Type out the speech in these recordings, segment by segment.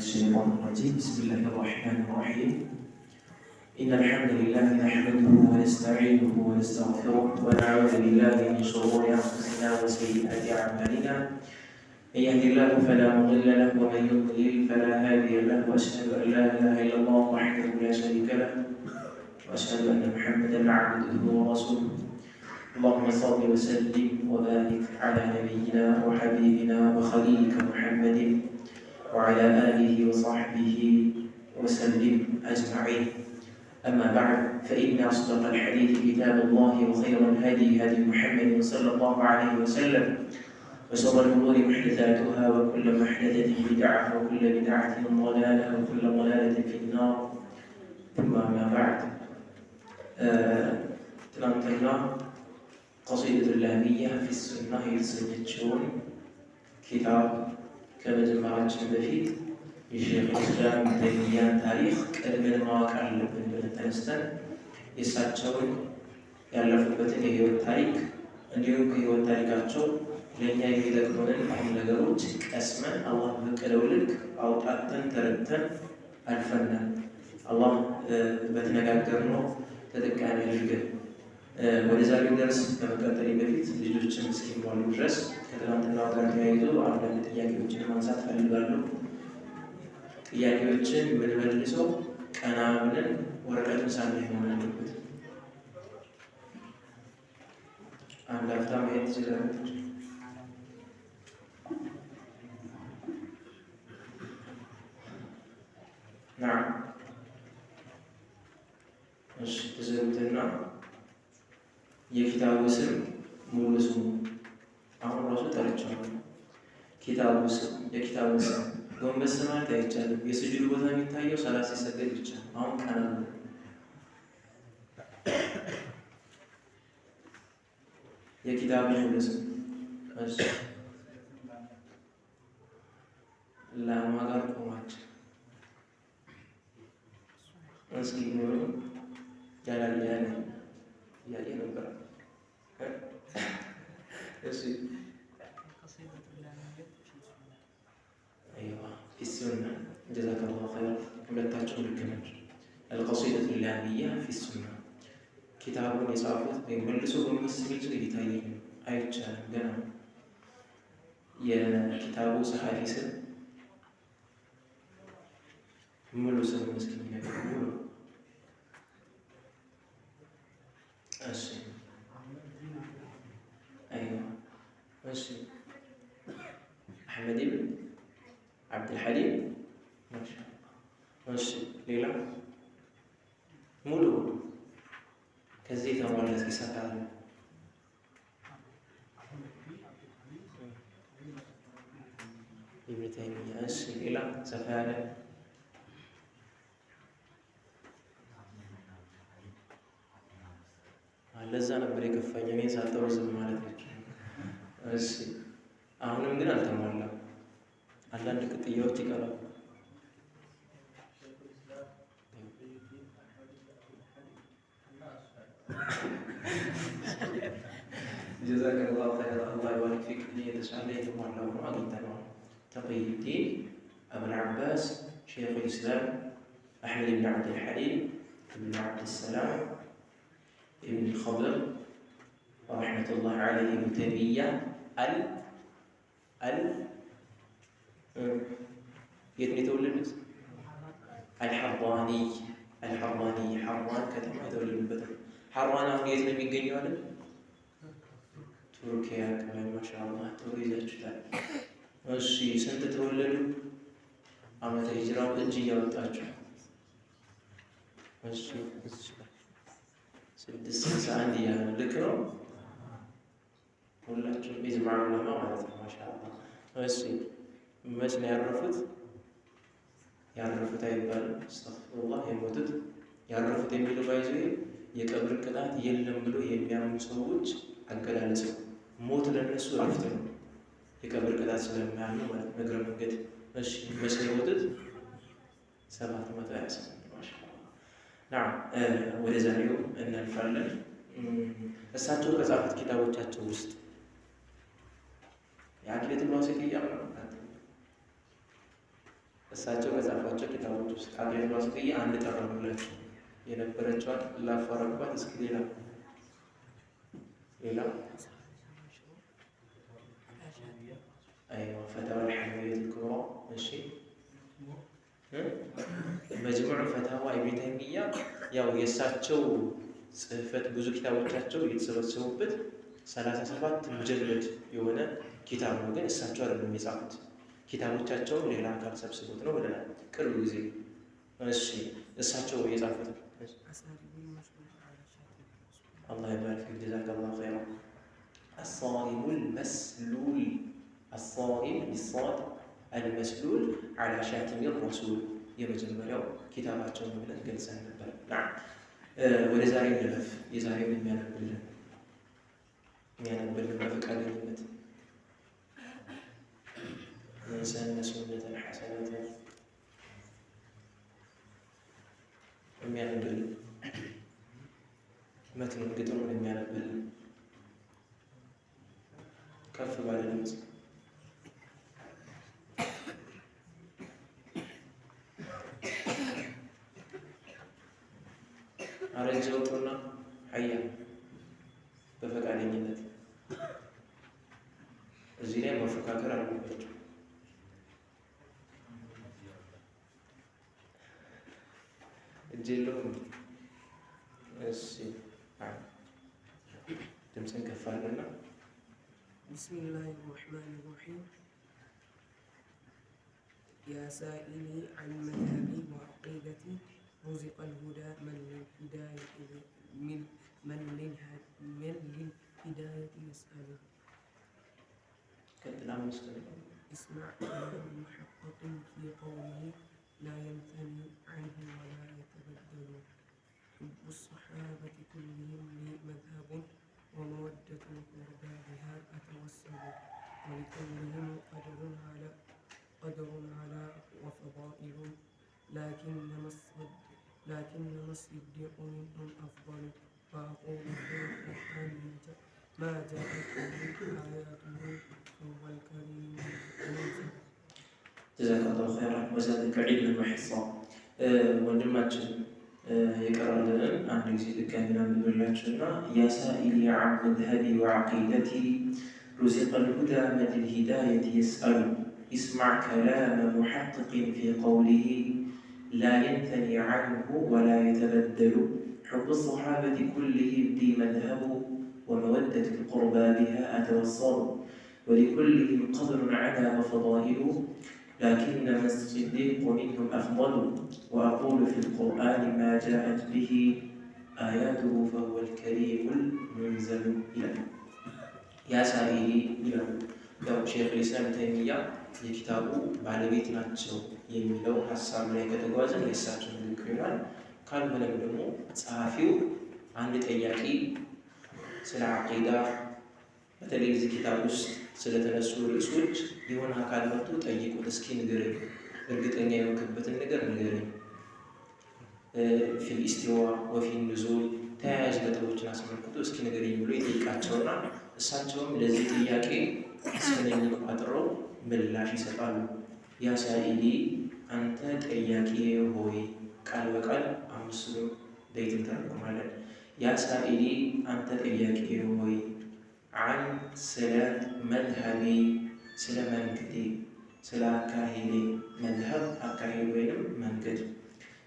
الشيطان الرجيم. بسم الله الرحمن الرحيم. إن الحمد لله نحمده ونستعينه ونستغفره ونعوذ بالله من شرور أنفسنا وسيئات أعمالنا. من يهد الله فلا مضل له ومن يضلل فلا هادي له، وأشهد أن لا إله إلا الله وحده لا شريك له، وأشهد أن محمدا عبده ورسوله. اللهم صل وسلم وبارك على نبينا وحبيبنا وخليلك محمد وعلى آله وصحبه وسلم أجمعين. أما بعد، فإن أصدق الحديث كتاب الله، وخير الهدي هدي محمد صلى الله عليه وسلم، وشر الأمور محدثاتها، وكل محدثة بدعة، وكل بدعة ضلالة، وكل ضلالة في النار. ثم أما بعد، ትናንትና ቀሲደቱ ላሚያ ፊ ሱና የተሰኘችውን ኪታብ ከመጀመራችን በፊት የሼኹል ኢስላም ኢብኑ ተይሚያን ታሪክ ቀድመን ማወቅ አለብን ብለን ተነስተን የእሳቸውን ያለፉበትን የህይወት ታሪክ እንዲሁም ከህይወት ታሪካቸው ለእኛ የሚጠቅሙንን ቁም ነገሮች ቀስመን አላህ በፈቀደው ልክ አውጣተን ተረድተን አልፈናል። አላህ በተነጋገርነው ተጠቃሚ አድርገን። ወደ ዛሬው ደርስ ከመቀጠሌ በፊት ልጆችን እስኪሟሉ ድረስ ከትናንትናው ጋር ተያይዞ አንዳንድ ጥያቄዎችን ማንሳት ፈልጋለሁ። ጥያቄዎችን የምንመልሰው ቀና ብለን ወረቀቱን ሳናይ መሆን አለበት። አንድ አፍታ ማየት ትችላለች። ና እሺ፣ ትዘጉትና የኪታቡ ስም ሙሉ ስሙ አሁን ራሱ ጠርቻለሁ። ኪታቡ ስም የኪታቡ ስም ጎንበስ ማለት አይቻልም። የስጁድ ቦታ የሚታየው ሰላት ሲሰገድ ብቻ። አሁን ቀና ነው። የኪታቡ ሙሉ ስም እሺ፣ ላማ ጋር ቆማችሁ እስኪ ሙሉ ያላለ ያለ እያየ ነበር። እሺ አይዋ ፊ ሱና ጀዛከላሁ ኸይር። ሁለታችሁም ልክ ናችሁ። አልቀሲደቱ ላሚያ ፊ ሱና ኪታቡን የጻፉት ወይም መልሶ ጎንበስ የሚል ሰው እየታየኝ ነው። አይቻልም ገና። የኪታቡ ጸሐፊ ስም ሙሉ ስም እስኪ ነገር ሙሉ። እሺ አይዋ እሺ፣ አሕመድ ኢብን ዓብድልሐሊም ማሻአላህ። እሺ ሌላ ሙሉ ከዚህ የተሟላ እስኪ ሰፋ ያለ ኢብኑ ተይሚያ። እሺ ሌላ ሰፋ ያለ ለዛ ነበር የከፋኝ እኔን ሳጠሩ ዝም ማለት ነች። እሺ አሁንም ግን አልተሟላም። አንዳንድ ቅጥያዎች ይቀራሉ። ጀዛከላሁ ኸይር፣ አላህ ይባሪክ ፊክ። የተሻለ የተሟላው ነው አግኝተነዋል። ተቅዩዲን አቡል ዓባስ ሼኹል ኢስላም አሕመድ ብን ዓብድልሐሊም ብን ዓብድሰላም ኢብን ልኸድር ረሕመቱላህ ዓለይህ ኢብኑ ተይሚያ አል አል የት ነው የተወለዱት? አልሐራኒ አልሐራኒ ሐራን ከተማ የተወለዱበት ነው። ሐራን አሁን የት ነው የሚገኘው? አለ ቱርኪያ አካባቢ። ማሻአላህ ጥሩ ይዛችሁታል። እሺ ስንት ተወለዱ? ዓመተ ሂጅራው እጅ እያወጣችሁ። እሺ 661 እያለ ነው። ልክ ነው። ሁላችሁም ኢጅማዕ ዑለማ ማለት ነው። ማሻአላህ። እሺ መች ነው ያረፉት? ያረፉት አይባልም፣ አስተግፊሩላህ፣ የሞቱት። ያረፉት የሚለው ባይዞ የቀብር ቅጣት የለም ብሎ የሚያምኑ ሰዎች አገላለጽ ነው። ሞት ለነሱ እረፍት ነው፣ የቀብር ቅጣት ስለማያምኑ ማለት ነው። እግረ መንገድ። እሺ መች ነው የሞቱት? 728። ማሻአላህ። ናም ወደ ዛሬው እናልፋለን። እሳቸው ከጻፉት ኪታቦቻቸው ውስጥ የአቂደቱል ዋሲጥያ እሳቸው ከጻፏቸው ኪታቦች ውስጥ አቂደቱል ዋሲጥያ አንድ ጠራሁላችሁ የነበረችዋን ላፈረኳት። እስኪ ሌላ ሌላ አይዋ ፈታዋ አልሐመዊየት አልኩብራ። እሺ መጅሙዕ ፈታዋ ኢብን ተይሚያ ያው የእሳቸው ጽህፈት ብዙ ኪታቦቻቸው የተሰበሰቡበት 37 ሙጀለድ የሆነ ኪታብ ነው። ግን እሳቸው አይደሉም የጻፉት፣ ኪታቦቻቸውን ሌላ አካል ሰብስቦት ነው ብለናል ቅርብ ጊዜ። እሺ እሳቸው የጻፉት አላህ ይባርክ ፊክ ጀዛከላሁ ኸይራ። አሳሪሙል መስሉል አሳሪም ቢሳድ አልመስሉል ዐላ ሻቲሚ ረሱል የመጀመሪያው ኪታባቸውን ብለን ገልጸን ነበር። ወደ ዛሬ እንለፍ። የዛሬውን የሚያነብልን በፈቃደኝነት መን ሰነ ሱነተን ሐሰነተን የሚያነብልን መትኑን ግጥሙን የሚያነብልን ከፍ ባለ ድምፅ አረጀ ወጡና ሀያ በፈቃደኝነት እዚህ ላይ መፎካከር አለባቸው። እጅ የለውም። እሺ ድምፅን ከፍ አድርግና بسم الله الرحمن الرحيم يا سائلي عن مذهبي وعقيدتي رزق الهدى من للهداية من للهداية يسأل. ቀጥል። አምስት ነው። اسمع كلام محقق في قوله لا ينثني عنه ولا يتبدل. حب الصحابة كلهم لي مذهب ومودة القربى بها أتوسل. ولكلهم قدر على وفضائل لكنما الصديق منهم أفضل. وأقول في القرآن ما جاءت به آياته فهو الكريم المنزل. ጀዛከላሁ ኸይራን ወዛደከ ዒልመን ወሒፍዛ። ወንድማችን የቀራልንን አንድ ጊዜ ድጋሚ ላንብብላችሁና ያ ሳኢሊ ዐን መዝሀቢ ወዐቂደቲ ሩዚቀ ልሁዳ መን ልሂዳየቲ የስአሉ ይስማዕ ከላመ ሙሐቅቅን ፊ ቀውሊሂ ላ የንተኒ ዐንሁ ወላ የተበደሉ ሑቡ ሰሓበቲ ኩልሂም ሊ መዝሀቡ ወመወደቱ ልቁርባ ቢሃ አተወሰሉ ወሊኩልሂም ቀድሩን ዐላ ወፈዳኢሉ لكنما الصديق منهم أفضل. وأقول في القرآن ما جاءت به آياته فهو الكريم المنزل ይላል። ያ ሳኢሊ ይላሉ። ያው ሼኹል ኢስላም ተይሚያ የኪታቡ ባለቤት ናቸው የሚለው ሀሳብ ላይ ከተጓዝን የእሳቸው ንግግር ይሆናል። ካልሆነም ደግሞ ጸሐፊው አንድ ጠያቂ ስለ ዓቂዳ በተለይ እዚህ ኪታብ ውስጥ ስለተነሱ ርዕሶች የሆነ አካል መጥቶ ጠይቁት፣ እስኪ ንገረኝ፣ እርግጠኛ የሆንክበትን ነገር ንገረኝ፣ ፊል ኢስቲዋ ወፊ ኑዙል ተያያዥ ነጥቦችን አስመልክቶ እስኪ ንገረኝ ብሎ ይጠይቃቸውና እሳቸውም ለዚህ ጥያቄ ስንኝ ቋጥረው ምላሽ ይሰጣሉ። ያ ሳኢሊ አንተ ጠያቂ ሆይ፣ ቃል በቃል አምስቱንም በይት እንተረጉማለን። ያ ሳኢሊ አንተ ጠያቂ ሆይ፣ አን ስለ መዝሀቢ ስለ መንገዴ ስለ አካሄዴ፣ መዝሀብ አካሄድ ወይንም መንገድ፣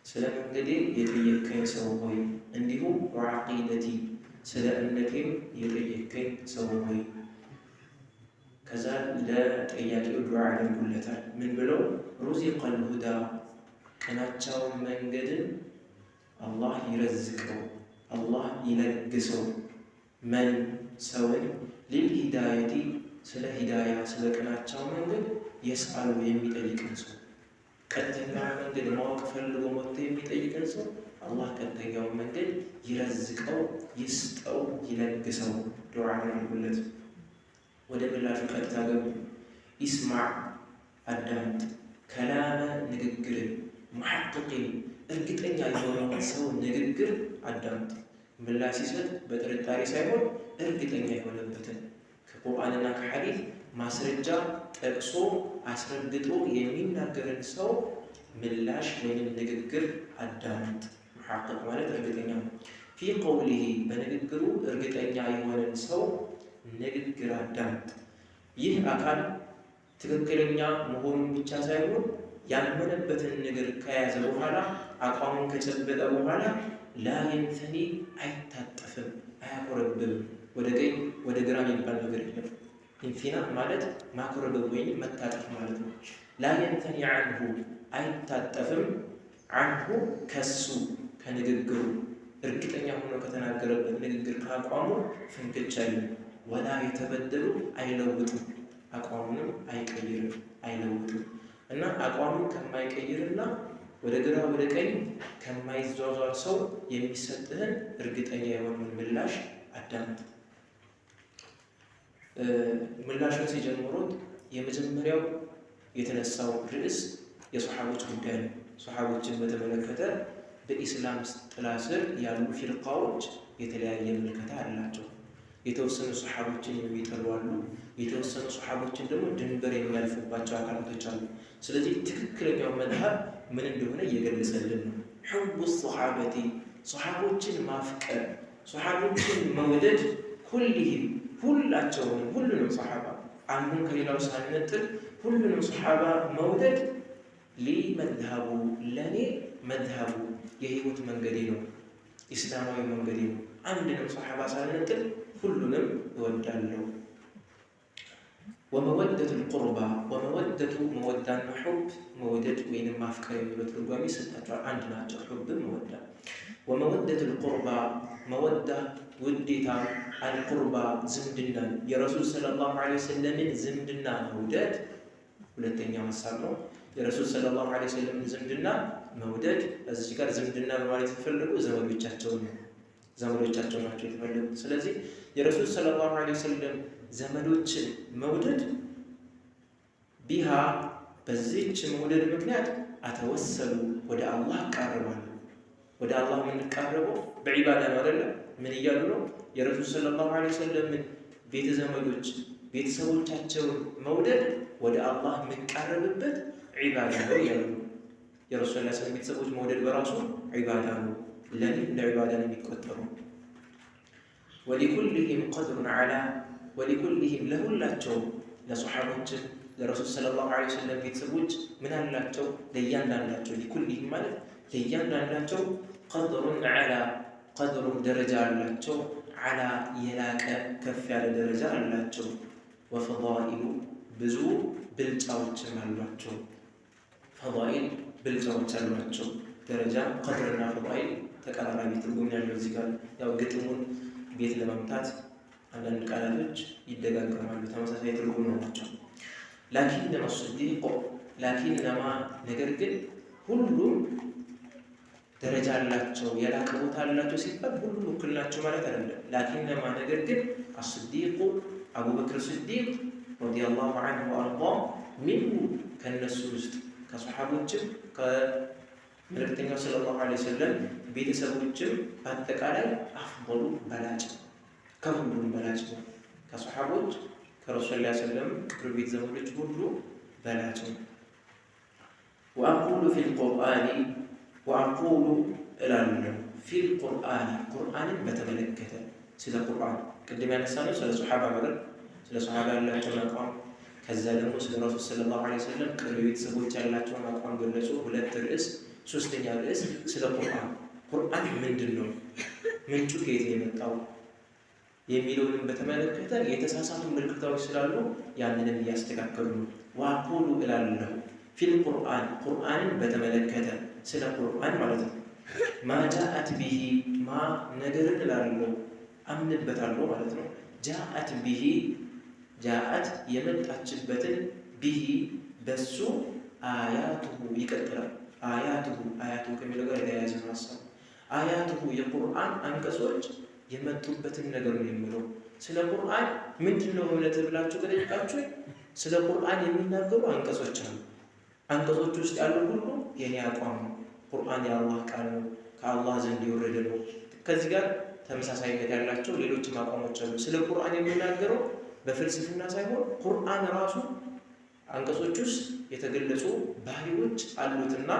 ስለ መንገዴ የጠየከኝ ሰው ሆይ፣ እንዲሁም ወዓቂደቲ ስለ እምነቴም የጠየከኝ ሰው ሆይ። ከዛ ለጠያቂው ዱዓ ያደርጉለታል። ምን ብለው? ሩዚቀል ሁዳ ቅናቻውን መንገድን አላህ ይረዝቀው፣ አላህ ይለግሰው። መን ሰውን ሊልሂዳየቲ ስለ ሂዳያ ስለ ቅናቻው መንገድ የስአሉ የሚጠይቅን ሰው፣ ቀጥተኛውን መንገድ ማወቅ ፈልጎ መጥቶ የሚጠይቅን ሰው አላህ ቀጥተኛውን መንገድ ይረዝቀው፣ ይስጠው፣ ይለግሰው ዱዓ አደረጉለት። ወደ ምላሹ ቀጥታ ገቡ። ኢስማዕ አዳምጥ፣ ከላመ ንግግርን፣ ሙሐቅቅን እርግጠኛ የሆነውን ሰው ንግግር አዳምጥ። ምላሽ ሲሰጥ በጥርጣሬ ሳይሆን እርግጠኛ የሆነበትን ከቁርአንና ከሐዲስ ማስረጃ ጠቅሶ አስረግጦ የሚናገርን ሰው ምላሽ ወይንም ንግግር አዳምጥ። ሙሐቂቅ ማለት እርግጠኛ ነው። ፊ ቀውሊሂ በንግግሩ እርግጠኛ የሆነን ሰው ንግግር አዳምጥ። ይህ አካል ትክክለኛ መሆኑን ብቻ ሳይሆን ያመነበትን ነገር ከያዘ በኋላ አቋሙን ከጨበጠ በኋላ ላ የንተኒ አይታጠፍም፣ አያኮረብብም። ወደ ቀኝ ወደ ግራ የሚባል ነገር የለም። ኢንፊና ማለት ማኮረበብ ወይም መታጠፍ ማለት ነው። ላ የንተኒ አንሁ አይታጠፍም፣ አንሁ ከሱ ከንግግሩ እርግጠኛ ሆኖ ከተናገረበት ንግግር ከአቋሙ ፍንክች አይልም። ወላ የተበደሉ አይለውጥም፣ አቋሙንም አይቀይርም፣ አይለውጥም። እና አቋሙን ከማይቀይርና ወደ ግራ ወደ ቀኝ ከማይዟዟር ሰው የሚሰጥህን እርግጠኛ የሆነውን ምላሽ አዳምጥ። ምላሹን ሲጀምሩት የመጀመሪያው የተነሳው ርዕስ የሶሓቦች ጉዳይ ነው። ሶሓቦችን በተመለከተ በኢስላም ጥላ ስር ያሉ ፊርቃዎች የተለያየ ምልከታ አላቸው። የተወሰኑ ሶሓቦችን የሚጠሉ አሉ። የተወሰኑ ሶሓቦችን ደግሞ ድንበር የሚያልፉባቸው አካላቶች አሉ። ስለዚህ ትክክለኛው መዝሀብ ምን እንደሆነ እየገለጸልን ነው። ሑቡ ሶሓበቲ ሶሓቦችን ማፍቀር፣ ሶሓቦችን መውደድ፣ ኩልህም ሁላቸውንም ሁሉንም ሶሓባ አንዱን ከሌላው ሳንነጥል ሁሉንም ሶሓባ መውደድ ሊ መዝሀቡ ለእኔ መዝሀቡ የህይወት መንገዴ ነው፣ ኢስላማዊ መንገዴ ነው። አንድንም ሶሓባ ሳልነጥል ሁሉንም እወዳለሁ። ወመወደቱ ልቁርባ ወመወደቱ መወዳና ሑብ መውደድ ወይንም ማፍቀር የሚለው ትርጓሜ ይሰጣቸዋል። አንድ ናቸው፣ ሑብም መወዳ። ወመወደቱ ልቁርባ መወዳ ውዴታ፣ አልቁርባ ዝምድናን የረሱል ሰለላሁ ዐለይሂ ወሰለምን ዝምድና መውደድ ሁለተኛው ሀሳብ ነው። የረሱል ሰለላሁ ዐለይሂ ወሰለምን ዝምድና መውደድ እዚህ ጋር ዝምድና በማለት የተፈለጉ ዘመዶቻቸውን ነው፣ ዘመዶቻቸው ናቸው የተፈለጉት። ስለዚህ የረሱል ሰለላሁ ዐለይሂ ወሰለም ዘመዶችን መውደድ ቢሃ በዚች መውደድ ምክንያት አተወሰሉ ወደ አላህ እቃረባለሁ። ወደ አላህ የምንቃረበው በዒባዳ ነው አይደለ? ምን እያሉ ነው? የረሱል ሰለላሁ ዐለይሂ ወሰለምን ቤተ ዘመዶች ቤተሰቦቻቸውን መውደድ ወደ አላህ የምንቃረብበት ዒባዳ ነው እያሉ ነው። የረሱል ሰለላሁ ዐለይሂ ወሰለም ቤተሰቦች መውደድ በራሱ ዒባዳ ነው፣ ለኔ እንደ ዒባዳ ነው የሚቆጠሩ። ወሊኩልሂም ቀድሩን ዐላ ወሊኩልሂም ለሁላቸውም ለሶሓቦችም ለረሱል ሰለላሁ ዐለይሂ ወሰለም ቤተሰቦች ምን አላቸው? ለእያንዳንዳቸው ሊኩልሂም ማለት ለእያንዳንዳቸው ቀድሩን ዐላ ቀድሩን ደረጃ አላቸው። ዐላ የላቀ ከፍ ያለ ደረጃ አላቸው። ወፈዳኢሉ ብዙ ብልጫዎችም አሏቸው። ፈዳኢል ብልጫዎች አሏቸው። ደረጃ ቀድርና ፈዳኢል ተቀራራቢ ትርጉም ያለው እዚህ ጋር ያው ግጥሙን ቤት ለመምታት አንዳንድ ቃላቶች ይደጋገማሉ፣ ተመሳሳይ ትርጉም ናቸው። ላኪነማ ሱዲቅ ላኪነማ ነገር ግን ሁሉም ደረጃ አላቸው የላቀ ቦታ አላቸው ሲባል ሁሉም እኩል ናቸው ማለት አይደለም። ላኪነማ ነገር ግን አስዲቁ አቡበክር ስዲቅ ረዲየላሁ ዐንሁ ወአርዳ ሚንሁ ከነሱ ውስጥ ከሶሓቦችም ከመልእክተኛው ሰለላሁ ዐለይሂ ወሰለም ቤተሰቦችም በአጠቃላይ አፍضሉ በላጭ ከሁሉም በላጭ ነው። ከሶሓቦች ከረሱል ሰለላሁ ዐለይሂ ወሰለም ቅርብ ቤት ዘመዶች ሁሉ በላጭ ነው። ወአቁሉ ፊል ቁርአኒ ወአቁሉ እላለሁ ፊል ቁርአኒ ቁርአንን በተመለከተ ስለ ቁርአን ቅድም ያነሳነው ስለ ሶሓባ ማለት ስለ ሶሓባ ያላቸውን አቋም ከዛ ደግሞ ስለ ረሱል ሰለላሁ ዐለይሂ ወሰለም ቅርብ ቤተሰቦች ያላቸውን አቋም ገለጹ። ሁለት ርዕስ። ሶስተኛ ርዕስ ስለ ቁርአን ቁርአን ምንድን ነው፣ ምንጩ ከየት ነው የመጣው የሚለውንም በተመለከተ የተሳሳቱ ምልክታዎች ስላሉ ያንንም እያስተካከሉ ነው። ወአቁሉ እላለሁ ፊል ቁርአን ቁርአንን በተመለከተ ስለ ቁርአን ማለት ነው። ማ ጃአት ቢሂ ማ ነገርን እላለሁ አምንበታለሁ ማለት ነው። ጃአት ቢሂ ጃአት የመጣችበትን ቢሂ በሱ አያቱሁ ይቀጥላል። አያቱሁ አያቱሁ ከሚለው ጋር የተያያዘ ነው ሀሳቡ። አያቱሁ የቁርአን አንቀጾች የመጡበትን ነገር ነው የሚለው። ስለ ቁርአን ምንድን ነው እምነት ብላችሁ ከጠየቃችሁ ስለ ቁርአን የሚናገሩ አንቀጾች አሉ። አንቀጾች ውስጥ ያለው ሁሉ የኔ አቋም ነው። ቁርአን የአላህ ቃል ነው፣ ከአላህ ዘንድ የወረደ ነው። ከዚህ ጋር ተመሳሳይነት ያላቸው ሌሎችም አቋሞች አሉ። ስለ ቁርአን የሚናገረው በፍልስፍና ሳይሆን ቁርአን ራሱ አንቀጾች ውስጥ የተገለጹ ባህሪዎች አሉትና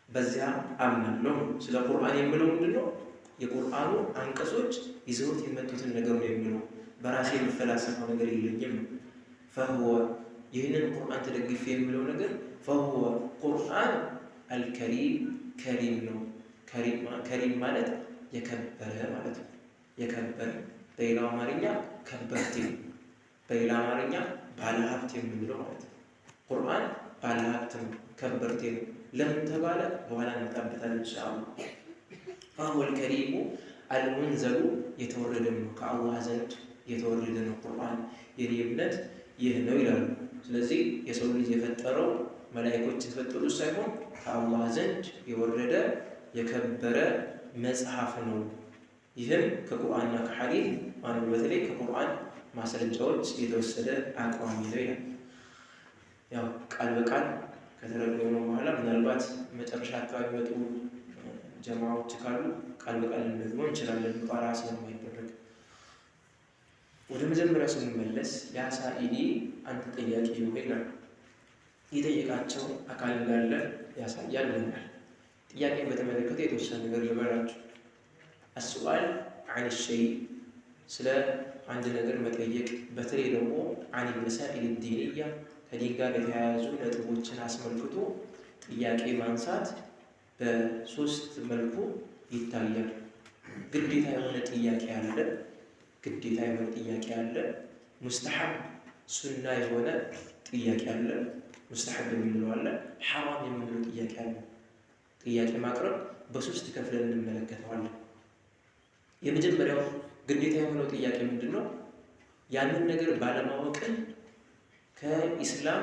በዚያ አምናለሁ። ስለ ቁርአን የምለው ምንድነው? የቁርአኑ አንቀጾች ይዘውት የመጡትን ነገር ነው የሚለው፣ በራሴ የምፈላሰፈው ነገር የለኝም ነው። ፈሁወ ይህንን ቁርአን ተደግፌ የምለው ነገር ፈሁወ ቁርአን አልከሪም ከሪም ነው። ከሪም ማለት የከበረ ማለት ነው። የከበረ በሌላው አማርኛ ከበርቴ፣ በሌላ አማርኛ ባለሀብት የምንለው ማለት ነው። ቁርአን ባለሀብት ነው፣ ከበርቴ ነው። ለምን ተባለ? በኋላ እንመጣበታለን ኢንሻአላህ። ፈሁወ አልከሪሙ አልሙንዘሉ የተወረደ ነው፣ ከአላህ ዘንድ የተወረደ ነው ቁርአን። የኔ እምነት ይህ ነው ይላሉ። ስለዚህ የሰው ልጅ የፈጠረው መላእክቶች የፈጠሩት ሳይሆን ከአላህ ዘንድ የወረደ የከበረ መጽሐፍ ነው። ይህም ከቁርአንና ከሐዲስ ማለት በተለይ ከቁርአን ማስረጃዎች የተወሰደ አቋም ነው ይላል። ያው ቃል በቃል ከተረጎመ በኋላ ምናልባት መጨረሻ አካባቢ መጡ ጀማዎች ካሉ ቃል በቃል ልንደግመው እንችላለን፣ ሙጣራ ስለማይደረግ። ወደ መጀመሪያው ስንመለስ ያ ሳኢሊ አንተ ጠያቂ ሆይ ይላል። የጠየቃቸው አካል እንዳለ ያሳያል ብለናል። ጥያቄን በተመለከተ የተወሰነ ነገር ልበላችሁ። አስዋል አን ሸይ ስለ አንድ ነገር መጠየቅ፣ በተለይ ደግሞ አን መሳኢል ዲንያ ከዲን ጋር የተያያዙ ነጥቦችን አስመልክቶ ጥያቄ ማንሳት በሶስት መልኩ ይታያል። ግዴታ የሆነ ጥያቄ አለ፣ ግዴታ የሆነ ጥያቄ አለ። ሙስተሐብ ሱና የሆነ ጥያቄ አለ፣ ሙስተሐብ የምንለው አለ። ሐራም የምንለው ጥያቄ አለ። ጥያቄ ማቅረብ በሶስት ከፍለን እንመለከተዋለን። የመጀመሪያው ግዴታ የሆነው ጥያቄ ምንድን ነው? ያንን ነገር ባለማወቅህ ከኢስላም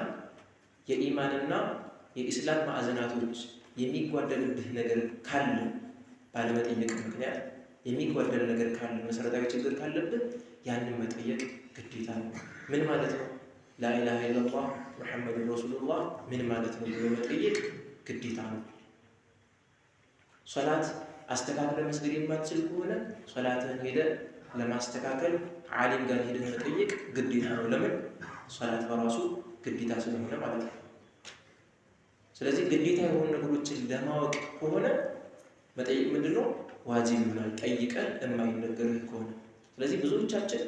የኢማንና የኢስላም ማዕዘናቶች የሚጓደልብህ ነገር ካለ፣ ባለመጠየቅ ምክንያት የሚጓደል ነገር ካለ፣ መሰረታዊ ችግር ካለብህ ያንን መጠየቅ ግዴታ ነው። ምን ማለት ነው? ላኢላሃ ኢለላህ ሙሐመዱን ረሱሉላህ ምን ማለት ነው ብሎ መጠየቅ ግዴታ ነው። ሶላት አስተካክለ መስገድ የማትችል ከሆነ ሶላትህን ሄደህ ለማስተካከል ዓሊም ጋር ሄደህ መጠየቅ ግዴታ ነው። ለምን? ሶላት በራሱ ግዴታ ስለሆነ ማለት ነው። ስለዚህ ግዴታ የሆኑ ነገሮችን ለማወቅ ከሆነ መጠየቅ ምንድነው? ዋጅብ ይሆናል፣ ጠይቀን የማይነገርህ ከሆነ። ስለዚህ ብዙዎቻችን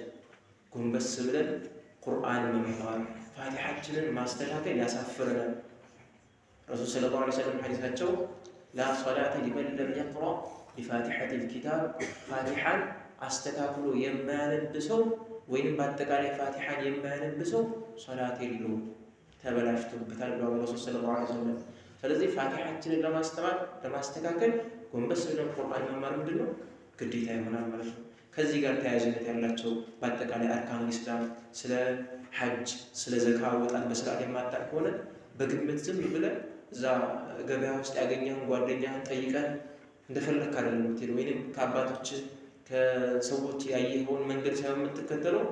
ጎንበስ ብለን ቁርአን መማር ፋቲሓችንን ማስተካከል ያሳፍረናል። ረሱል ሰለላሁ ዐለይሂ ወሰለም ሐዲሳቸው ላ ሶላተ ሊመን ለም የቅራ ቢፋቲሐቲል ኪታብ፣ ፋቲሓን አስተካክሎ የማያነብ ሰው ወይንም በአጠቃላይ ፋቲሓን የማያነብ ሰው ሶላት የለውም፣ ተበላሽቶበታል ብለዋል ረሱል ሰለላሁ ዐለይሂ ወሰለም። ስለዚህ ፋቲሓችንን ለማስተካከል ጎንበስ ብለን ቁርአን መማር ምንድነው? ግዴታ ይሆናል ማለት ነው። ከዚህ ጋር ተያያዥነት ያላቸው በአጠቃላይ አርካኑል ኢስላም፣ ስለ ሐጅ፣ ስለ ዘካ አወጣጥ በስርዓት የማታውቅ ከሆነ በግምት ዝም ብለህ እዛ ገበያ ውስጥ ያገኘኸውን ጓደኛህን ጠይቀህ እንደፈለክ አይደለም የምትሄደው፣ ወይንም ከአባቶችህ ከሰዎች ያየኸውን መንገድ ሳይሆን የምትከተለው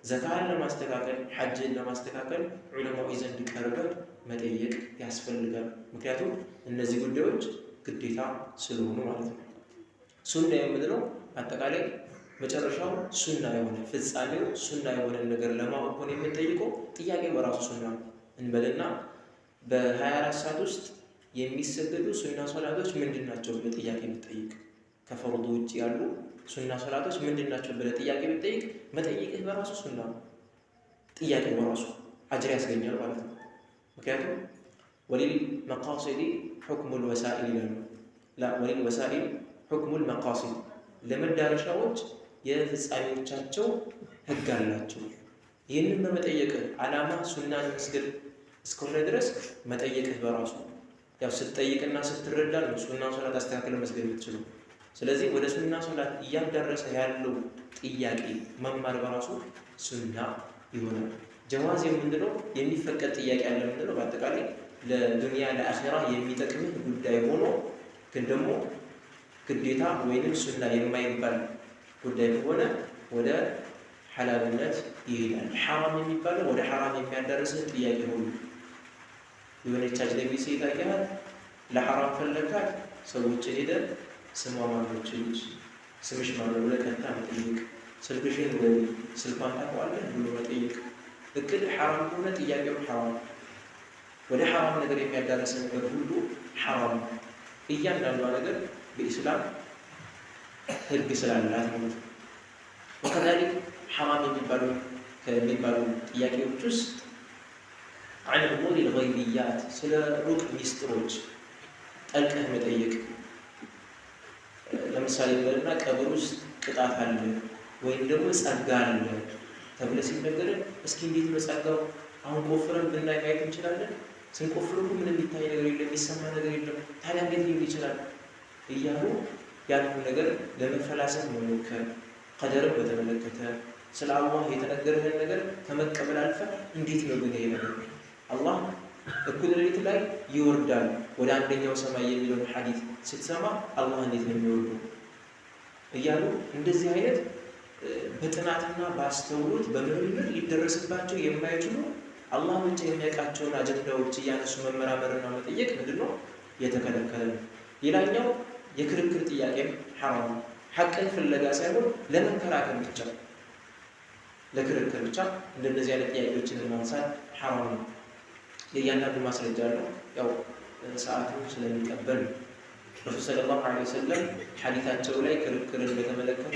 ዘካህን ለማስተካከል ሐጅን ለማስተካከል ዑለማዊ ዘንድ ቀርበህ መጠየቅ ያስፈልጋል። ምክንያቱም እነዚህ ጉዳዮች ግዴታ ስለሆኑ ማለት ነው። ሱና የምንለው አጠቃላይ መጨረሻው ሱና የሆነ ፍጻሜው ሱና የሆነ ነገር ለማወቅ ሆነ የምንጠይቀው ጥያቄ በራሱ ሱና ነው እንበልና በ24 ሰዓት ውስጥ የሚሰገዱ ሱና ሶላቶች ምንድን ናቸው ብለህ ጥያቄ ብትጠይቅ፣ ከፈርዱ ውጭ ያሉ ሱና ሶላቶች ምንድን ናቸው ብለህ ጥያቄ ብትጠይቅ መጠየቅህ በራሱ ሱና ነው። ጥያቄ በራሱ አጅር ያስገኛል ማለት ነው። ምክንያቱም ወሊል መቃሲዲ ሑክሙል ወሳኢል ይላሉ። ላ ወሊል ወሳኢል ሑክሙል መቃሲድ፣ ለመዳረሻዎች የፍጻሜዎቻቸው ህግ አላቸው። ይህንን በመጠየቅህ ዓላማ ሱናን መስገድ እስከሆነ ድረስ መጠየቅህ በራሱ ያው ስትጠይቅና ስትረዳ ነው ሱና ሶላት አስተካክለህ መስገድ የምትችለው። ስለዚህ ወደ ሱና ሶላት እያዳረሰ ያለው ጥያቄ መማር በራሱ ሱና ይሆናል። ጀዋዝ የምንለው የሚፈቀድ ጥያቄ አለ የምንለው በአጠቃላይ ለዱንያ ለአኺራ የሚጠቅምህ ጉዳይ ሆኖ ግን ደግሞ ግዴታ ወይንም ሱና የማይባል ጉዳይ ከሆነ ወደ ሐላልነት ይሄዳል። ሐራም የሚባለው ወደ ሐራም የሚያዳርስህ ጥያቄ ሁሉ የሆነች አጅነቢ ሴት አየሃት፣ ለሐራም ፈለካት፣ ሰዎች ሄደህ ስሟ ማነች ልጅ ስምሽ ማነው ብለህ ቀጥታ መጠየቅ፣ ስልክሽን ንገሪኝ፣ ስልኳን ታውቀዋለህ ብሎ መጠየቅ፣ እቅድ ሐራም ከሆነ ጥያቄው ሐራም፣ ወደ ሐራም ነገር የሚያዳርስ ነገር ሁሉ ሐራም ነው። እያንዳንዷ ነገር በኢስላም ህግ ስላላት ማለት ነው። ወከዛሊክ ሐራም ከሚባሉ ጥያቄዎች ውስጥ عن أمور الغيبيات ስለ ሩቅ ሚስጥሮች ጠልቀህ መጠየቅ። ለምሳሌ በልና ቀብር ውስጥ ቅጣት አለ ወይም ደግሞ ጸጋ አለ ተብለ ሲነገር እስኪ እንዴት ነው ጸጋው? አሁን ቆፍረን ብናይ ማየት እንችላለን? ስንቆፍር እኮ ምንም የሚታይ ነገር የለም፣ የሚሰማ ነገር የለም። ታዲያ እንዴት ሊሆን ይችላል? እያሉ ያንን ነገር ለመፈላሰፍ መሞከር፣ ቀደርን በተመለከተ ስለ አላህ የተነገረህን ነገር ከመቀበል አልፈህ እንዴት ነው ግን ይሄ ነገር አላህ እኩለ ሌሊት ላይ ይወርዳል ወደ አንደኛው ሰማይ የሚለውን ሐዲስ ስትሰማ አላህ እንዴት ነው የሚወርደው እያሉ እንደዚህ አይነት በጥናትና በአስተውሎት በምርምር ሊደረስባቸው የማይችሉ አላህ ብቻ የሚያውቃቸውን አጀንዳዎች እያነሱ መመራመርና መጠየቅ ምንድነው የተከለከለ ነው። ሌላኛው የክርክር ጥያቄም ሐራም ነው። ሐቅን ፍለጋ ሳይሆን ለመከራከር ብቻ ለክርክር ብቻ እንደነዚህ አይነት ጥያቄዎችን ማንሳት ሐራም ነው። የእያንዳንዱ ማስረጃ አለው። ያው ሰዓቱ ስለሚቀበል ነው። ረሱል ሰለላሁ ዐለይሂ ወሰለም ሐዲታቸው ላይ ክርክርን በተመለከተ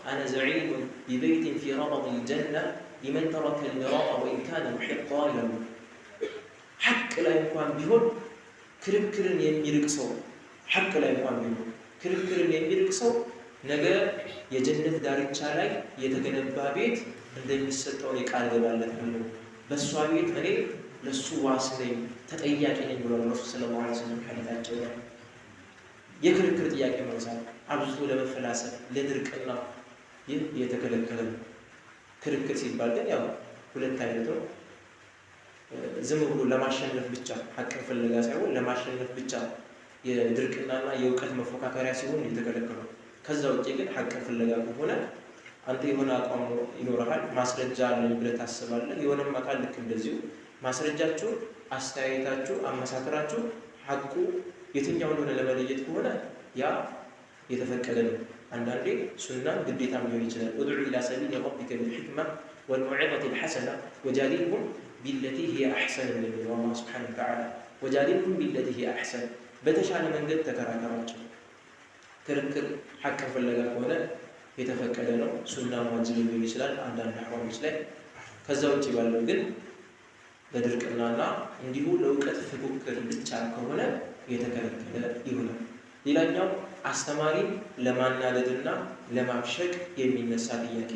أنا زعيم ببيت في ربض الجنة لمن ترك المراء وإن كان محقا ይላሉ። ሐቅ ላይ እንኳን ቢሆን ክርክርን የሚርቅ ሰው ሐቅ ላይ እንኳን ቢሆን ክርክርን የሚርቅ ሰው ነገ የጀነት ዳርቻ ላይ የተገነባ ቤት እንደሚሰጠው ቃል እገባለታለሁ። በእሷ ቤት እኔ ለሱ ዋስ ነኝ ተጠያቂ ነኝ ብሏል ረሱል ሰለላሁ ዐለይሂ ወሰለም ሐዲታቸው ላይ። የክርክር ጥያቄ ማንሳት አብዝቶ ለመፈላሰፍ ለድርቅና ይህ የተከለከለ ነው። ክርክር ሲባል ግን ያው ሁለት አይነት ነው። ዝም ብሎ ለማሸነፍ ብቻ ሐቅን ፍለጋ ሳይሆን ለማሸነፍ ብቻ የድርቅናና የእውቀት መፎካከሪያ ሲሆን የተከለከለው። ከዛ ውጪ ግን ሐቅን ፍለጋ ከሆነ አንተ የሆነ አቋም ይኖርሃል፣ ማስረጃ አለኝ ብለህ ታስባለህ። የሆነም አካል ልክ እንደዚሁ ማስረጃችሁ፣ አስተያየታችሁ፣ አመሳከራችሁ ሐቁ የትኛው እንደሆነ ለመለየት ከሆነ ያ የተፈቀደ ነው። አንዳንዴ ሱናን ግዴታም ሊሆን ይችላል። ادع إلى سبيل ربك بالحكمة والموعظة الحسنة وجادلهم بالتي هي أحسن እንደሚለው አላህ سبحانه وتعالى وجادلهم بالتي هي أحسن፣ በተሻለ መንገድ ተከራከራቸው። ክርክር ሐቅን ፍለጋ ከሆነ የተፈቀደ ነው። ሱና ዋጅብ ሊሆን ይችላል አንዳንድ አሕዋሎች ላይ። ከዛ ውጭ ባለው ግን ለድርቅናና እንዲሁ ለእውቀት ፉክክር ብቻ ከሆነ የተከለከለ ይሆናል። ሌላኛው አስተማሪ ለማናደድና ለማብሸቅ የሚነሳ ጥያቄ፣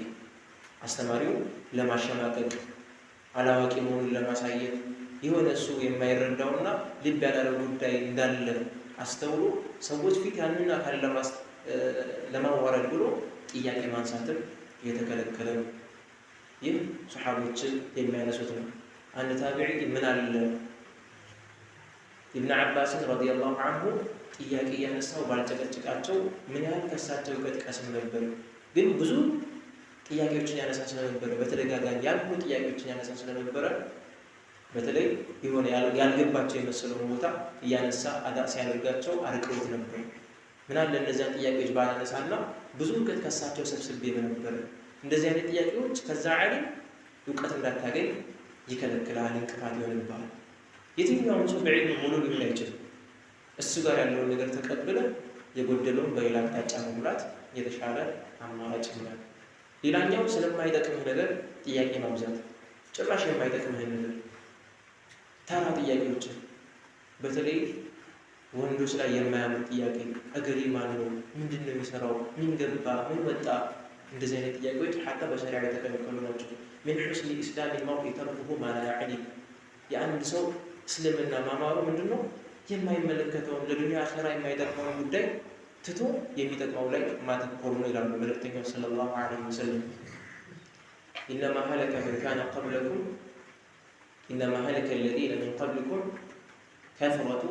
አስተማሪው ለማሸማቀቅ አላዋቂ መሆኑን ለማሳየት የሆነ እሱ የማይረዳውና ልብ ያላለው ጉዳይ እንዳለ አስተውሎ ሰዎች ፊት ያንን አካል ለማዋረድ ብሎ ጥያቄ ማንሳትም የተከለከለ ነው። ይህ ሰሓቦችን የሚያነሱት ነው። አንድ ታቢዒ ምን አለ ኢብን ዓባስን ረዲየላሁ ዐንሁ ጥያቄ እያነሳው ባልጨቀጭቃቸው ምን ያህል ከሳቸው እውቀት ቀስም ነበር። ግን ብዙ ጥያቄዎችን ያነሳ ስለነበረ በተደጋጋሚ ያልሆኑ ጥያቄዎችን ያነሳ ስለነበረ በተለይ የሆነ ያልገባቸው የመሰለውን ቦታ እያነሳ አዳ ሲያደርጋቸው አርቀውት ነበር። ምን አለ እነዚያን ጥያቄዎች ባላነሳና ብዙ እውቀት ከሳቸው ሰብስቤ በነበረ። እንደዚህ አይነት ጥያቄዎች ከዛ ዓሊም እውቀት እንዳታገኝ ይከለክልሃል፣ እንቅፋት ይሆንብሃል። የትኛውም ሰው በዒልም ሙሉ ሊሆን አይችልም። እሱ ጋር ያለውን ነገር ተቀብለ የጎደለውን በሌላ አቅጣጫ መሙላት የተሻለ አማራጭ ይሆናል። ሌላኛው ስለማይጠቅምህ ነገር ጥያቄ ማብዛት፣ ጭራሽ የማይጠቅምህን ነገር ተራ ጥያቄዎችን፣ በተለይ ወንዶች ላይ የማያምር ጥያቄ፣ እገሌ ማን ነው? ምንድን ነው የሚሰራው? ምን ገባ? ምን ወጣ? እንደዚህ አይነት ጥያቄዎች ሐታ በሸሪዓ የተከለከሉ ናቸው። من حسن إسلام المرء تركه ما لا يعنيه። የአንድ ሰው እስልምና ማማሩ ምንድን ነው? የማይመለከተውን ለዱንያ አኺራ የማይጠቅመውን ጉዳይ ትቶ የሚጠቅመው ላይ ማተኮሩ ነው ይላሉ መልእክተኛው صلى الله عليه وسلم። إنما هلك من كان قبلكم إنما هلك الذين من قبلكم كثرة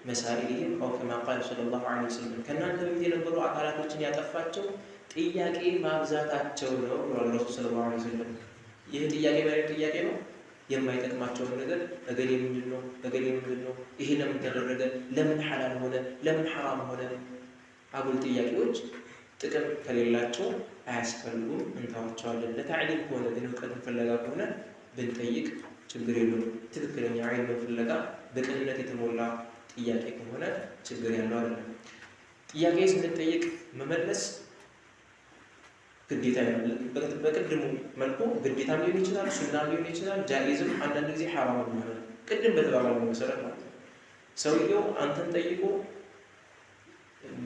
مسائلهم أو كما قال صلى الله عليه وسلم ከእናንተ በፊት የነበሩ አካላቶችን ያጠፋቸው ጥያቄ ማብዛታቸው ነው ብለዋል ረሱል صلى الله عليه وسلم። ይህ ጥያቄ ማለት ጥያቄ ነው የማይጠቅማቸውን ነገር እገሌ ምንድን ነው እገሌ ምንድን ነው ይሄ ለምን ተደረገ ለምን ሐላል ሆነ ለምን ሐራም ሆነ አጉል ጥያቄዎች ጥቅም ከሌላቸው አያስፈልጉም፣ እንተዋቸዋለን። ለታዕሊም ከሆነ ግን እውቀትን ፍለጋ ከሆነ ብንጠይቅ ችግር የለውም። ትክክለኛ ዒልምን ፍለጋ በቅንነት የተሞላ ጥያቄ ከሆነ ችግር ያለው አይደለም። ጥያቄ ስንጠይቅ መመለስ ግዴታ ይሆናል። በቅድሙ መልኩ ግዴታም ሊሆን ይችላል፣ ሱናም ሊሆን ይችላል፣ ጃኢዝም አንዳንድ ጊዜ ሐራም ይሆናል። ቅድም በተባባልነው መሰረት ማለት ነው። ሰውየው አንተን ጠይቆ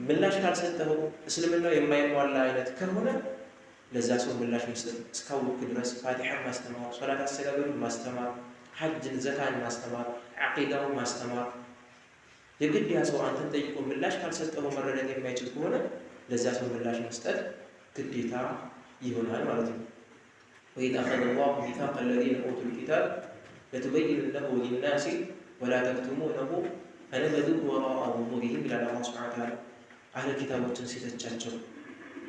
ምላሽ ካልሰጠኸው እስልምናው የማይሟላ አይነት ከሆነ ለዛ ሰው ምላሽ መስጠት እስካወቅክ ድረስ ፋቲሓን ማስተማር፣ ሶላት አሰጋገዱን ማስተማር፣ ሐጅን ዘካን ማስተማር፣ ዓቂዳውን ማስተማር የግድ ያ ሰው አንተን ጠይቆ ምላሽ ካልሰጠኸው መረዳት የማይችል ከሆነ ለዛ ሰው ምላሽ መስጠት ግዴታ ይሆናል ማለት ነው። وإذ أخذ الله ميثاق الذين أوتوا الكتاب لتبيننه للناس ولا تكتمونه فنبذوه وراء ظهورهم ይላል አላህ سبحانه وتعالى። አህለል ኪታቦችን ሲተቻቸው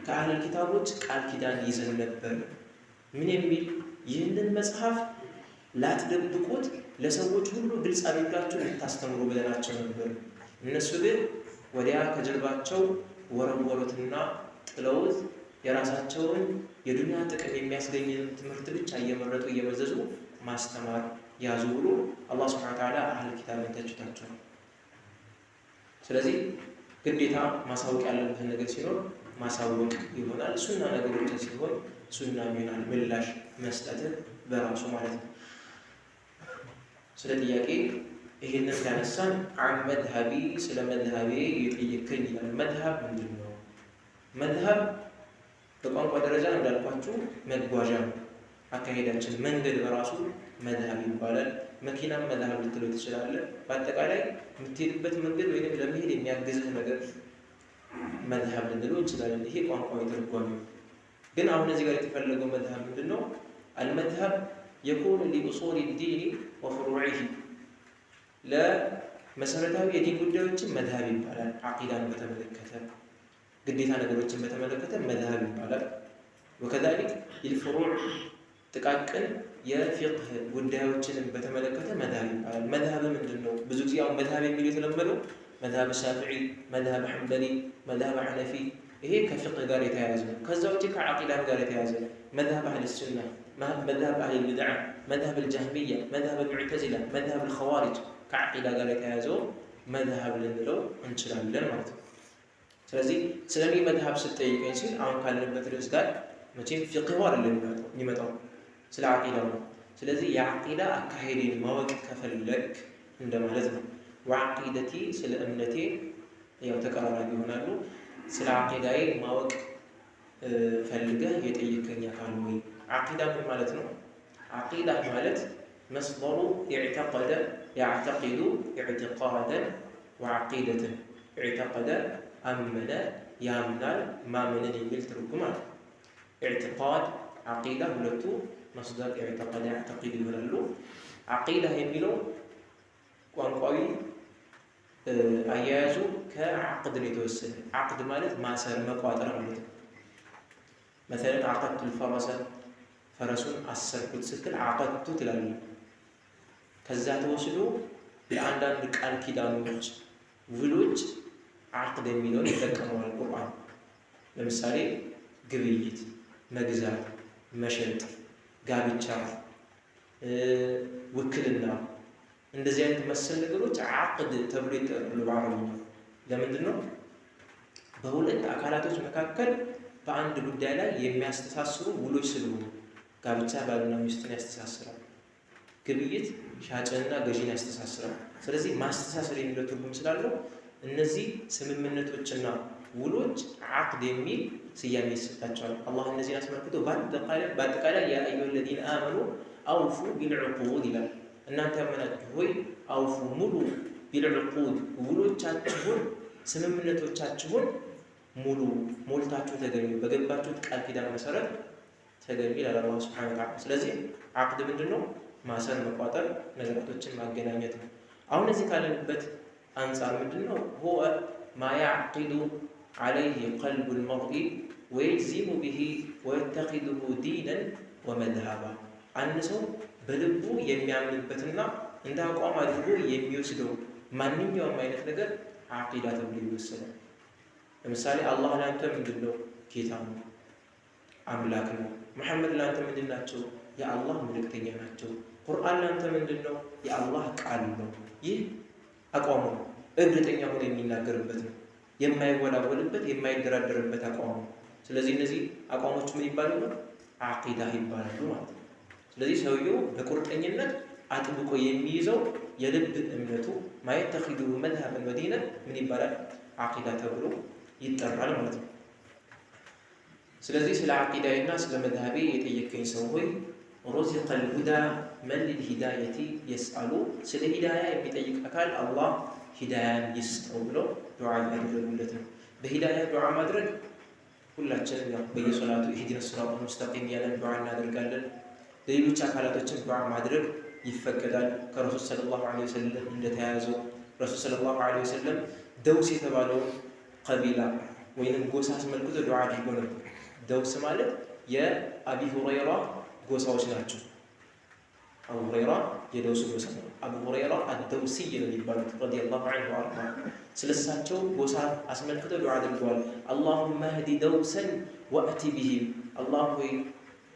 ከአህለል ኪታቦች ቃል ኪዳን ይዘን ነበር። ምን የሚል? ይህንን መጽሐፍ ላትደብቁት ለሰዎች ሁሉ ግልጽ አድርጋችሁ ልታስተምሩ ብለናቸው ነበር። እነሱ ግን ወዲያ ከጀርባቸው ወረወሩትና ጥለውት የራሳቸውን የዱንያ ጥቅም የሚያስገኝን ትምህርት ብቻ እየመረጡ እየመዘዙ ማስተማር ያዙ ብሎ አላህ سبحانه وتعالى አህለል ኪታብን ተችቷቸዋል። ስለዚህ ግዴታ ማሳወቅ ያለብህን ነገር ሲኖር ማሳወቅ ይሆናል። ሱና ነገሮችን ሲሆን ሱና ይሆናል፣ ምላሽ መስጠትህ በራሱ ማለት ነው። ስለ ጥያቄ ይህንን ካነሳን عن مذهبي ስለ መዝሀቤ የጠየከኝ ይላል። መዝሀብ ምንድን ነው? መዝሀብ በቋንቋ ደረጃ እንዳልኳችሁ መጓዣ ነው። አካሄዳችን መንገድ በራሱ መዝሀብ ይባላል። መኪናም መዝሀብ ልትለው ትችላለህ። በአጠቃላይ የምትሄድበት መንገድ ወይም ለመሄድ የሚያግዝህ ነገር መዝሀብ ልንለው እንችላለን። ይሄ ቋንቋዊ ትርጓሜ። ግን አሁን እዚህ ጋር የተፈለገው መዝሀብ ምንድን ነው? المذهب يكون لأصول الدين وفروعه ለመሰረታዊ የዲን ጉዳዮችን መዝሀብ ይባላል። ዓቂዳን በተመለከተ፣ ግዴታ ነገሮችን በተመለከተ መዝሀብ ይባላል። وكذلك للفروع ጥቃቅን የፊቅህ ጉዳዮችንም በተመለከተ መዝሀብ ይባላል። መዝሀብ ምንድን ነው? ብዙ ጊዜ አሁን መዝሀብ የሚለው የተለመደው መዝሀብ ሻፊዒ፣ መዝሀብ ሐንበሊ፣ መዝሀብ ሐነፊ ይሄ ከፊቅህ ጋር የተያያዘ ነው። ከዛ ውጭ ከዓቂዳም ጋር የተያያዘ ነው። መዝሀብ አህል ሱና፣ መዝሀብ አህል ቢድዓ፣ መዝሀብ አልጀህሚያ፣ መዝሀብ አልሙዕተዚላ፣ መዝሀብ አልኸዋሪጅ ከዓቂዳ ጋር የተያያዘው መዝሀብ ልንለው እንችላለን ማለት ነው። ስለዚህ ስለኔ መዝሀብ ስትጠይቀኝ ሲል አሁን ካለንበት ርዕስ ጋር መቼም ፊቅሁ አይደለም የሚመጣው፣ ስለ ዓቂዳው ነው። ስለዚህ የዓቂዳ አካሄዴን ማወቅ ከፈለግ እንደማለት ነው። وعقيدتي ስለ እምነቴ ያው ተቀራራቢ ይሆናሉ። ስለ ዓቂዳዬ ማወቅ ፈልገህ የጠየከኝ አካል ወይ? ዓቂዳ ምን ማለት ነው? ዓቂዳ ማለት مصدر اعتقد يعتقد اعتقادا وعقيدة اعتقد አመነ ያምናል ማመንን የሚል ትርጉም አለ። اعتقاد ዓቂዳ ሁለቱ مصدر اعتقد يعتقد ይሆናሉ። ዓቂዳ የሚለው ቋንቋዊ አያያዙ ከዓቅድ ነው የተወሰደ። ዓቅድ ማለት ማሰር መቋጠር ማለት ነው። مثلا عقدت الفرس ፈረሱን አሰርኩት ስትል عقدت ትላለህ። ከዛ ተወስዶ ለአንዳንድ ቃል ኪዳኖች፣ ውሎች ዓቅድ የሚለውን ይጠቀመዋል ቁርአን። ለምሳሌ ግብይት፣ መግዛት፣ መሸጥ፣ ጋብቻ፣ ውክልና እንደዚህ አይነት መሰል ነገሮች ዓቅድ ተብሎ ይጠራሉ በአረብኛ። ለምንድን ነው? በሁለት አካላቶች መካከል በአንድ ጉዳይ ላይ የሚያስተሳስሩ ውሎች ስለሆኑ። ጋብቻ ባልና ሚስትን ያስተሳስራል። ግብይት ሻጭንና ገዢን ያስተሳስራል። ስለዚህ ማስተሳሰር የሚለው ትርጉም ስላለው እነዚህ ስምምነቶችና ውሎች ዓቅድ የሚል ስያሜ ይሰጣቸዋል። አላህ እነዚህን አስመልክቶ በአጠቃላይ يا أيها الذين آمنوا أوفوا بالعقود ይላል። እናንተ ያመናችሁ ሆይ أوفوا ሙሉ፣ بالعقود ውሎቻችሁን፣ ስምምነቶቻችሁን ሙሉ፣ ሞልታችሁ ተገኙ፣ በገባችሁት ቃል ኪዳን መሰረት ተገኙ ይላል አላህ سبحانه وتعالى። ስለዚህ ዓቅድ ምንድን ነው? ማሰር፣ መቋጠር፣ ነገራቶችን ማገናኘት ነው። አሁን እዚህ ካለንበት አንጻር ምንድን ነው? هو ما يعقد عليه قلب المرء ويجزم به ويتخذه دينا ومذهبا አንድ ሰው በልቡ የሚያምንበትና እንደ አቋም አድርጎ የሚወስደው ማንኛውም አይነት ነገር ዓቂዳ ተብሎ ይወሰዳል። ለምሳሌ አላህ ለአንተ ምንድን ነው? ጌታ ነው፣ አምላክ ነው። መሐመድ ለአንተ ምንድን ናቸው? የአላህ መልእክተኛ ናቸው። ቁርአን ላንተ ምንድን ነው? የአላህ ቃል ነው። ይህ አቋሙ ነው። እርግጠኛ ሆኖ የሚናገርበት ነው። የማይወላወልበት የማይደራደርበት አቋሙ ነው። ስለዚህ እነዚህ አቋሞች ምን ይባላሉ? አቂዳ ይባላሉ ማለት ነው። ስለዚህ ሰውየው በቁርጠኝነት አጥብቆ የሚይዘው የልብ እምነቱ ما يتخذه مذهبا ودينا ምን ይባላል? አቂዳ ተብሎ ይጠራል ማለት ነው። ስለዚህ ስለ አቂዳዬና ስለ መዝሀቤ የጠየቀኝ ሰው ሆይ رزق الهدى من للهداية يسأل፣ ስለ ሂዳያ የሚጠይቅ አካል አላህ ሂዳያን ይስጠው ብለው ዱዓ ያደረጉለት ነው። በሂዳያ ዱዓ ማድረግ ሁላችንም ያው በየሶላቱ اهدنا الصراط المستقيم እያለን ዱዓ እናደርጋለን። ለሌሎች አካላቶችን ዱዓ ማድረግ ይፈቀዳል። ከረሱል صلى الله عليه وسلم እንደተያያዘው ረሱል صلى الله عليه وسلم ደውስ የተባለውን ቀቢላ ወይንም ጎሳ አስመልክቶ ዱዓ አድርጎ ነበር። ደውስ ማለት የአቢ ሁረይራ ጎሳዎች ናቸው። አቡ ሁረይራ የደውስ ጎሳ ነው። አቡ ሁረይራ አደውሲይ ነው የሚባሉት رضي الله عنه وأرضاه። ስለሳቸው ጎሳ አስመልክቶ ዱዓ አድርገዋል። اللهم اهد دوسا وأت بهم፣ አላህ ሆይ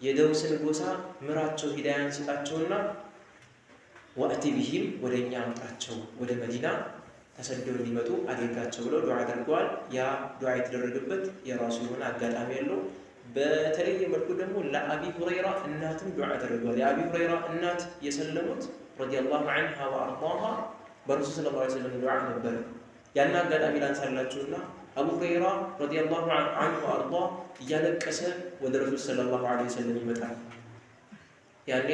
የደውስን ጎሳ ምራቸው፣ ሂዳያን ስጣቸውና وأت بهم ወደ እኛ አምጣቸው፣ ወደ መዲና ተሰደው እንዲመጡ አድርጋቸው ብለው ዱዓ አድርገዋል። ያ ዱዓ የተደረገበት የራሱ የሆነ አጋጣሚ ያለው። በተለየ መልኩ ደግሞ ለአቢ ሁረይራ እናትም ዱዓ ተደርጓል። የአቢ ሁረይራ እናት የሰለሙት رضي الله عنها وأرضاها በረሱል صلى الله عليه وسلم ዱዓ ነበረ። ያን አጋጣሚ ላንሳላችሁና አቡ ሁረይራ رضي الله عنه وأرضاه እያለቀሰ ወደ ረሱል صلى الله عليه وسلم ይመጣል። ያኔ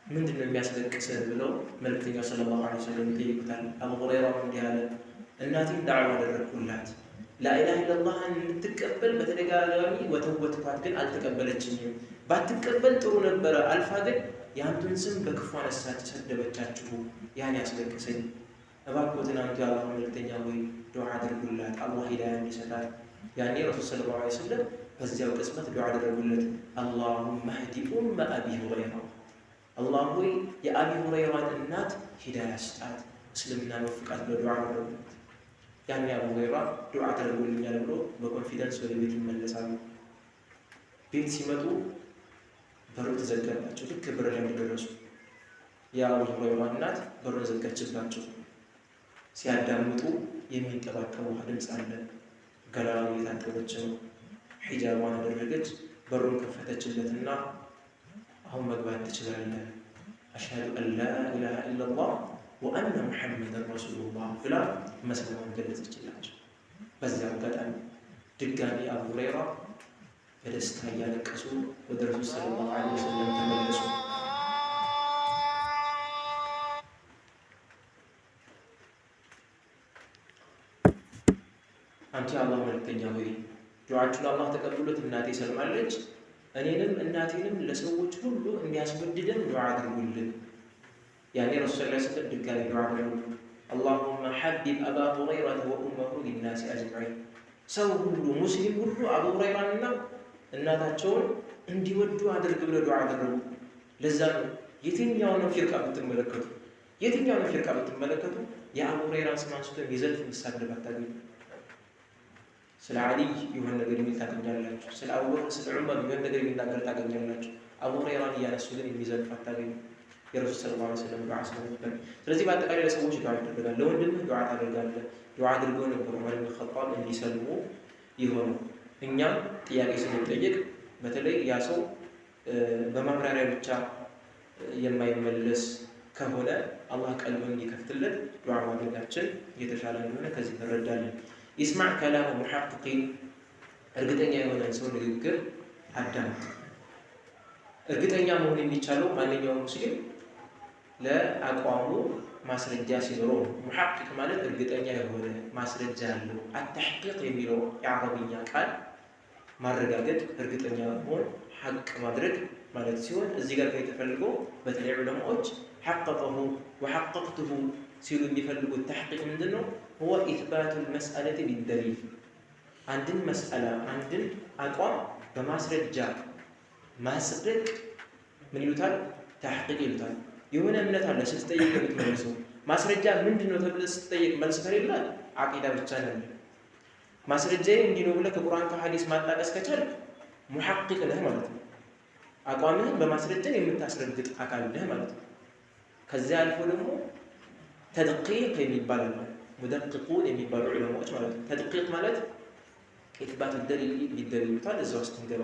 ምንድን ነው የሚያስለቅስህ ብለው መልእክተኛው صلى الله عليه وسلم ይጠይቁታል። አቡ ሁረይራ እንዲህ አለ፣ እናቴን ዳዕዋ አደረግኩላት لا إله إلا الله ን እንድትቀበል በተደጋጋሚ ወተወትኳት፣ ግን አልተቀበለችኝም። ባትቀበል ጥሩ ነበረ። አልፋ ግን የአንቱን ስም በክፉ አነሳች፣ ሰደበቻችሁ። ያን ያስለቅሰኝ። እባክዎትን አንቱ የአላህ መልእክተኛ ሆይ ዱዓ አድርጉላት፣ አላህ ሂዳያ እንዲሰጣት። ያኔ ረሱል صلى الله عليه وسلم በዚያው ቅጽበት ዱዓ አደረጉለት። اللهم اهد أم أبي هريرة፣ አላህ ሆይ የአቢ ሁረይራን እናት ሂዳያ ስጣት፣ እስልምናን ወፍቃት ብለው ዱዓ አደረጉለት። ያኔ አቡ ሁረይራ ዱዓ ተደርጎልኛል ብሎ በ confidence ወደ ቤት ይመለሳሉ። ቤት ሲመጡ በሩ ተዘጋባቸው። ልክ በር ላይ እንደደረሱ የአቡ ሁረይራ እናት በሩን ዘጋችባቸው። ሲያዳምጡ የሚንጠባጠብ ውሃ ድምፅ አለ። ገላዋን እየታጠበች ነው። ሒጃቧን አደረገች። በሩን ከፈተችለትና አሁን መግባት ትችላለህ፣ أشهد أن لا إله إلا الله وأن محمدا رسول الله ብላ መስለሟን ገለጸችላቸው። በዚያ አጋጣሚ ድጋሚ አቡ ሁረይራ በደስታ እያለቀሱ ወደ ረሱል صلى الله عليه وسلم ተመለሱ። አንተ የአላህ መልእክተኛ ሆይ ዱዓችሁን አላህ ተቀብሎት እናቴ ሰልማለች፣ እኔንም እናቴንም ለሰዎች ሁሉ እንዲያስወድደን ዱዓ አድርጉልን። ያኔ ረሱል صلى الله عليه وسلم ድጋሚ ዱዓ አድርጉ፣ اللهم حبب أبا هريرة وأمه للناس أجمعين፣ ሰው ሁሉ ሙስሊም ሁሉ አቡ ሁረይራንና እናታቸውን እንዲወዱ አድርግ ብለው ዱዓ አደረጉ። ለዛ ነው የትኛውንም ፊርቃ ብትመለከቱ የትኛውንም ፊርቃ ብትመለከቱ የአቡ ሁረይራን ስም አንስቶ የሚዘልፍ የሚሳደብ አታገኙ። ስለ ዓሊይ የሆነ ነገር የሚል ታገኛላችሁ። ስለ አቡበክር፣ ስለ ዑመር የሆነ ነገር የሚናገር ታገኛላችሁ። አቡ ሁረይራን እያነሱ ግን የሚዘልፍ አታገኙ። የረሱል صلى الله عليه وسلم ዱዓ ስለነበር። ስለዚህ በአጠቃላይ ለሰዎች ዱዓ ይደረጋል። ለወንድምህ ዱዓ ታደርጋለህ። ዱዓ አድርገው ነበር ዑመር ብን ኸጣብ እንዲሰልሙ ይሆኑ። እኛም ጥያቄ ስንጠየቅ በተለይ ያ ሰው በማብራሪያ ብቻ የማይመለስ ከሆነ አላህ ቀልቡን እንዲከፍትለት ዱዓ ማድረጋችን የተሻለ እንደሆነ ከዚህ እንረዳለን። اسمع كلام محقق፣ እርግጠኛ የሆነን ሰው ንግግር አዳምጥ። እርግጠኛ መሆን የሚቻለው ማንኛውም ሙስሊም ለአቋሙ ማስረጃ ሲኖረው ነው። محقق ማለት እርግጠኛ የሆነ ማስረጃ ያለው። التحقيق የሚለው የአረብኛ ቃል ማረጋገጥ፣ እርግጠኛ መሆን፣ ሐቅ ማድረግ ማለት ሲሆን እዚህ ጋር የተፈልገው በተለይ ዑለማዎች حققه وحققته ሲሉ የሚፈልጉት تحقيق ምንድን ነው? هو إثبات المسألة بالدليل፣ አንድን መስአላ አንድን አቋም በማስረጃ ማጽደቅ ምን ይሉታል? تحقيق ይሉታል። የሆነ እምነት አለ ስትጠየቅ የምትመልሰው ማስረጃ ምንድን ነው ተብለህ ስትጠየቅ መልስ ከሌለ አቂዳ ብቻ ነው ያለ። ማስረጃዬ እንዲህ ነው ብለህ ከቁርአን ከሐዲስ ማጣቀስ ከቻልክ محقق ነህ ማለት ነው። አቋምህን በማስረጃ የምታስረግጥ አካል ነህ ማለት ነው። ከዚያ አልፎ ደግሞ ተድቂቅ የሚባል አለ። ሙደቅቁን የሚባሉ ዑለማዎች ማለት ነው። ተድቂቅ ማለት ኢትባት ደሊል ቢደሊል ይሉታል። እዛ ውስጥ እንገባ።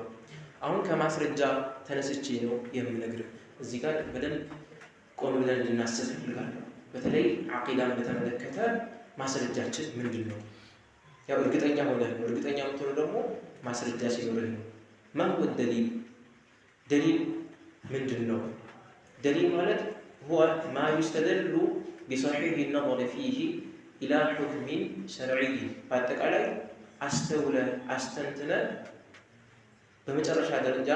አሁን ከማስረጃ ተነስቼ ነው የምነግርህ። እዚህ ጋር በደንብ ቆም ብለን እንድናስብ እፈልጋለሁ። በተለይ ዓቂዳን በተመለከተ ማስረጃችን ምንድን ነው? ያው እርግጠኛ ሆነህ ነው። እርግጠኛ የምትሆነው ደግሞ ማስረጃ ሲኖርህ ነው። ما هو الدليل? ደሊል ምንድን ነው? ደሊል ማለት هو ما يستدل بصحيح النظر فيه إلى حكم شرعي። በአጠቃላይ አስተውለህ አስተንትነህ በመጨረሻ ደረጃ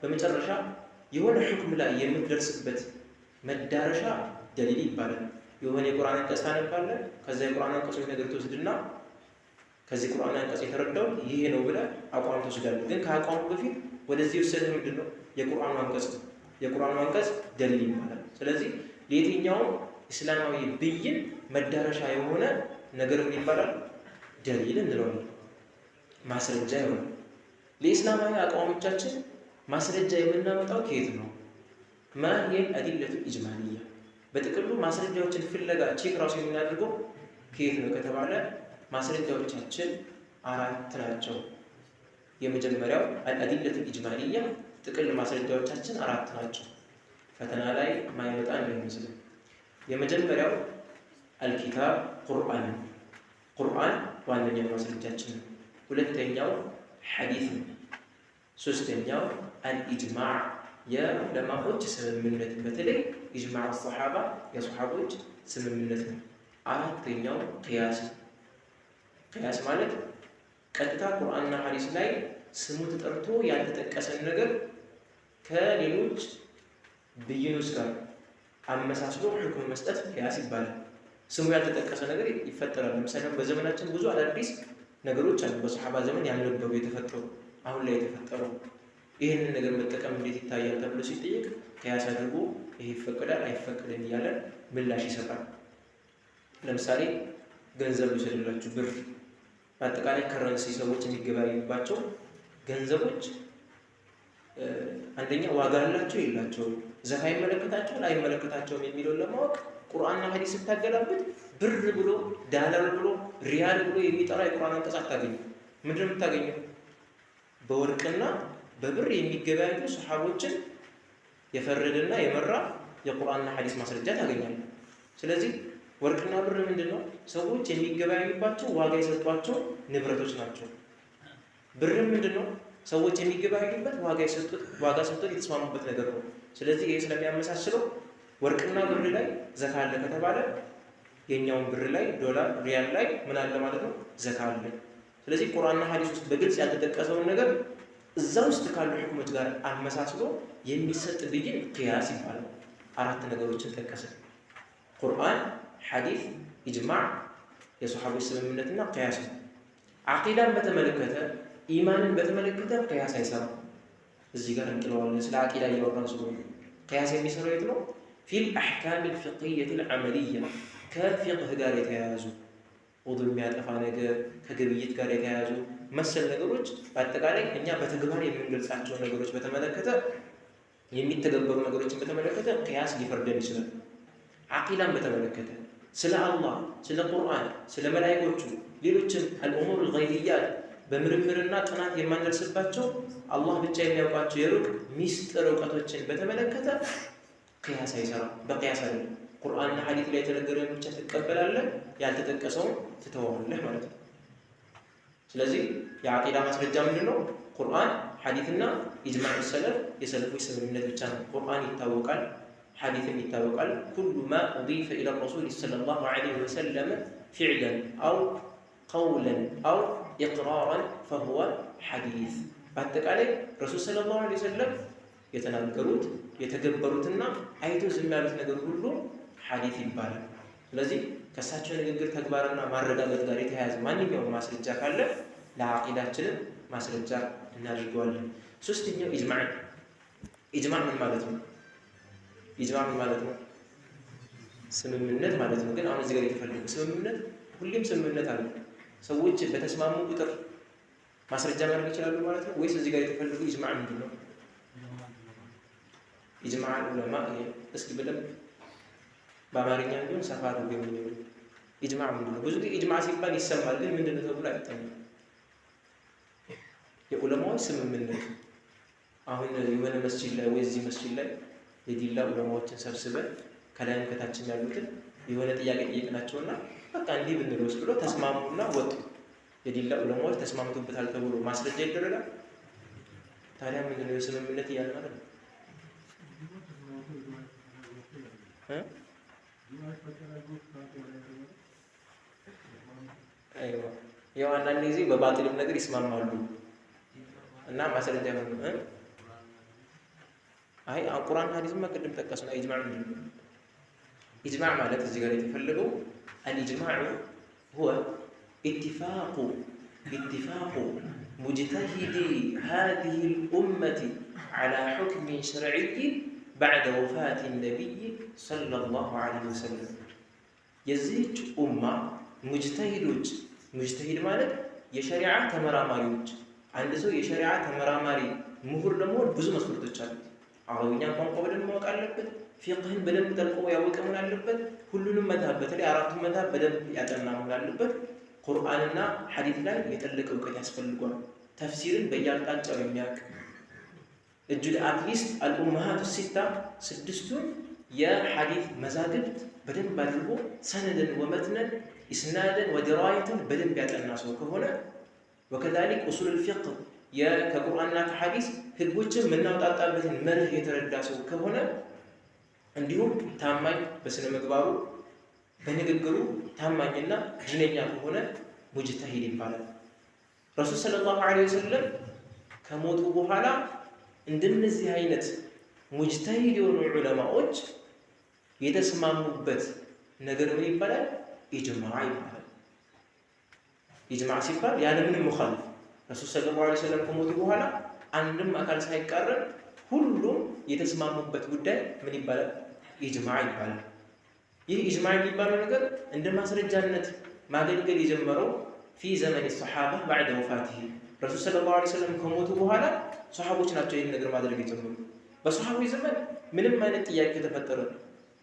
በመጨረሻ የሆነ ሕክም ላይ የምትደርስበት መዳረሻ ደሊል ይባላል። የሆነ የቁርአን አንቀጽ ታነባለህ። ከዛ የቁርአን አንቀጾች ነገር ትወስድና ከዚህ ቁርአን አንቀጽ የተረዳው ይሄ ነው ብለህ አቋም ትወስዳለህ። ግን ከአቋሙ በፊት ወደዚህ የወሰደህ ምንድን ነው? የቁርአኑ አንቀጽ ነው። የቁርአኑ አንቀጽ ደሊል ይባላል። ስለዚህ ለየትኛውም እስላማዊ ብይን መዳረሻ የሆነ ነገር ምን ይባላል? ደሊል እንለዋለን። ማስረጃ ይሆናል። ለኢስላማዊ አቋሞቻችን ማስረጃ የምናመጣው ከየት ነው? ما هي الأدلة الإجمالية። በጥቅሉ ማስረጃዎችን ፍለጋ check ራሱ የምናደርገው ከየት ነው ከተባለ ማስረጃዎቻችን አራት ናቸው። የመጀመሪያው الأدلة الإجمالية ጥቅል ማስረጃዎቻችን አራት ናቸው። ፈተና ላይ ማይመጣ እንዳይመስልህ። የመጀመሪያው الكتاب ቁርአን፣ ቁርአን ዋነኛው ማስረጃችን ነው። ሁለተኛው ሐዲስ ነው። ሶስተኛው الإجماع የዑለማዎች ስምምነት፣ በተለይ إجماع الصحابة የሰሓቦች ስምምነት ነው። አራተኛው ቅያስ ነው። ቅያስ ማለት ቀጥታ ቁርአንና ሐዲስ ላይ ስሙ ተጠርቶ ያልተጠቀሰን ነገር ከሌሎች ብይኖች ጋር አመሳስሎ ሕክም መስጠት ቅያስ ይባላል። ስሙ ያልተጠቀሰ ነገር ይፈጠራል። ለምሳሌ በዘመናችን ብዙ አዳዲስ ነገሮች አሉ። በሰሓባ ዘመን ያልነበሩ የተፈጠሩ አሁን ላይ የተፈጠሩ ይህንን ነገር መጠቀም እንዴት ይታያል ተብሎ ሲጠየቅ ቅያስ አድርጎ ይሄ ይፈቀዳል አይፈቀድም እያለ ምላሽ ይሰጣል። ለምሳሌ ገንዘብ ልውሰድላችሁ፣ ብር በአጠቃላይ currency ሰዎች የሚገበያዩባቸው ገንዘቦች አንደኛ ዋጋ አላቸው የላቸውም፣ ዘካ ይመለከታቸዋል አይመለከታቸውም የሚለውን ለማወቅ ቁርአንና ሐዲስ ስታገላብጥ ብር ብሎ ዳላር ብሎ ሪያል ብሎ የሚጠራ የቁርአን አንቀጽ አታገኝም። ምንድን ነው የምታገኘው? በወርቅና በብር የሚገበያዩ ሰሓቦችን የፈረደና የመራ የቁርአንና ሐዲስ ማስረጃ ታገኛለህ። ስለዚህ ወርቅና ብር ምንድን ነው? ሰዎች የሚገበያዩባቸው ዋጋ የሰጧቸው ንብረቶች ናቸው። ብርም ምንድን ነው? ሰዎች የሚገበያዩበት ዋጋ የሰጡት ዋጋ ሰጥቶት የተስማሙበት ነገር ነው። ስለዚህ ይሄ ስለሚያመሳስለው ወርቅና ብር ላይ ዘካ አለ ከተባለ የኛውን ብር ላይ ዶላር፣ ሪያል ላይ ምን አለ ማለት ነው? ዘካ አለ። ስለዚህ ቁርአንና ሐዲስ ውስጥ በግልጽ ያልተጠቀሰውን ነገር እዛ ውስጥ ካሉ ሕክሞች ጋር አመሳስሎ የሚሰጥ ብይን ቅያስ ይባላል። አራት ነገሮችን ጠቀሰ። ቁርአን፣ ሐዲስ፣ ኢጅማዕ፣ የሰሓቦች ስምምነትና ቅያስ ነው። ዓቂዳን በተመለከተ ኢማንን በተመለከተ ቅያስ አይሰራም። እዚህ ጋር እንጥለዋለን። ስለ ዓቂዳ እያወራን ስለሆነ ቅያስ የሚሰራው የት ነው? في الأحكام الفقهية العملية ከፊቅህ ጋር የተያያዙ ውዱእ የሚያጠፋ ነገር ከግብይት ጋር የተያያዙ መሰል ነገሮች በአጠቃላይ እኛ በተግባር የምንገልጻቸውን ነገሮች በተመለከተ የሚተገበሩ ነገሮችን በተመለከተ ቅያስ ሊፈርደን ይችላል። ዓቂዳን በተመለከተ ስለ አላህ፣ ስለ ቁርአን፣ ስለ መላኢኮቹ፣ ሌሎችም الأمور الغيبيات በምርምርና ጥናት የማንደርስባቸው አላህ ብቻ የሚያውቃቸው የሩቅ ሚስጥር እውቀቶችን በተመለከተ ቅያስ አይሰራም። በቅያስ አይደለም። ቁርአንና ሐዲስ ላይ የተነገረን ብቻ ትቀበላለህ፣ ያልተጠቀሰውን ትተዋለህ ማለት ነው። ስለዚህ የዓቂዳ ማስረጃ ምንድን ነው? ቁርአን፣ ሐዲስና إجماع السلف የሰለፎች ስምምነት ብቻ ነው። ቁርአን ይታወቃል፣ ሐዲስም ይታወቃል። كل ما أضيف إلى الرسول صلى الله عليه وسلم فعلا أو قولا أو إقرارا فهو حديث። በአጠቃላይ ረሱል صلى الله عليه وسلم የተናገሩት የተገበሩትና አይቶ ዝም ያሉት ነገር ሁሉ ሐዲስ ይባላል። ስለዚህ ከእሳቸው ንግግር ተግባርና ማረጋገጥ ጋር የተያያዘ ማንኛውም ማስረጃ ካለ ለዓቂዳችንም ማስረጃ እናደርገዋለን። ሶስተኛው ኢጅማዕ። ኢጅማዕ ምን ማለት ነው? ኢጅማዕ ምን ማለት ነው? ስምምነት ማለት ነው። ግን አሁን እዚህ ጋር የተፈለገው ስምምነት ሁሌም ስምምነት አለ። ሰዎች በተስማሙ ቁጥር ማስረጃ ማድረግ ይችላሉ ማለት ነው ወይስ እዚህ ጋር የተፈለገው ኢጅማዕ ምንድን ነው? ኢጅማዕ ዑለማ እስኪ በደንብ በአማርኛ ቢሆን ሰፋ አድርጎ የሚነግሩ ኢጅማዕ ምንድን ነው? ብዙ ጊዜ ኢጅማዕ ሲባል ይሰማል፣ ግን ምንድን ነው ተብሎ አይጠናም። የዑለማዎች ስምምነት። አሁን የሆነ መስጂድ ላይ ወይ እዚህ መስጂድ ላይ የዲላ ዑለማዎችን ሰብስበን ከላይም ከታችም ያሉትን የሆነ ጥያቄ ጠየቅናቸውና በቃ እንዲህ ብንለውስ ብሎ ተስማሙና ወጡ። የዲላ ዑለማዎች ተስማምቶበታል ተብሎ ማስረጃ ይደረጋል? ታዲያ ምንድን ነው የስምምነት እያልን ማለት ነው? ያው አንዳንድ ጊዜ በባጢልም ነገር ይስማማሉ እና ማስረጃ ነው። አይ ቁርአን ሐዲስማ ቅድም ጠቀስነው። ኢጅማዕ ምንድን ነው? ኢጅማዕ ማለት እዚህ ጋር የተፈለገው الإجماع هو اتفاق مجتهدي هذه الأمة على حكم شرعي بعد وفاة النبي صلى الله عليه وسلم። የዚህች ኡማ ሙጅተሂዶች፣ ሙጅተሂድ ማለት የሸሪዓ ተመራማሪዎች። አንድ ሰው የሸሪዓ ተመራማሪ ምሁር ለመሆን ብዙ መስፈርቶች አሉት። አረብኛ ቋንቋ በደንብ ማወቅ አለበት። ፊቅህን በደንብ ጠልቆ ያወቀ መሆን አለበት። ሁሉንም መዝሀብ በተለይ አራቱ መዝሀብ በደንብ ያጠና መሆን አለበት። ቁርአንና ሐዲስ ላይ የጠለቀ እውቀት ያስፈልጓል። ተፍሲርን በየአቅጣጫው የሚያውቅ እጁ at least الأمهات الستة ስድስቱን የሐዲስ መዛግብት በደንብ አድርጎ سندا ومتنا إسنادا ودراية በደንብ ያጠና ሰው ከሆነ وكذلك أصول الفقه ከቁርአንና ከሐዲስ ህጎችን የምናውጣጣበትን መርህ የተረዳ ሰው ከሆነ እንዲሁም ታማኝ በስነ ምግባሩ በንግግሩ ታማኝና ዲነኛ ከሆነ ሙጅተሂድ ይባላል። ረሱል صلى الله عليه وسلم ከሞቱ በኋላ እንደነዚህ አይነት ሙጅተሂድ የሆኑ ዑለማዎች የተስማሙበት ነገር ምን ይባላል? ኢጅማዕ ይባላል። ኢጅማዕ ሲባል ያለምንም ሙኻሊፍ ረሱል صلى الله عليه وسلم ከሞቱ በኋላ አንድም አካል ሳይቃረን ሁሉም የተስማሙበት ጉዳይ ምን ይባላል? ኢጅማዕ ይባላል። ይህ ኢጅማዕ የሚባለው ነገር እንደ ማስረጃነት ማገልገል የጀመረው في زمن الصحابة بعد وفاته ረሱል صلى الله عليه وسلم ከሞቱ በኋላ ሶሐቦች ናቸው ይህን ነገር ማድረግ የጀመሩ። በሶሐቦች ዘመን ምንም አይነት ጥያቄ ከተፈጠረ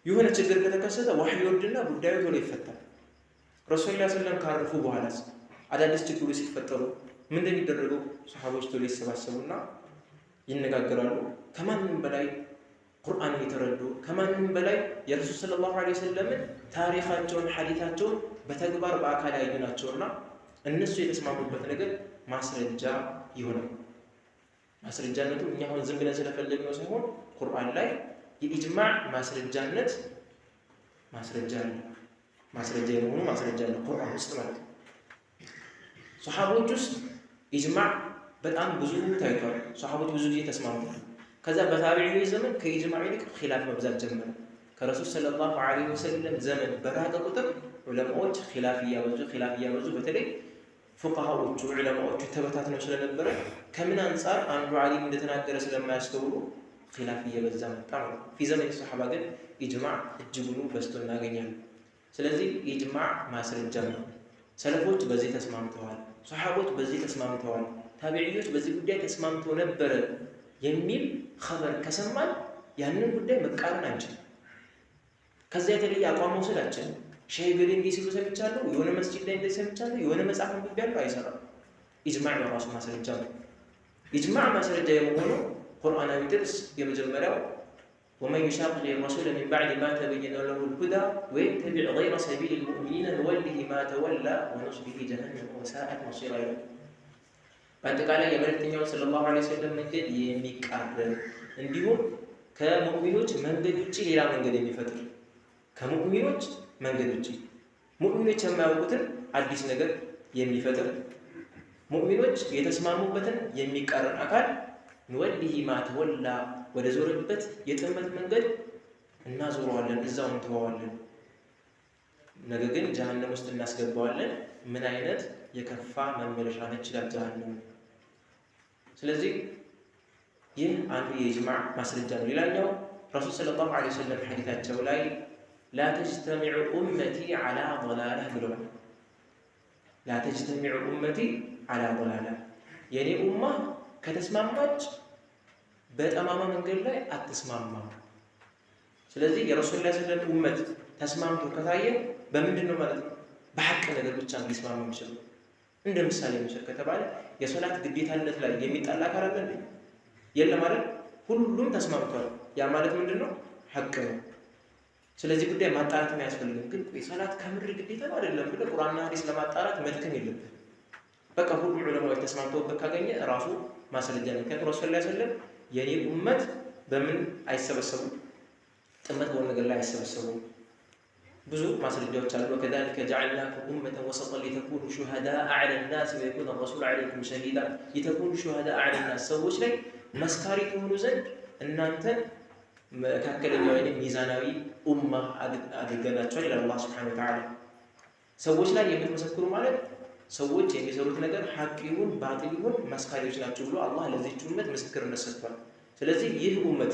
የሆነ ችግር ከተከሰተ ዋህይ ይወርድና ጉዳዩ ቶሎ ይፈታል። ረሱል صلى الله عليه وسلم ካረፉ በኋላስ አዳዲስ ችግሮች ሲፈጠሩ ምን እንደሚደረገው ሶሐቦች ቶሎ ይሰባሰቡና ይነጋገራሉ። ከማንም በላይ ቁርአንን የተረዱ ከማንም በላይ የረሱል صلى الله عليه وسلم ን ታሪካቸውን ሐዲታቸውን በተግባር በአካል ያዩ ናቸውና እነሱ የተስማሙበት ነገር ማስረጃ ይሆናል። ማስረጃነቱ እኛ አሁን ዝም ብለን ስለፈለግነው ሳይሆን ቁርአን ላይ የኢጅማዕ ማስረጃነት ማስረጃ አለ። ማስረጃ የመሆኑ ማስረጃ አለ ቁርአን ውስጥ ማለት ነው። ሶሐቦች ውስጥ ኢጅማዕ በጣም ብዙ ታይቷል። ሶሐቦች ብዙ ጊዜ ተስማምተዋል። ከዛ በታቢዒዎች ዘመን ከኢጅማዕ ይልቅ ኺላፍ መብዛት ጀመረ። ከረሱል صلى الله عليه وسلم ዘመን በራቀ ቁጥር ዑለማዎች ኺላፍ እያበዙ በተለይ ፉቃሃዎቹ ዑለማዎቹ ተበታትነው ስለነበረ ከምን አንጻር አንዱ ዓሊም እንደተናገረ ስለማያስተውሉ ኺላፍ እየበዛ መጣ ማለት ነው። في زمن الصحابة ግን ኢጅማዕ እጅጉኑ በዝቶ እናገኛለን። ስለዚህ ኢጅማዕ ማስረጃ ነው። ሰለፎች በዚህ ተስማምተዋል፣ ሶሐቦች በዚህ ተስማምተዋል፣ ታቢዒዎች በዚህ ጉዳይ ተስማምተው ነበረ የሚል ኸበር ከሰማን ያንን ጉዳይ መቃረን አንችልም። ከዛ የተለየ አቋም መውሰድ አንችልም። ሼህ ገሌ እንዲህ ሲሉ ሰምቻለሁ፣ የሆነ መስጂድ ላይ እንደዚህ ሰምቻለሁ፣ የሆነ መጽሐፍ አንብቤያለሁ፣ አይሰራም። ኢጅማዕ በራሱ ማስረጃ ነው። ኢጅማዕ ማስረጃ የመሆኑ ቁርአናዊ ጥቅስ የመጀመሪያው ومن يشاقق الرسول من بعد ما تبين له الهدى ويتبع غير سبيل المؤمنين نوله ما تولى ونصله جهنم وساءت مصيرا ይላል። በአጠቃላይ የመልእክተኛውን صلى الله عليه وسلم መንገድ የሚቃረን እንዲሁም ከሙእሚኖች መንገድ ውጭ ሌላ መንገድ የሚፈጥር ከሙእሚኖች መንገድ ውጭ ሙእሚኖች የማያውቁትን አዲስ ነገር የሚፈጥር ሙእሚኖች የተስማሙበትን የሚቃረን አካል ንወሊሂ ማ ተወላ ወደ ዞረበት የጥመት መንገድ እናዞረዋለን፣ እዛው እንተዋዋለን። ነገር ግን ጀሀነም ውስጥ እናስገባዋለን። ምን አይነት የከፋ መመለሻ ነች ይላል ጀሀነም። ስለዚህ ይህ አንዱ የኢጅማዕ ማስረጃ ነው። ሌላኛው ረሱል ሰለላሁ ዐለይሂ ወሰለም ሐዲታቸው ላይ ላ ተጅተሚዑ ኡመቲ ዐላ ضላላ ብለዋል። ላ ተጅተሚዑ ኡመቲ ዐላ ضላላ የኔ ኡማ ከተስማማች በጠማማ መንገድ ላይ አትስማማም። ስለዚህ የረሱል ላ ስለም ኡመት ተስማምቶ ከታየ በምንድን ነው ማለት ነው? በሐቅ ነገር ብቻ ነው ሊስማማ የሚችለው። እንደ ምሳሌ መውሰድ ከተባለ የሶላት ግዴታነት ላይ የሚጣላ አካል አለ እንዴ? የለም አይደል? ሁሉም ተስማምቷል። ያ ማለት ምንድን ነው? ሐቅ ነው። ስለዚህ ጉዳይ ማጣራት አያስፈልግም። ግን ቆይ ሶላት ከምር ግዴታ ነው አይደለም ብለህ ቁርአንና ሐዲስ ለማጣራት መድከም የለብህም። በቃ ሁሉም ዑለማዎች ተስማምተውበት ካገኘ ራሱ ማስረጃ ነው። ምክንያቱም ረሱል ላ ስለም የኔ ኡመት በምን አይሰበሰቡም? ጥመት በሆነ ነገር ላይ አይሰበሰቡም። ብዙ ማስረጃዎች አሉ። وكذلك جعلناكم أمة وسطا لتكونوا شهداء على الناس ويكون الرسول عليكم شهيدا لتكونوا شهداء على الناس ሰዎች ላይ መስካሪ ትሆኑ ዘንድ እናንተን መካከለኛ ወይም ሚዛናዊ ኡማ አድርገናቸዋል ይላል አላህ سبحانه وتعالى። ሰዎች ላይ የምትመሰክሩ ማለት ሰዎች የሚሰሩት ነገር ሐቅ ይሁን ባጢል ይሁን መስካሪዎች ናቸው ብሎ አላህ ለዚህች ኡመት ምስክርነት ሰጥቷል። ስለዚህ ይህ ኡመት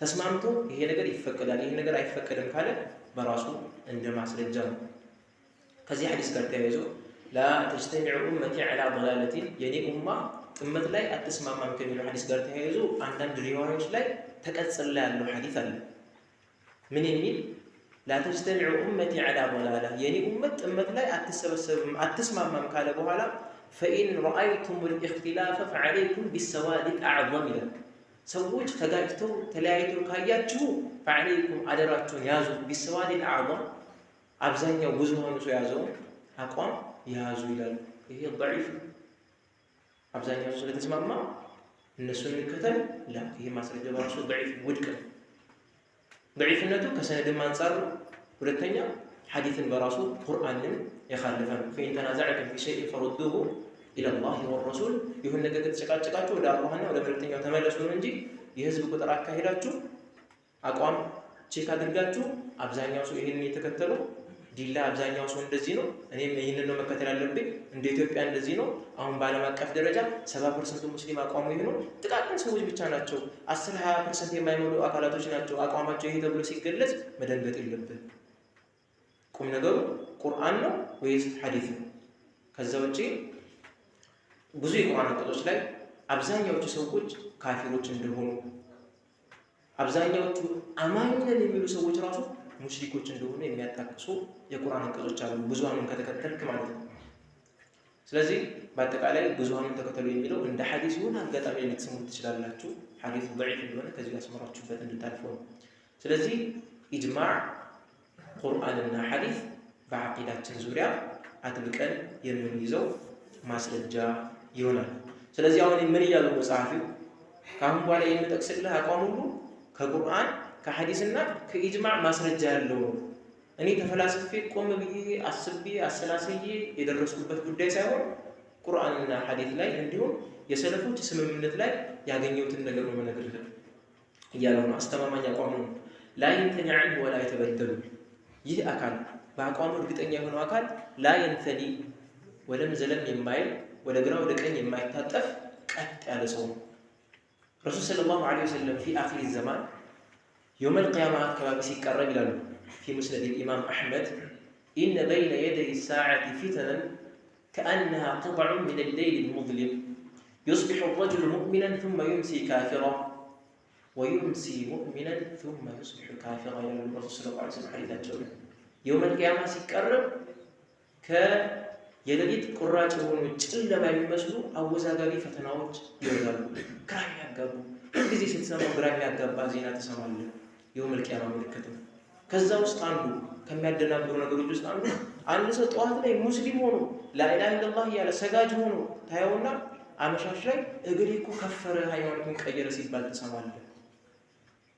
ተስማምቶ ይሄ ነገር ይፈቀዳል፣ ይሄ ነገር አይፈቀድም ካለ በራሱ እንደ ማስረጃ ነው። ከዚህ ሐዲስ ጋር ተያይዞ لا تجتمع أمتي على ضلالة የኔ ኡማ ጥመት ላይ አትስማማም ከሚለው ሐዲስ ጋር ተያይዞ አንዳንድ ሪዋያዎች ላይ ተቀጽላ ያለው ሐዲስ አለ። ምን የሚል لا تجتمع أمتي على ضلالة የኔ ኡመት ጥመት ላይ አትሰበሰብም አትስማማም ካለ በኋላ فإن رأيتم الاختلاف فعليكم بالسواد الأعظم ይላል። ሰዎች ተጋጭተው ተለያይተው ካያችሁ فعليكم አደራችሁን ያዙ፣ بالسواد الأعظم አብዛኛው ብዙሃኑ ሰው የያዘውን አቋም ያዙ ይላል። ይሄ ضعيف ነው። አብዛኛው ሰው ስለተስማማ እነሱን እንከተል لا፣ ይሄ ማስረጃ በራሱ ضعيف ውድቅ ነው። ضعيፍነቱ ከሰነድም አንጻር ነው። ሁለተኛ ሐዲስን በራሱ ቁርአንን የኻለፈ ነው። فإن تنازعتم في شيء فردوه إلى الله والرسول ይሁን ነገር ከተጨቃጨቃችሁ ወደ አላህና ወደ መልእክተኛው ተመለሱ ነው እንጂ የህዝብ ቁጥር አካሄዳችሁ አቋም check አድርጋችሁ አብዛኛው ሰው ይህንን የተከተለው ዲላ አብዛኛው ሰው እንደዚህ ነው፣ እኔም ይህንን ነው መከተል ያለብኝ፣ እንደ ኢትዮጵያ እንደዚህ ነው። አሁን በዓለም አቀፍ ደረጃ 70% ሙስሊም አቋሙ ይህ ነው። ጥቃቅን ሰዎች ብቻ ናቸው 10 20% የማይሞሉ አካላቶች ናቸው አቋማቸው ይሄ ተብሎ ሲገለጽ መደንገጥ የለብን። ቁም ነገሩ ቁርአን ነው ወይስ ሐዲስ ነው? ከዛ ውጪ ብዙ የቁርአን አንቀጾች ላይ አብዛኛዎቹ ሰዎች ካፊሮች እንደሆኑ አብዛኛዎቹ አማኝ ነን የሚሉ ሰዎች ራሱ ሙሽሪኮች እንደሆኑ የሚያጣቅሱ የቁርአን አንቀጾች አሉ፣ ብዙሃኑን ከተከተልክ ማለት ነው። ስለዚህ በአጠቃላይ ብዙሃኑን ተከተሉ የሚለው እንደ ሐዲስ ይሁን አጋጣሚ ልትሰሙት ትችላላችሁ። ሐዲሱ ضعيف እንደሆነ ከዚህ ያስመራችሁበት እንድታልፉ ነው። ስለዚህ ኢጅማዕ ቁርአንና ሐዲስ በዓቂዳችን ዙሪያ አጥብቀን የምንይዘው ማስረጃ ይሆናል። ስለዚህ አሁን ምን እያሉ ነው ጸሐፊው? ከአሁን በኋላ የምጠቅስልህ አቋም ሁሉ ከቁርአን ከሐዲስና ከኢጅማዕ ማስረጃ ያለው ነው። እኔ ተፈላስፌ ቆም ብዬ አስቤ አሰላስዬ የደረስኩበት ጉዳይ ሳይሆን ቁርአንና ሐዲስ ላይ እንዲሁም የሰለፎች ስምምነት ላይ ያገኘሁትን ነገር ነው የምነግርህ እያለው ነው። አስተማማኝ አቋም ነው። لا ينثني عنه ولا يتبدل። ይህ አካል በአቋሙ እርግጠኛ የሆነው አካል لا ينثني ወለም ዘለም የማይል ወደ ግራ ወደ ቀኝ የማይታጠፍ ቀጥ ያለ ሰው ነው። ረሱል صلى الله عليه وسلم في آخر الزمان يوم القيامة አካባቢ ሲቀረብ ይላሉ في مسند الإمام أحمد إن بين يدي الساعة فتنا كأنها قطع من الليل المظلم يصبح الرجل مؤمنا ثم يمسي كافرا ويمسي مؤمنا ثم يصبح كافرا ይላሉ ረሱል صلى الله عليه وسلም ሐዲሳቸው ላይ يوم القيامة ሲቀረብ የሌሊት ቁራጭ የሆኑ ጨለማ የሚመስሉ አወዛጋቢ ፈተናዎች ይወርዳሉ። ግራ የሚያጋቡ ሁልጊዜ ስትሰማው ግራ የሚያጋባ ዜና ትሰማለህ። يوم القيامة ምልክት ነው። ከዛ ውስጥ አንዱ ከሚያደናግሩ ነገሮች ውስጥ አንዱ አንድ ሰው ጠዋት ላይ ሙስሊም ሆኖ لا إله إلا الله እያለ ሰጋጅ ሆኖ ታየውና አመሻሽ ላይ እገሌ እኮ ከፈረ ሃይማኖቱን ቀየረ ሲባል ትሰማለህ።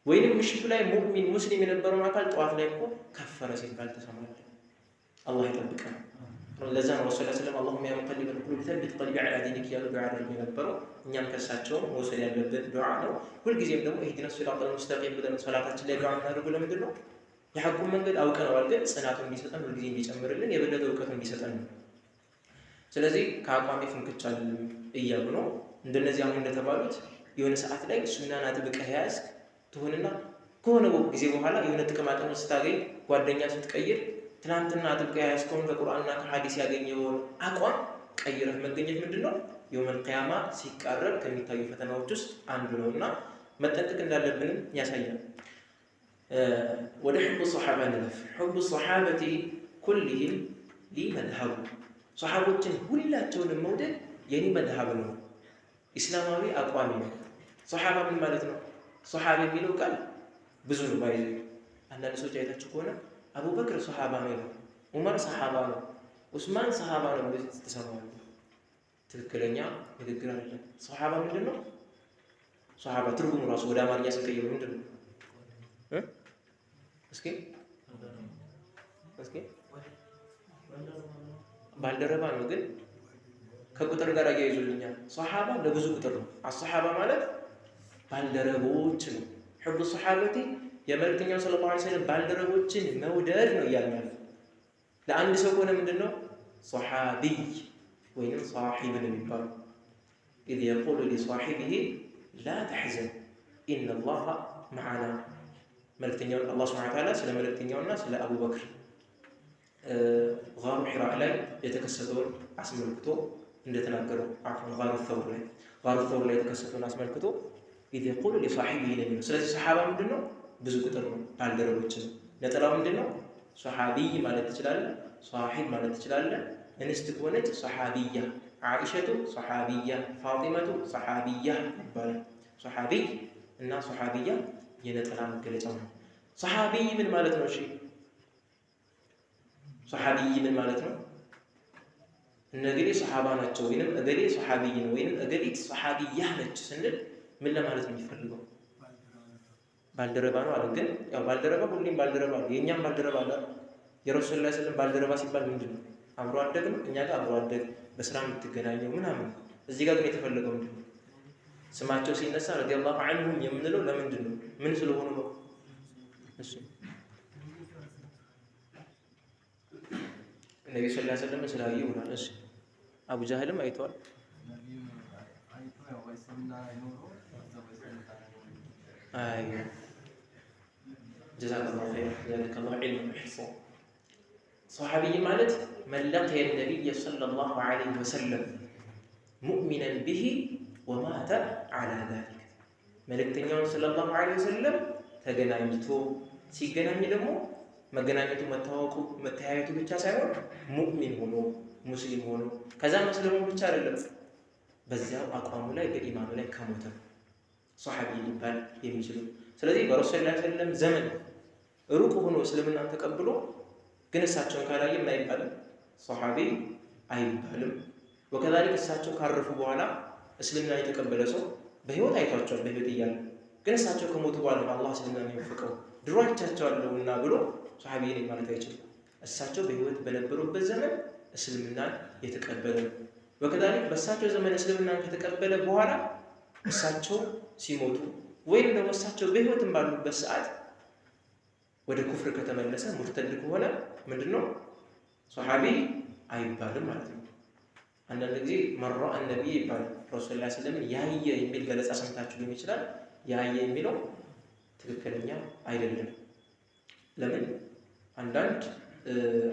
ወይንም ምሽቱ ላይ ሙእሚን ሙስሊም የነበረውን አካል ጠዋት ላይ እኮ ከፈረ ሲባል ትሰማለህ። አላህ ይጠብቀን። ለዛ ነው ረሱል ሰለም اللهم يا مقلب القلوب ثبت قلبي على دينك እያሉ ዱዓ ያደርጉ የነበረው። እኛም ከሳቸው መውሰድ ያለብን ዱዓ ነው። ሁልጊዜም ደግሞ اهدنا الصراط المستقيم ብለን ሶላታችን ላይ ዱዓ የምናደርገው ለምንድን ነው? የሐቁን መንገድ አውቀነዋል፣ ግን ጽናቱን እንዲሰጠን ሁልጊዜ እንዲጨምርልን የበለጠ እውቀቱን እንዲሰጠን ነው። ስለዚህ ከአቋሜ ፍንክች አልልም እያሉ ነው። እንደነዚህ አሁን እንደተባሉት የሆነ ሰዓት ላይ ሱናን አጥብቀህ ያዝክ ትሆንና ከሆነ ጊዜ በኋላ የሆነ ጥቅማ ጥቅም ስታገኝ ጓደኛ ስትቀይር ትናንትና አጥብቀህ የያዝከውን ከቁርአንና ከሐዲስ ያገኘውን አቋም ቀይረህ መገኘት ምንድን ነው? የውመል ቂያማ ሲቃረብ ከሚታዩ ፈተናዎች ውስጥ አንዱ ነው እና መጠንቀቅ እንዳለብንም ያሳያል። ወደ حب الصحابة እንለፍ። حب الصحابة كلهم لي مذهب፣ ሰሓቦችን ሁላቸውንም መውደድ የኔ መዝሀብ ነው፣ ኢስላማዊ አቋሚ ነው። ሰሓባ ምን ማለት ነው? ሰሓባ የሚለው ቃል ብዙ ነው። ባይዘ አንዳንድ ሰዎች አይታችሁ ከሆነ አቡበክር ሰሓባ ነው ይላል፣ ዑመር ሰሓባ ነው፣ ዑስማን ሰሓባ ነው ብሎ ትሰማዋለህ። ትክክለኛ ንግግር አይደለም። ሰሓባ ምንድን ነው? ሰሓባ ትርጉሙ ራሱ ወደ አማርኛ ስንቀይረው ምንድን ነው? እስኪ እስኪ ባልደረባ ነው፣ ግን ከቁጥር ጋር አያይዞልኛል። ሰሓባ ለብዙ ቁጥር ነው። አሰሓባ ማለት ባልደረቦች ነው። ሕቡ ሰሓበቲ የመልእክተኛው ሰለላሁ ዐለይሂ ወሰለም ባልደረቦችን መውደድ ነው እያልን ያለው። ለአንድ ሰው ከሆነ ምንድን ነው ሰሓቢይ ወይንም صاحب ነው የሚባለው። إذ يقول لصاحبه لا تحزن إن الله معنا። መልእክተኛው አላህ سبحانه وتعالى ስለ መልእክተኛውና ስለ አቡበክር غار حراء ላይ የተከሰተውን አስመልክቶ እንደተናገረው عفوا غار ثور ላይ غار ثور ላይ የተከሰተውን አስመልክቶ إذ يقول لصاحبه ነው የሚለው። ስለዚህ ሰሓባ ምንድን ነው? ብዙ ቁጥር ነው፣ ባልደረቦች ነው። ነጠላው ምንድን ነው? ሰሓቢይ ማለት ትችላለህ፣ صاحب ማለት ትችላለህ። እንስት ከሆነች ሰሓቢያ፣ ዓኢሸቱ ሰሓቢያ፣ ፋጢመቱ ሰሓቢያ ይባላል። ሰሓቢይ እና ሰሓቢያ የነጠላ መገለጫው ነው። ሰሓቢይ ምን ማለት ነው? እሺ ሰሓቢይ ምን ማለት ነው? እነ እገሌ ሰሓባ ናቸው ወይንም እገሌ ሰሓቢይ ነው ወይንም እገሊት ሰሓቢያ ነች ስንል ምን ለማለት ነው የሚፈልገው? ባልደረባ ነው አለ። ግን ያው ባልደረባ ሁሌም ባልደረባ ነው። የእኛም ባልደረባ አለ። የረሱል ላ ስለም ባልደረባ ሲባል ምንድን ነው? አብሮ አደግ ነው። እኛ ጋር አብሮ አደግ በስራ የምትገናኘው ምናምን። እዚህ ጋር ግን የተፈለገው ምንድን ነው? ስማቸው ሲነሳ ረዲየላሁ ዐንሁም የምንለው ለምንድን ነው? ምን ስለሆኑ ነው? እሱ ነቢ ስ ሰለም ስላዩ ይሆናል። እሺ አቡ ጃህልም አይተዋል። አይ ጀዛከላሁ ኸይር ጀዛከላሁ ዒልመን ወሒፍዛ። ሰሓቢይ ማለት መን ለቂየ ነቢይ ሰለላሁ ዐለይሂ ወሰለም ሙእሚነን ብሂ ወማተ ዐላ ዛሊክ፣ መልእክተኛውን ሰለላሁ ዐለይሂ ወሰለም ተገናኝቶ ሲገናኝ ደግሞ መገናኘቱ መታወቁ መተያየቱ ብቻ ሳይሆን ሙእሚን ሆኖ ሙስሊም ሆኖ ከዛ መስለሙ ብቻ አይደለም፣ በዚያው አቋሙ ላይ በኢማኑ ላይ ከሞተ ሰሓቢ ሊባል የሚችሉ። ስለዚህ በረሱል ላ ሰለም ዘመን ሩቅ ሆኖ እስልምናን ተቀብሎ ግን እሳቸውን ካላየ ምን አይባልም? ሰሓቢ አይባልም። ወከዛሊክ እሳቸው ካረፉ በኋላ እስልምናን የተቀበለ ሰው በህይወት አይቷቸዋል፣ በህይወት እያለ ግን እሳቸው ከሞቱ በኋላ ነው አላህ እስልምናን የወፈቀው ድሮ አይቻቸዋለሁና ብሎ ሰሓቢ ነኝ ማለት አይችልም። እሳቸው በህይወት በነበሩበት ዘመን እስልምናን የተቀበለ ነው። ወከዛሊክ በእሳቸው ዘመን እስልምናን ከተቀበለ በኋላ እሳቸው ሲሞቱ ወይም ደግሞ እሳቸው በህይወትም ባሉበት ሰዓት ወደ ኩፍር ከተመለሰ ሙርተድ ከሆነ ምንድነው ሰሓቢ አይባልም ማለት ነው። አንዳንድ ጊዜ መራ ነቢይ ይባላል። ረሱል ላ ስለምን ያየ የሚል ገለጻ ሰምታችሁ ሊሆን ይችላል። ያየ የሚለው ትክክለኛ አይደለም። ለምን? አንዳንድ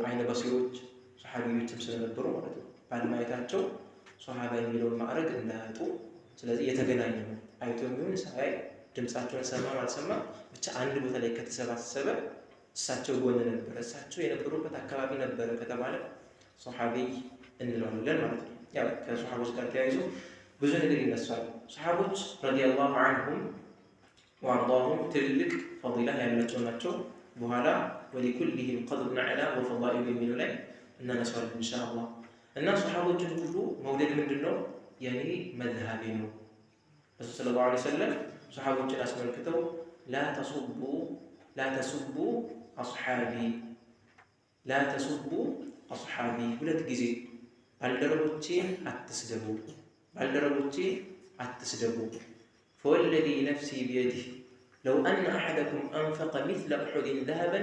አይነ በሲሮች ሰሓቢዎችም ስለነበሩ ማለት ነው። ባለማየታቸው ሰሓባ የሚለውን ማዕረግ እንዳያጡ፣ ስለዚህ የተገናኘ ነው። አይቶ የሚሆን ሳያይ ድምፃቸውን ሰማም አልሰማም ብቻ አንድ ቦታ ላይ ከተሰባሰበ እሳቸው ጎን ነበረ፣ እሳቸው የነበሩበት አካባቢ ነበረ ከተባለ ሰሓቢይ እንለዋለን ማለት ነው። ያው ከሰሓቦች ጋር ተያይዞ ብዙ ነገር ይነሳል። ሰሓቦች ረዲየላሁ ዐንሁም ወአርዳሁም ትልልቅ ፈዲላ ያላቸው ናቸው። በኋላ ወሊኩልሂም ቀድሩን ዐላ ወፈዳኢሉ የሚለው ላይ እናነሳዋለን ኢንሻአላህ። እና ሰሓቦችን ሁሉ መውደድ ምንድን ነው? የኔ መዝሀቤ ነው። ረሱል ሰለላሁ ዐለይሂ ወሰለም ሰሓቦችን አስመልክተው ላ ተሱቡ አስሓቢ ላ ተሱቡ አስሓቢ ሁለት ጊዜ ባልደረቦቼን አትስደቡ፣ ባልደረቦቼን አትስደቡ። فوالذي نفسي بيده لو أن أحدكم أنفق مثل أحد ذهبا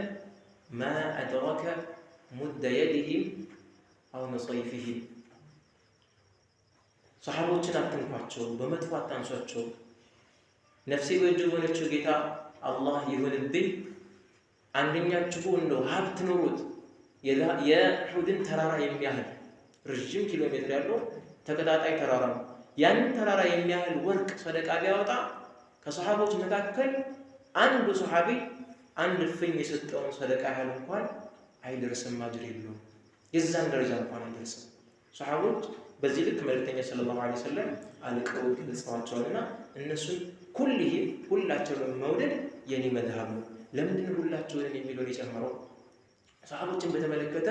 ما أدرك مد يدهم أو نصيفهم። ሰሓቦችን አትንኳቸው፣ በመጥፎ አታንሷቸው። ነፍሴ በእጁ በሆነችው ጌታ አላህ ይሁንብኝ፣ አንደኛችሁ እንደው ሀብት ኖሮት የኡሑድን ተራራ የሚያህል ረዥም ኪሎ ሜትር ያለው ተቀጣጣይ ተራራ ነው። ያንን ተራራ የሚያህል ወርቅ ሰደቃ ቢያወጣ ከሰሃቦች መካከል አንዱ ሰሃቢ አንድ እፍኝ የሰጠውን ሰደቃ ያህል እንኳን አይደርስም፣ አጅር የለውም። የዛን ደረጃ እንኳን አይደርስም። ሰሃቦች በዚህ ልክ መልእክተኛ ሰለላሁ ዐለይሂ ወሰለም አልቀው ገልጸዋቸዋልና እነሱን ኩልህም ሁላቸውንም መውደድ የኔ መዝሀብ ነው። ለምንድን ነው ሁላቸውንም የሚለውን የጨመረው? ሰሃቦችን በተመለከተ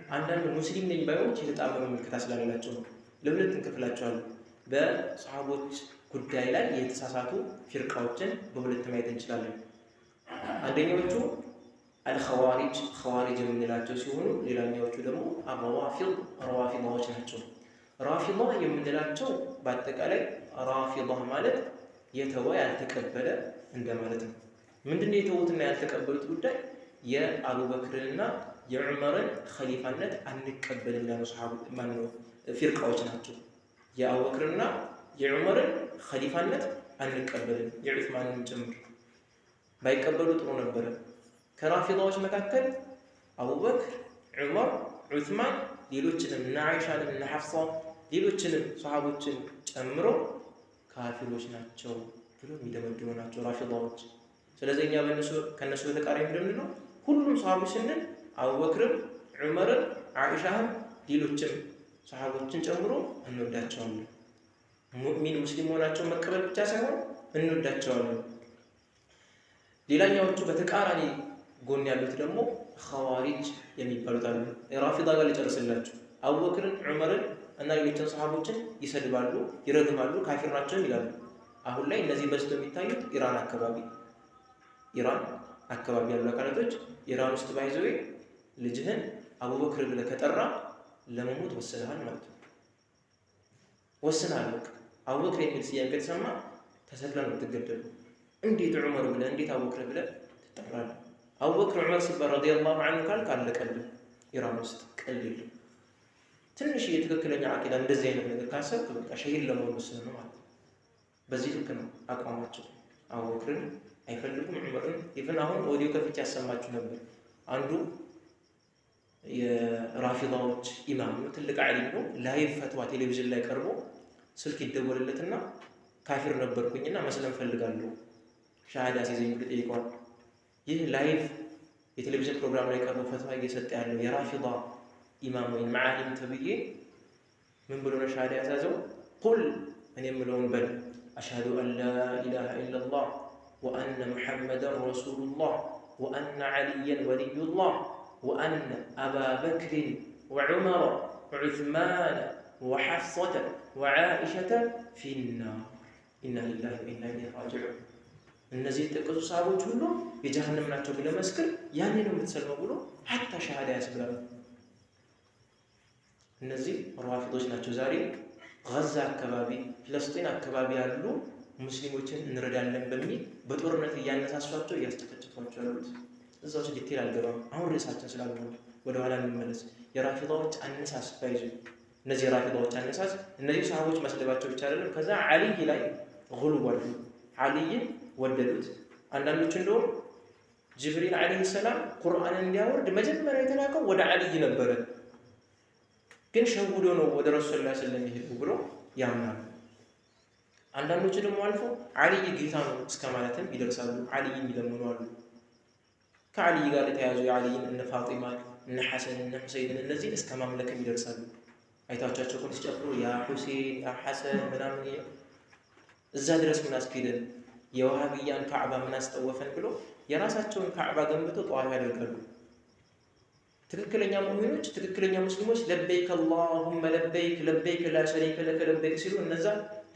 አንዳንድ ሙስሊም ነኝ ባዮች የተጣመመ ምልከታ ስላላቸው ነው። ለሁለት እንከፍላቸዋለን። በሰሃቦች ጉዳይ ላይ የተሳሳቱ ፊርቃዎችን በሁለት ማየት እንችላለን። አንደኛዎቹ አልኸዋሪጅ ኸዋሪጅ የምንላቸው ሲሆኑ ሌላኛዎቹ ደግሞ አረዋፊድ ረዋፊዳዎች ናቸው። ራፊዳ የምንላቸው በአጠቃላይ ራፊዳ ማለት የተወ ያልተቀበለ እንደማለት ነው። ምንድነው የተዉትና ያልተቀበሉት ጉዳይ? የአቡበክርንና የዑመርን ኸሊፋነት አንቀበልም ያሉ ማነው ፊርቃዎች ናቸው። የአቡበክርንና የዑመርን ኸሊፋነት አንቀበልም የዑስማንንም ጭምር ባይቀበሉ ጥሩ ነበረ። ከራፊዳዎች መካከል አቡበክር፣ ዑመር፣ ዑስማን ሌሎችንም እነ አይሻንም እነ ሐፍሳ ሌሎችንም ሰሃቦችን ጨምሮ ካፊሮች ናቸው ብሎ የሚደመድሙ ናቸው ራፊዳዎች። ስለዚህ እኛ በእነሱ ከነሱ በተቃራኒ ምንድን ነው ሁሉም ሰሃቦች ስንል አቡበክርም፣ ዑመርም፣ አይሻህም ሌሎችም ሰሃቦችን ጨምሮ እንወዳቸዋለን። ሙእሚን ሙስሊም መሆናቸውን መቀበል ብቻ ሳይሆን እንወዳቸዋለን። ሌላኛዎቹ በተቃራኒ ጎን ያሉት ደግሞ ኸዋሪጅ የሚባሉት አሉ። ራፊዳ ጋር ልጨርስላችሁ። አቡበክርን፣ ዑመርን እና ሌሎችን ሰሃቦችን ይሰድባሉ፣ ይረግማሉ፣ ካፊር ናቸው ይላሉ። አሁን ላይ እነዚህ በዝተው የሚታዩት ኢራን አካባቢ ያሉ አካላቶች ኢራን ውስጥ by the way ልጅህን አቡበክር ብለህ ከጠራ ለመሞት ወስነሃል ማለት ነው። ወስነሃል። በቃ አቡበክር የሚል ስያሜ ከተሰማ ተሰቅለህ ነው የምትገደለው። እንዴት ዑመር ብለህ እንዴት አቡበክር ብለህ ትጠራለህ? አቡበክር ዑመር ሲባል ረዲየላሁ ዐንሁ ካልክ አለቀልህ። ኢራን ውስጥ ቀልድ የለም። ትንሽ የትክክለኛ አቂዳ እንደዚህ አይነት ነገር ካሰብክ በቃ ሸሂድ ለመሆን ወስነህ ነው ማለት ነው። በዚህ ልክ ነው አቋማቸው። አቡበክርን አይፈልጉም፣ ዑመርን even አሁን ኦዲዮ ከፍቼ ያሰማችሁ ነበር። አንዱ የራፊዳዎች ኢማም ነው፣ ትልቅ ዓሊም ነው። live ፈትዋ ቴሌቪዥን ላይ ቀርቦ ስልክ ይደወልለትና ካፊር ነበርኩኝና መስለም ፈልጋለሁ ሻሃዳ ሲዘኝ ብሎ ጠይቀዋል። ይህ live የቴሌቪዥን ፕሮግራም ላይ ቀርቦ ፈትዋ እየሰጠ ያለው የራፊዳ ኢማም ወይም ዓሊም ተብዬ ምን ብሎ ነው ሻሃዳ ያሳዘው? قل እኔ የምለውን በል أشهد أن لا إله إلا الله وأن محمدا رسول الله وأن عليا ولي الله وأن أبا بكر وعمر وعثمان وحفصة وعائشة في النار إنا لله وإنا إليه راجعون። እነዚህ የተጠቀሱ ሰሃቦች ሁሉ የጀሃነም ናቸው ብለህ መስክር፣ ያኔ ነው የምትሰልመው ብሎ ሐታ ሻሃዳ ያስብላል። እነዚህ ራፊዶች ናቸው። ዛሬ ጋዛ አካባቢ ፍለስጤን አካባቢ ያሉ ሙስሊሞችን እንረዳለን በሚል በጦርነት እያነሳሷቸው እያስጨፈጨፏቸው ያሉት። እዛ ውስጥ detail አልገባም፣ አሁን ርዕሳችን ስላልሆነ ወደኋላ እንመለስ። የራፊዳዎች አነሳስ by the way እነዚህ የራፊዳዎች አነሳስ እነዚህ ሰሃቦች መስደባቸው ብቻ አይደለም። ከዛ ዓሊይ ላይ غلو አሉ። ዓሊይን ወደዱት። አንዳንዶቹ እንደውም ጅብሪል ዓለይሂ ሰላም ቁርአንን እንዲያወርድ መጀመሪያ የተላከው ወደ ዓሊይ ነበረ፣ ግን ሸውዶ ነው ወደ ረሱል ሰለላሁ ዐለይሂ ወሰለም የሄዱ ብሎ ያምናሉ። አንዳንዶቹ ደግሞ አልፎ ዓሊይ ጌታ ነው እስከ ማለትም ይደርሳሉ። ዓሊይን ይለምኑ አሉ። ከዓሊይ ጋር የተያዙ የዓሊይን እነ ፋጢማን እነ ሐሰን እነ ሁሴንን እነዚህን እስከ ማምለክም ይደርሳሉ። አይታቻቸው እኮ ሲጨፍሩ ያ ሁሴን ያ ሐሰን ምናምን እዛ ድረስ ምን አስኬደን የዋሃብያን ካዕባ ምን አስጠወፈን ብሎ የራሳቸውን ካዕባ ገንብተው ጠዋፍ ያደርጋሉ። ትክክለኛ ሙእሚኖች ትክክለኛ ሙስሊሞች لبيك اللهم لبيك لبيك لا شريك لك لبيك ሲሉ እነዛ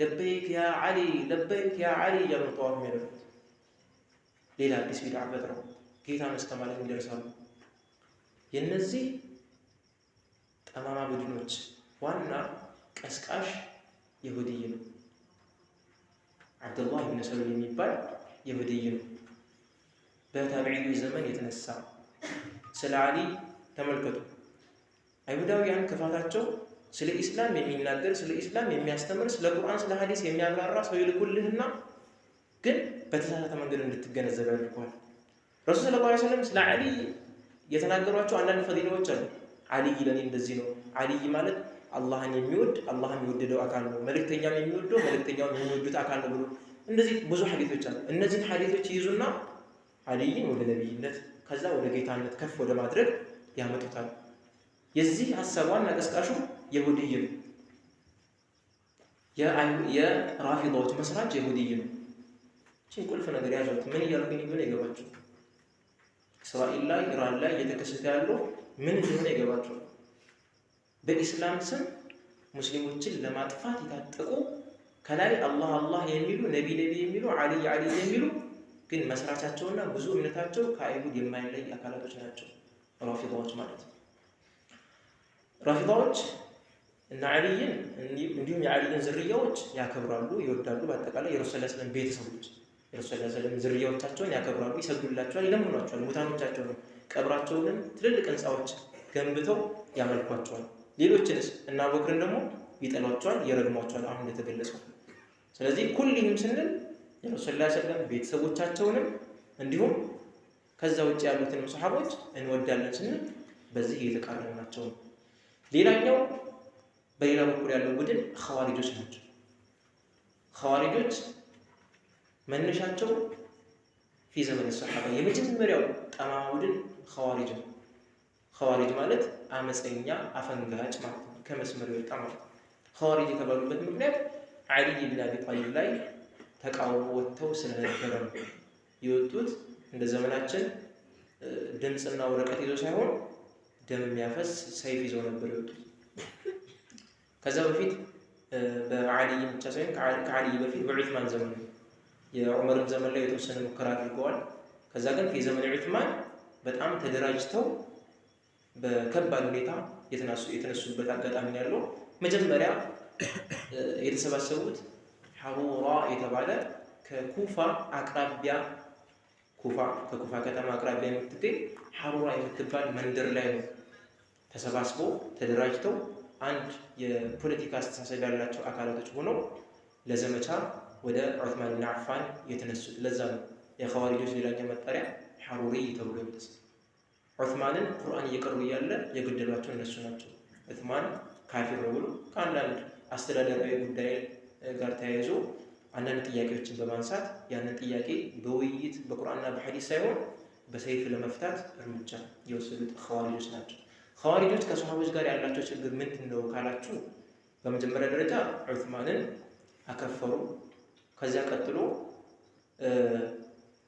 لبيك يا علي لبيك يا علي እያሉ ጠዋፍ የሚያደርጉት ሌላ አዲስ ቢድዓ ፈጥረው ጌታን እስከ ማለት ይደርሳሉ። የእነዚህ ጠማማ ቡድኖች ዋና ቀስቃሽ ይሁዲይ ነው። ዓብዱላህ ብን ሰሉል የሚባል ይሁዲይ ነው። በታቢዒ ዘመን የተነሳ ስለ ዓሊ ተመልከቱ። አይሁዳውያን ክፋታቸው ስለ ኢስላም የሚናገር ስለ ኢስላም የሚያስተምር ስለ ቁርአን ስለ ሐዲስ የሚያብራራ ሰው ይልኩልህና ግን በተሳሳተ መንገድ እንድትገነዘብ ያደርገዋል። ረሱል ሰለላሁ ዐለይሂ ወሰለም ስለ ዓሊ የተናገሯቸው አንዳንድ ፈዲላዎች አሉ። ዓሊይ ለኔ እንደዚህ ነው። ዓሊይ ማለት አላህን የሚወድ አላህም የወደደው አካል ነው፣ መልእክተኛም የሚወደው መልእክተኛውም የሚወዱት አካል ነው ብሎ እንደዚህ ብዙ ሐዲሶች አሉ። እነዚህን ሐዲሶች ይይዙና አልይን ወደ ነብይነት ከዛ ወደ ጌታነት ከፍ ወደ ማድረግ ያመጡታል። የዚህ ሐሳብ ዋና ቀስቃሹ የሁዲይ ነው። የራፊዳዎች መስራች የሁዲይ ነው። ይህችን ቁልፍ ነገር ያዟት። ምን እያልኩኝ እንደሆነ ይገባቸው። እስራኤል ላይ ኢራን ላይ እየተከሰተ ያለው ምን እንደሆነ ይገባቸው። በኢስላም ስም ሙስሊሞችን ለማጥፋት የታጠቁ ከላይ አላህ አላህ የሚሉ ነቢ ነቢ የሚሉ አልይ አልይ የሚሉ ግን መስራቻቸውና ብዙ እምነታቸው ከአይሁድ የማይለይ አካላቶች ናቸው ራፊዳዎች ማለት ነው። ራፊዳዎች እና አልይን እንዲሁም የአልይን ዝርያዎች ያከብራሉ፣ ይወዳሉ። በአጠቃላይ የረሱል ሰለላሁ ዐለይሂ ወሰለም ቤተሰቦች የረሱል ሰለላሁ ዐለይሂ ወሰለም ዝርያዎቻቸውን ያከብራሉ፣ ይሰግዱላቸዋል፣ ይለምኗቸዋል። ሙታኖቻቸውን ቀብራቸውንም ትልልቅ ህንፃዎች ገንብተው ያመልኳቸዋል። ሌሎችንስ እና አቡበክርን ደግሞ ይጠሏቸዋል፣ ይረግሟቸዋል፣ አሁን እንደተገለጸው። ስለዚህ ኩልህም ስንል የረሱል ሰለላሁ ዐለይሂ ወሰለም ቤተሰቦቻቸውንም እንዲሁም ከዛ ውጭ ያሉትንም ሰሃቦች እንወዳለን ስንል በዚህ እየተቃረኑ ናቸው። ሌላኛው በሌላ በኩል ያለው ቡድን ኸዋሪጆች ናቸው። ኸዋሪጆች መነሻቸው ፊ ዘመን ሰሃባ የመጀመሪያው ጠማማ ቡድን ኸዋሪጅ ነው። ኸዋሪጅ ማለት አመፀኛ አፈንጋጭ ማለት ነው፣ ከመስመር የወጣ ማለት ነው። ኸዋሪጅ የተባሉበት ምክንያት ዓሊ ብን አቢ ጣሊብ ላይ ተቃውሞ ወጥተው ስለነበረ ነው የወጡት። እንደ ዘመናችን ድምፅና ወረቀት ይዞ ሳይሆን ደም የሚያፈስ ሰይፍ ይዘው ነበር የወጡት። ከዛ በፊት በዓሊይ ብቻ ሳይሆን ከዓሊይ በፊት በዑትማን ዘመን ነው። የዑመርም ዘመን ላይ የተወሰነ ሙከራ አድርገዋል። ከዛ ግን የዘመን ዑትማን በጣም ተደራጅተው በከባድ ሁኔታ የተነሱበት አጋጣሚ ያለው። መጀመሪያ የተሰባሰቡት ሐሩራ የተባለ ከኩፋ አቅራቢያ ከኩፋ ከተማ አቅራቢያ የምትገኝ ሐሩራ የምትባል መንደር ላይ ነው ተሰባስበው ተደራጅተው አንድ የፖለቲካ አስተሳሰብ ያላቸው አካላቶች ሆነው ለዘመቻ ወደ ዑትማን ብን አፋን የተነሱት። ለዛ ነው የኸዋሪጆች ሌላኛው መጠሪያ ሐሩሪ ተብሎ የሚጠራው። ዑትማንን ቁርአን እየቀሩ እያለ የገደሏቸው እነሱ ናቸው። ዑትማን ካፊር ነው ብሎ ከአንዳንድ አስተዳደራዊ ጉዳይ ጋር ተያይዞ አንዳንድ ጥያቄዎችን በማንሳት ያንን ጥያቄ በውይይት በቁርአንና በሐዲስ ሳይሆን በሰይፍ ለመፍታት እርምጃ የወሰዱት ኸዋሪጆች ናቸው። ኸዋሪጆች ከሰሃቦች ጋር ያላቸው ችግር ምንድን ነው ካላችሁ፣ በመጀመሪያ ደረጃ ዑትማንን አከፈሩ። ከዚያ ቀጥሎ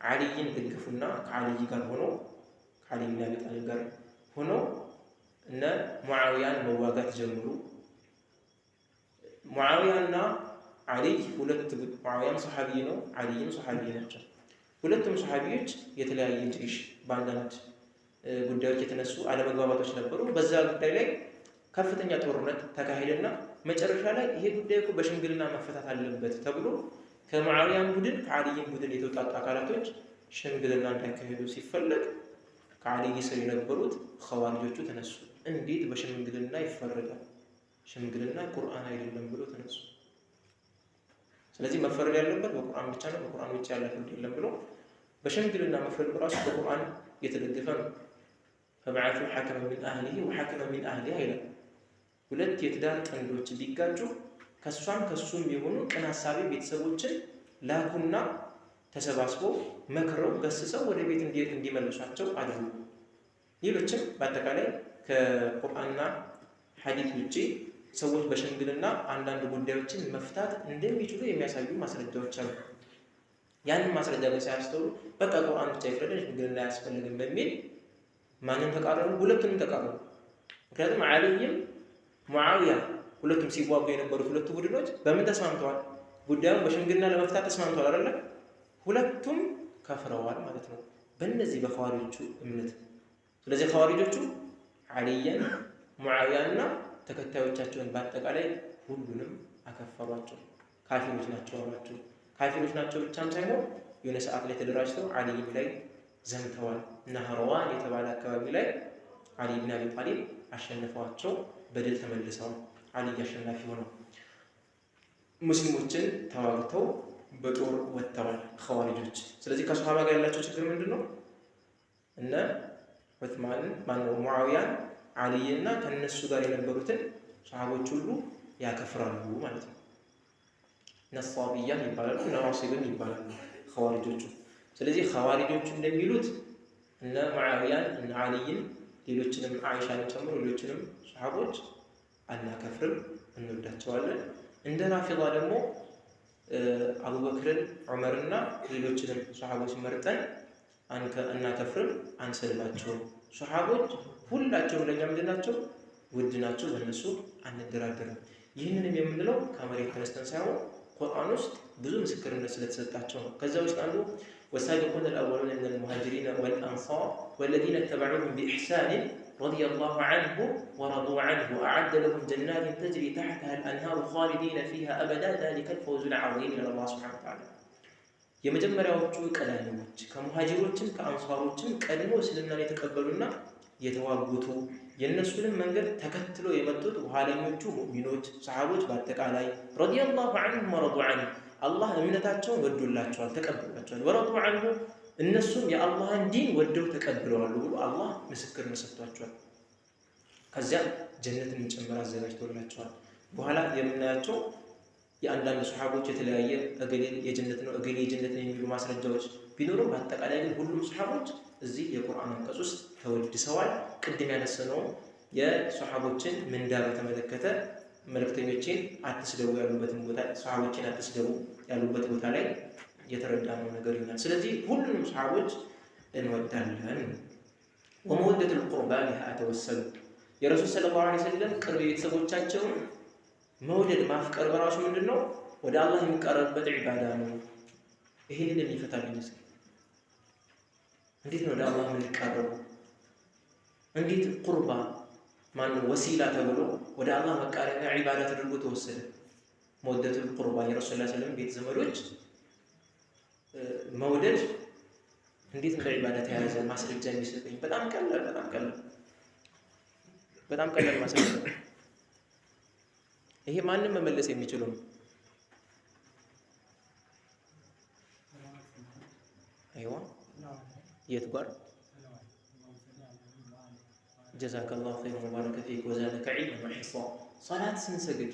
ዓሊይን ደገፉና ከዓሊይ ጋር ሆኖ ከዓሊ ብን አቢ ጣሊብ ጋር ሆኖ እነ ሙዓዊያን መዋጋት ጀምሩ። ሙዓዊያና ዓሊይ ሁለት ሙዓዊያም ሰሃቢ ነው፣ ዓሊይም ሰሃቢ ናቸው። ሁለቱም ሰሃቢዎች የተለያየ ጀይሽ በአንዳንድ ጉዳዮች የተነሱ አለመግባባቶች ነበሩ። በዛ ጉዳይ ላይ ከፍተኛ ጦርነት ተካሄደና መጨረሻ ላይ ይሄ ጉዳይ እኮ በሽምግልና መፈታት አለበት ተብሎ ከሙዓዊያም ቡድን ከዓሊይም ቡድን የተውጣጡ አካላቶች ሽምግልና እንዳይካሄዱ ሲፈለግ ከዓሊይ ስር የነበሩት ኸዋሪጆቹ ተነሱ። እንዴት በሽምግልና ይፈረዳል? ሽምግልና ቁርአን አይደለም ብሎ ተነሱ። ስለዚህ መፈረድ ያለበት በቁርአን ብቻ ነው፣ በቁርአን ውጭ ያለ ፍርድ የለም ብሎ በሽምግልና መፍረድ በራሱ በቁርአን የተደገፈ ነው። فابعثوا حكما من أهله وحكما من أهلها ይላል። ሁለት የትዳር ጥንዶች ቢጋጩ ከሷም ከሱም የሆኑ ቅን ሀሳቢ ቤተሰቦችን ላኩና ተሰባስበው መክረው ገስጸው ወደ ቤት እንዲመልሷቸው አድርጉ። ሌሎችም በአጠቃላይ ከቁርአንና ሐዲስ ውጪ ሰዎች በሽምግልና አንዳንድ ጉዳዮችን መፍታት እንደሚችሉ የሚያሳዩ ማስረጃዎች አሉ። ያንን ማስረጃ ግን ሳያስተውሉ በቃ ቁርአን ብቻ ይፍረደን ሽምግልና አያስፈልግም በሚል ማንን ተቃረኑ? ሁለቱንም ተቃረኑ። ምክንያቱም ዓሊይም ሙዓዊያ ሁለቱም ሲዋጉ የነበሩት ሁለቱ ቡድኖች በምን ተስማምተዋል? ጉዳዩን በሽምግልና ለመፍታት ተስማምተዋል አይደለ? ሁለቱም ከፍረዋል ማለት ነው በእነዚህ በኸዋሪጆቹ እምነት። ስለዚህ ኸዋሪጆቹ ዓሊይን ሙዓዊያንና ተከታዮቻቸውን በአጠቃላይ ሁሉንም አከፈሯቸው። ካፊሮች ናቸው አሏቸው። ካፊሮች ናቸው ብቻም ሳይሆን የሆነ ሰዓት ላይ ተደራጅተው ዓሊይም ላይ ዘምተዋል። ነህረዋን የተባለ አካባቢ ላይ ዓሊ ብን አቢ ጣሊብ አሸንፈዋቸው በድል ተመልሰዋል። ዓሊይ አሸናፊ ሆነው ሙስሊሞችን ተዋግተው በጦር ወጥተዋል ኸዋሪጆች። ስለዚህ ከሶሃባ ጋር ያላቸው ችግር ምንድን ነው? እነ ዑትማንን ማነው ሙዓዊያን ዓሊይና ከነሱ ጋር የነበሩትን ሰሃቦች ሁሉ ያከፍራሉ ማለት ነው። ነሷቢያም ይባላሉ፣ ነዋሲብም ይባላሉ ኸዋሪጆቹ። ስለዚህ ኸዋሪጆቹ እንደሚሉት እነ ሙዓዊያን እነ ዓሊይን ሌሎችንም አይሻን ጨምሮ ሌሎችንም ሰሃቦች አናከፍርም፣ እንወዳቸዋለን። እንደ ራፊዳ ደግሞ አቡበክርን ዑመርና ሌሎችንም ሰሃቦች መርጠን አናከፍርም፣ አንሰድባቸውም። ሰሃቦች ሁላቸውም ለእኛ ምንድን ናቸው? ውድ ናቸው። በእነሱ አንደራደርም። ይህንንም የምንለው ከመሬት ተነስተን ሳይሆን ቁርአን ውስጥ ብዙ ምስክርነት ስለተሰጣቸው ነው። ከዛ ውስጥ አንዱ والسابقون الأولون من المهاجرين والأنصار والذين اتبعوهم بإحسان رضي الله عنهم ورضوا عنه أعد لهم جنات تجري تحتها الأنهار خالدين فيها أبدا ذلك الفوز العظيم إلى الله سبحانه وتعالى። የመጀመሪያዎቹ ቀዳሚዎች ከሙሃጅሮችም ከአንሷሮችም ቀድሞ እስልምናን የተቀበሉና የተዋጉቱ የእነሱንም መንገድ ተከትሎ የመጡት ኋለኞቹ ሙእሚኖች ሰሃቦች በአጠቃላይ رضي الله عنهم ورضوا عنه አላህ እምነታቸውን ወዶላቸዋል፣ ተቀብሏቸዋል። ورضوا عنه እነሱም የአላህን ዲን ወደው ተቀብለዋል ብሎ አላህ ምስክርነት ሰጥቷቸዋል። ከዚያም ጀነትን ጭምር አዘጋጅቶላቸዋል። በኋላ የምናያቸው የአንዳንድ ሰሓቦች የተለያየ እገሌ የጀነት ነው እገሌ የጀነት ነው የሚሉ ማስረጃዎች ቢኖሩም በአጠቃላይ ግን ሁሉም ሰሓቦች እዚህ የቁርአን አንቀጽ ውስጥ ተወድሰዋል። ቅድም ያነሳነው የሰሓቦችን ምንዳ በተመለከተ መልእክተኞቼን አትስደቡ ያሉበትን ቦታ ሰሓቦችን አትስደቡ ያሉበት ቦታ ላይ የተረዳነው ነገር ይሆናል። ስለዚህ ሁሉንም ሰሓቦች እንወዳለን። ومودة القربى بها أتوسل የረሱል صلى الله عليه وسلم ቅርብ ቤተሰቦቻቸውን መውደድ ማፍቀር በራሱ ምንድን ነው? ወደ አላህ የሚቀረብበት ዒባዳ ነው። ይህንን የሚፈታልኝ እስኪ እንዴት ነው ወደ አላህ የምንቀረበው? እንዴት ቁርባ ማነው ወሲላ ተብሎ ወደ አላህ መቃረቢያ ዒባዳ ተደርጎ ተወሰደ? مودة القربى የረሱል ላ ስለም ቤት ዘመዶች መውደድ እንዴት እንደ ዒባዳ ተያዘ? ማስረጃ የሚሰጠኝ በጣም ቀላል በጣም ቀላል በጣም ቀላል ማስረጃ። ይሄ ማንም መመለስ የሚችለው ነው። አይዋ የት ጋር جزاك الله خير وبارك فيك وزادك علما وحفظا። ሰላት ስንሰግድ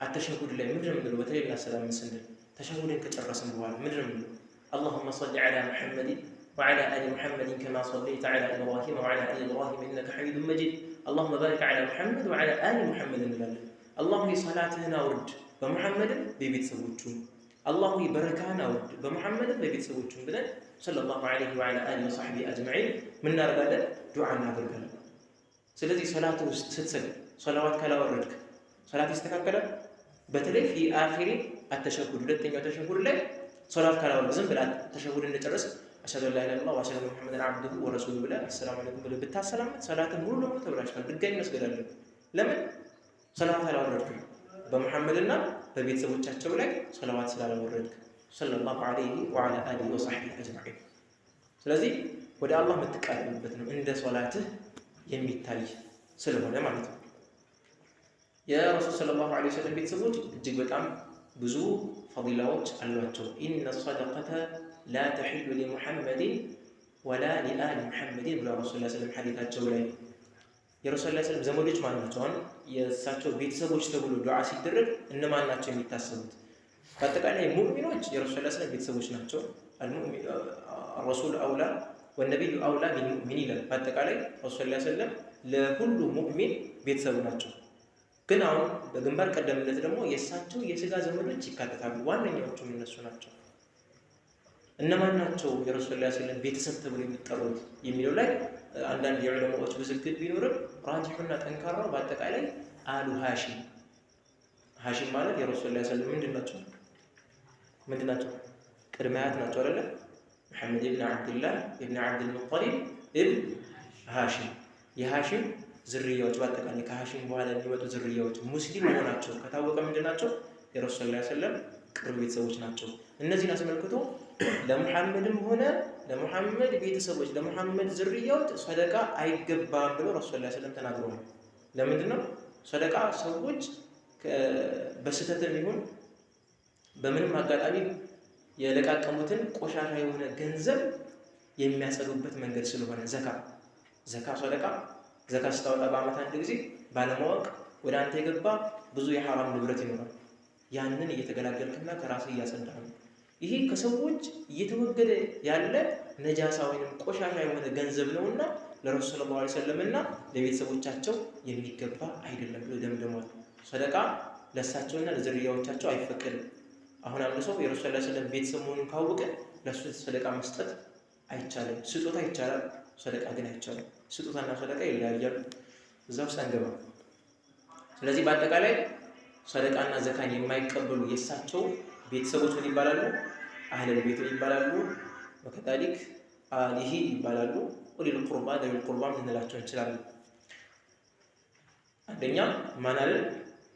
አተሸሁድ ላይ ምንድን ነው የምንለው? በተለይ ሰላም ስንል ተሸሁድን ከጨረስን በኋላ ምንድን ነው የምንለው? اللهم صل على محمد وعلى آل محمد كما صليت على إبراهيم وعلى آل إبراهيم إنك حميد مجيد اللهم بارك على محمد وعلى آل محمد እንላለን። አላህ ሆይ ሰላትህን አውርድ በሙሐመድም በቤተሰቦቹም፣ አላህ ሆይ በረካህን አውርድ በሙሐመድም በቤተሰቦቹም ብለን صلى الله عليه وعلى آله وصحبه أجمعين ምን እናደርጋለን? ዱዓ እናደርጋለን። ስለዚህ ሰላት ውስጥ ስትሰግድ ሰላዋት ካላወረድክ ሰላት ይስተካከላል? በተለይ في آخر التشهد ሁለተኛው ተሸሁድ ላይ ሰላት ካላወረድክ ዝም ብለህ ተሸሁድ እንደጨረስክ أشهد أن لا إله إلا الله وأشهد أن محمدا عبده ورسوله ብለህ السلام عليكم ብለህ ብታሰላምት ሰላትን ሙሉ ለሙሉ ተበላሽቷል። ድጋሚ መስገድ አለብህ። ለምን ሰላዋት አላወረድክም? በሙሐመድና በቤተሰቦቻቸው ላይ ሰላዋት ስላላወረድክ صلى الله عليه وعلى آله وصحبه أجمعين። ስለዚህ ወደ አላህ የምትቃረብበት ነው እንደ ሶላትህ የሚታይ ስለሆነ ማለት ነው። የረሱል صلى الله عليه وسلم ቤተሰቦች እጅግ በጣም ብዙ ፈዲላዎች አሏቸው። إن الصدقة لا تحل لمحمد ولا لآل محمد ብለዋል ረሱል ስ ስለም ሐዲታቸው ላይ። የረሱል ስ ስለም ዘመዶች ማን ናቸው? አሁን የእሳቸው ቤተሰቦች ተብሎ ዱዓ ሲደረግ እነማን ናቸው የሚታሰቡት? በአጠቃላይ ሙእሚኖች የረሱል ስ ስለም ቤተሰቦች ናቸው። الرسول أولى والنبي أولى بالمؤمنين ይላል። በአጠቃላይ ረሱል ስ ስለም ለሁሉ ሙእሚን ቤተሰቡ ናቸው። ግን አሁን በግንባር ቀደምነት ደግሞ የእሳቸው የስጋ ዘመዶች ይካተታሉ። ዋነኛዎቹም እነሱ ናቸው። እነማን ናቸው የረሱል ላ ስለም ቤተሰብ ተብሎ የሚጠሩት የሚለው ላይ አንዳንድ የዑለማዎች ውዝግብ ቢኖርም ራጂሑና ጠንካራው በአጠቃላይ آل هاشم። ሃሺም ማለት የረሱል ላ ስለም ምንድን ናቸው? ምንድን ናቸው? ቅድመ አያት ናቸው አይደለ? መሐመድ ኢብን ዓብድላህ ኢብን ዓብድልሙጠሊብ ኢብን ሃሺም የሃሺም ዝርያዎች በአጠቃላይ ከሃሺም በኋላ የሚመጡ ዝርያዎች ሙስሊም መሆናቸው ከታወቀ ምንድን ናቸው? የረሱል ላ ስለም ቅርብ ቤተሰቦች ናቸው። እነዚህን አስመልክቶ ለሙሐመድም ሆነ ለሙሐመድ ቤተሰቦች ለሙሐመድ ዝርያዎች ሰደቃ አይገባም ብለው ረሱል ላ ስለም ተናግረዋል። ለምንድን ነው ሰደቃ ሰዎች በስህተትም ይሁን በምንም አጋጣሚ የለቃቀሙትን ቆሻሻ የሆነ ገንዘብ የሚያጸዱበት መንገድ ስለሆነ ዘካ ሰደቃ ዘካ ስታወጣ በዓመት አንድ ጊዜ ባለማወቅ ወደ አንተ የገባ ብዙ የሐራም ንብረት ይኖራል። ያንን እየተገላገልክና ከራስህ እያጸዳህ ነው። ይሄ ከሰዎች እየተወገደ ያለ ነጃሳ ወይንም ቆሻሻ የሆነ ገንዘብ ነውና ለረሱል ሰለላሁ ዐለይሂ ወሰለም እና ለቤተሰቦቻቸው የሚገባ አይደለም ብሎ ደምድሟል። ሰደቃ ለእሳቸውና ለዝርያዎቻቸው አይፈቀድም። አሁን አንድ ሰው የረሱል ሰለላሁ ዐለይሂ ወሰለም ቤተሰብ መሆኑን ካወቀ ለእሱ ሰደቃ መስጠት አይቻልም። ስጦታ ይቻላል፣ ሰደቃ ግን አይቻልም። ስጦታና ሰደቃ ይለያያሉ። እዛ ውስጥ አንገባም። ስለዚህ በአጠቃላይ ሰደቃና ዘካን የማይቀበሉ የእሳቸው ቤተሰቦች ምን ይባላሉ? አህለል ቤት ይባላሉ። وكذلك آله ይባላሉ። أولي القربى ذوي القربى ልንላቸው እንችላለን። አንደኛ ማን አለን?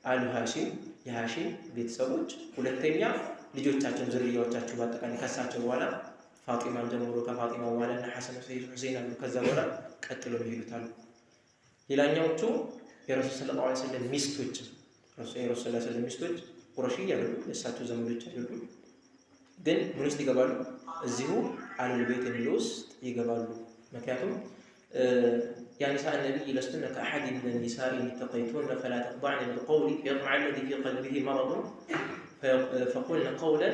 አሉ ሃሺም የሃሺም ቤተሰቦች። ሁለተኛ ልጆቻቸውን ዝርያዎቻቸው በአጠቃላይ ከሳቸው በኋላ ፋጢማን ጀምሮ ከፋጢማ በኋላ እና ሐሰን ሁሴን አሉ። ከዛ በኋላ ቀጥሎ የሚሄዱት አሉ። ሌላኛዎቹ የረሱል ሰለላሁ ዐለይሂ ወሰለም ሚስቶች፣ የረሱል ሰለላሁ ዐለይሂ ወሰለም ሚስቶች ቁረሺ አይደሉም፣ የእሳቸው ዘመዶች አይደሉም። ግን ምን ውስጥ ይገባሉ? እዚሁ አህሉል ቤት የሚለው ውስጥ ይገባሉ። ምክንያቱም يا نساء النبي لستن كأحد من النساء إن اتقيتن فلا تخضعن بالقول فيطمع الذي في قلبه مرض فقلن قولا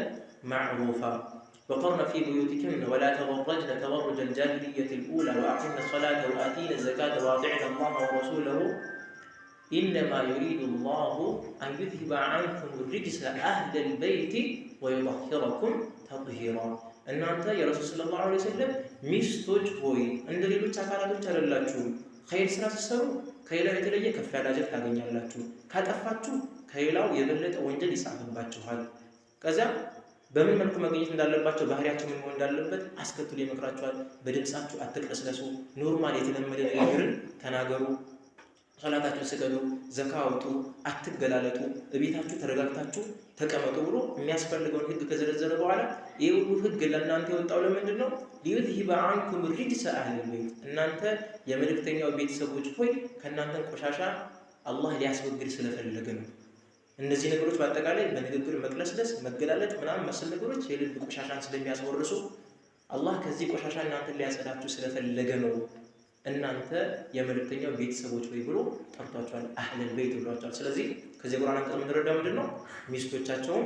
معروفا وقرن في بيوتكن ولا تبرجن تبرج الجاهلية الأولى وأقمن الصلاة وآتين الزكاة وأطعن الله ورسوله إنما يريد الله أن يذهب عنكم الرجس أهل البيت ويطهركم تطهيرا። እናንተ የረሱል ሰለላሁ ዐለይሂ ወሰለም ሚስቶች ሆይ እንደ ሌሎች አካላቶች አይደላችሁም። ኸይር ስራ ስትሰሩ ከሌላው የተለየ ከፍ ያለ አጀር ታገኛላችሁ። ካጠፋችሁ ከሌላው የበለጠ ወንጀል ይጻፍባችኋል። ከዚያ በምን መልኩ መገኘት እንዳለባቸው ባህሪያቸው ምን መሆን እንዳለበት አስከትሎ ይመክራቸዋል። በድምፃችሁ አትቅለስለሱ፣ normal የተለመደ ንግግርን ተናገሩ፣ ሰላታችሁን ስገዱ፣ ዘካ አውጡ፣ አትገላለጡ፣ እቤታችሁ ተረጋግታችሁ ተቀመጡ ብሎ የሚያስፈልገውን ህግ ከዘረዘረ በኋላ ይህ ሁሉ ህግ ለእናንተ የወጣው ለምንድን ነው? ليذهب عنكم الرجس أهل البيت፣ እናንተ የመልእክተኛው ቤተሰቦች ሆይ ከእናንተን ቆሻሻ አላህ ሊያስወግድ ስለፈለገ ነው። እነዚህ ነገሮች በአጠቃላይ በንግግር መቅለስለስ፣ መገላለጥ ምናምን መሰል ነገሮች የልብ ቆሻሻን ስለሚያስወርሱ አላህ ከዚህ ቆሻሻ እናንተን ሊያጸዳችሁ ስለፈለገ ነው። እናንተ የመልእክተኛው ቤተሰቦች ወይ ብሎ ጠርቷቸዋል። አህለል ቤት ብሏቸዋል። ስለዚህ ከዚህ ቁርአን አንቀጽ የምንረዳው ምንድን ነው? ሚስቶቻቸውም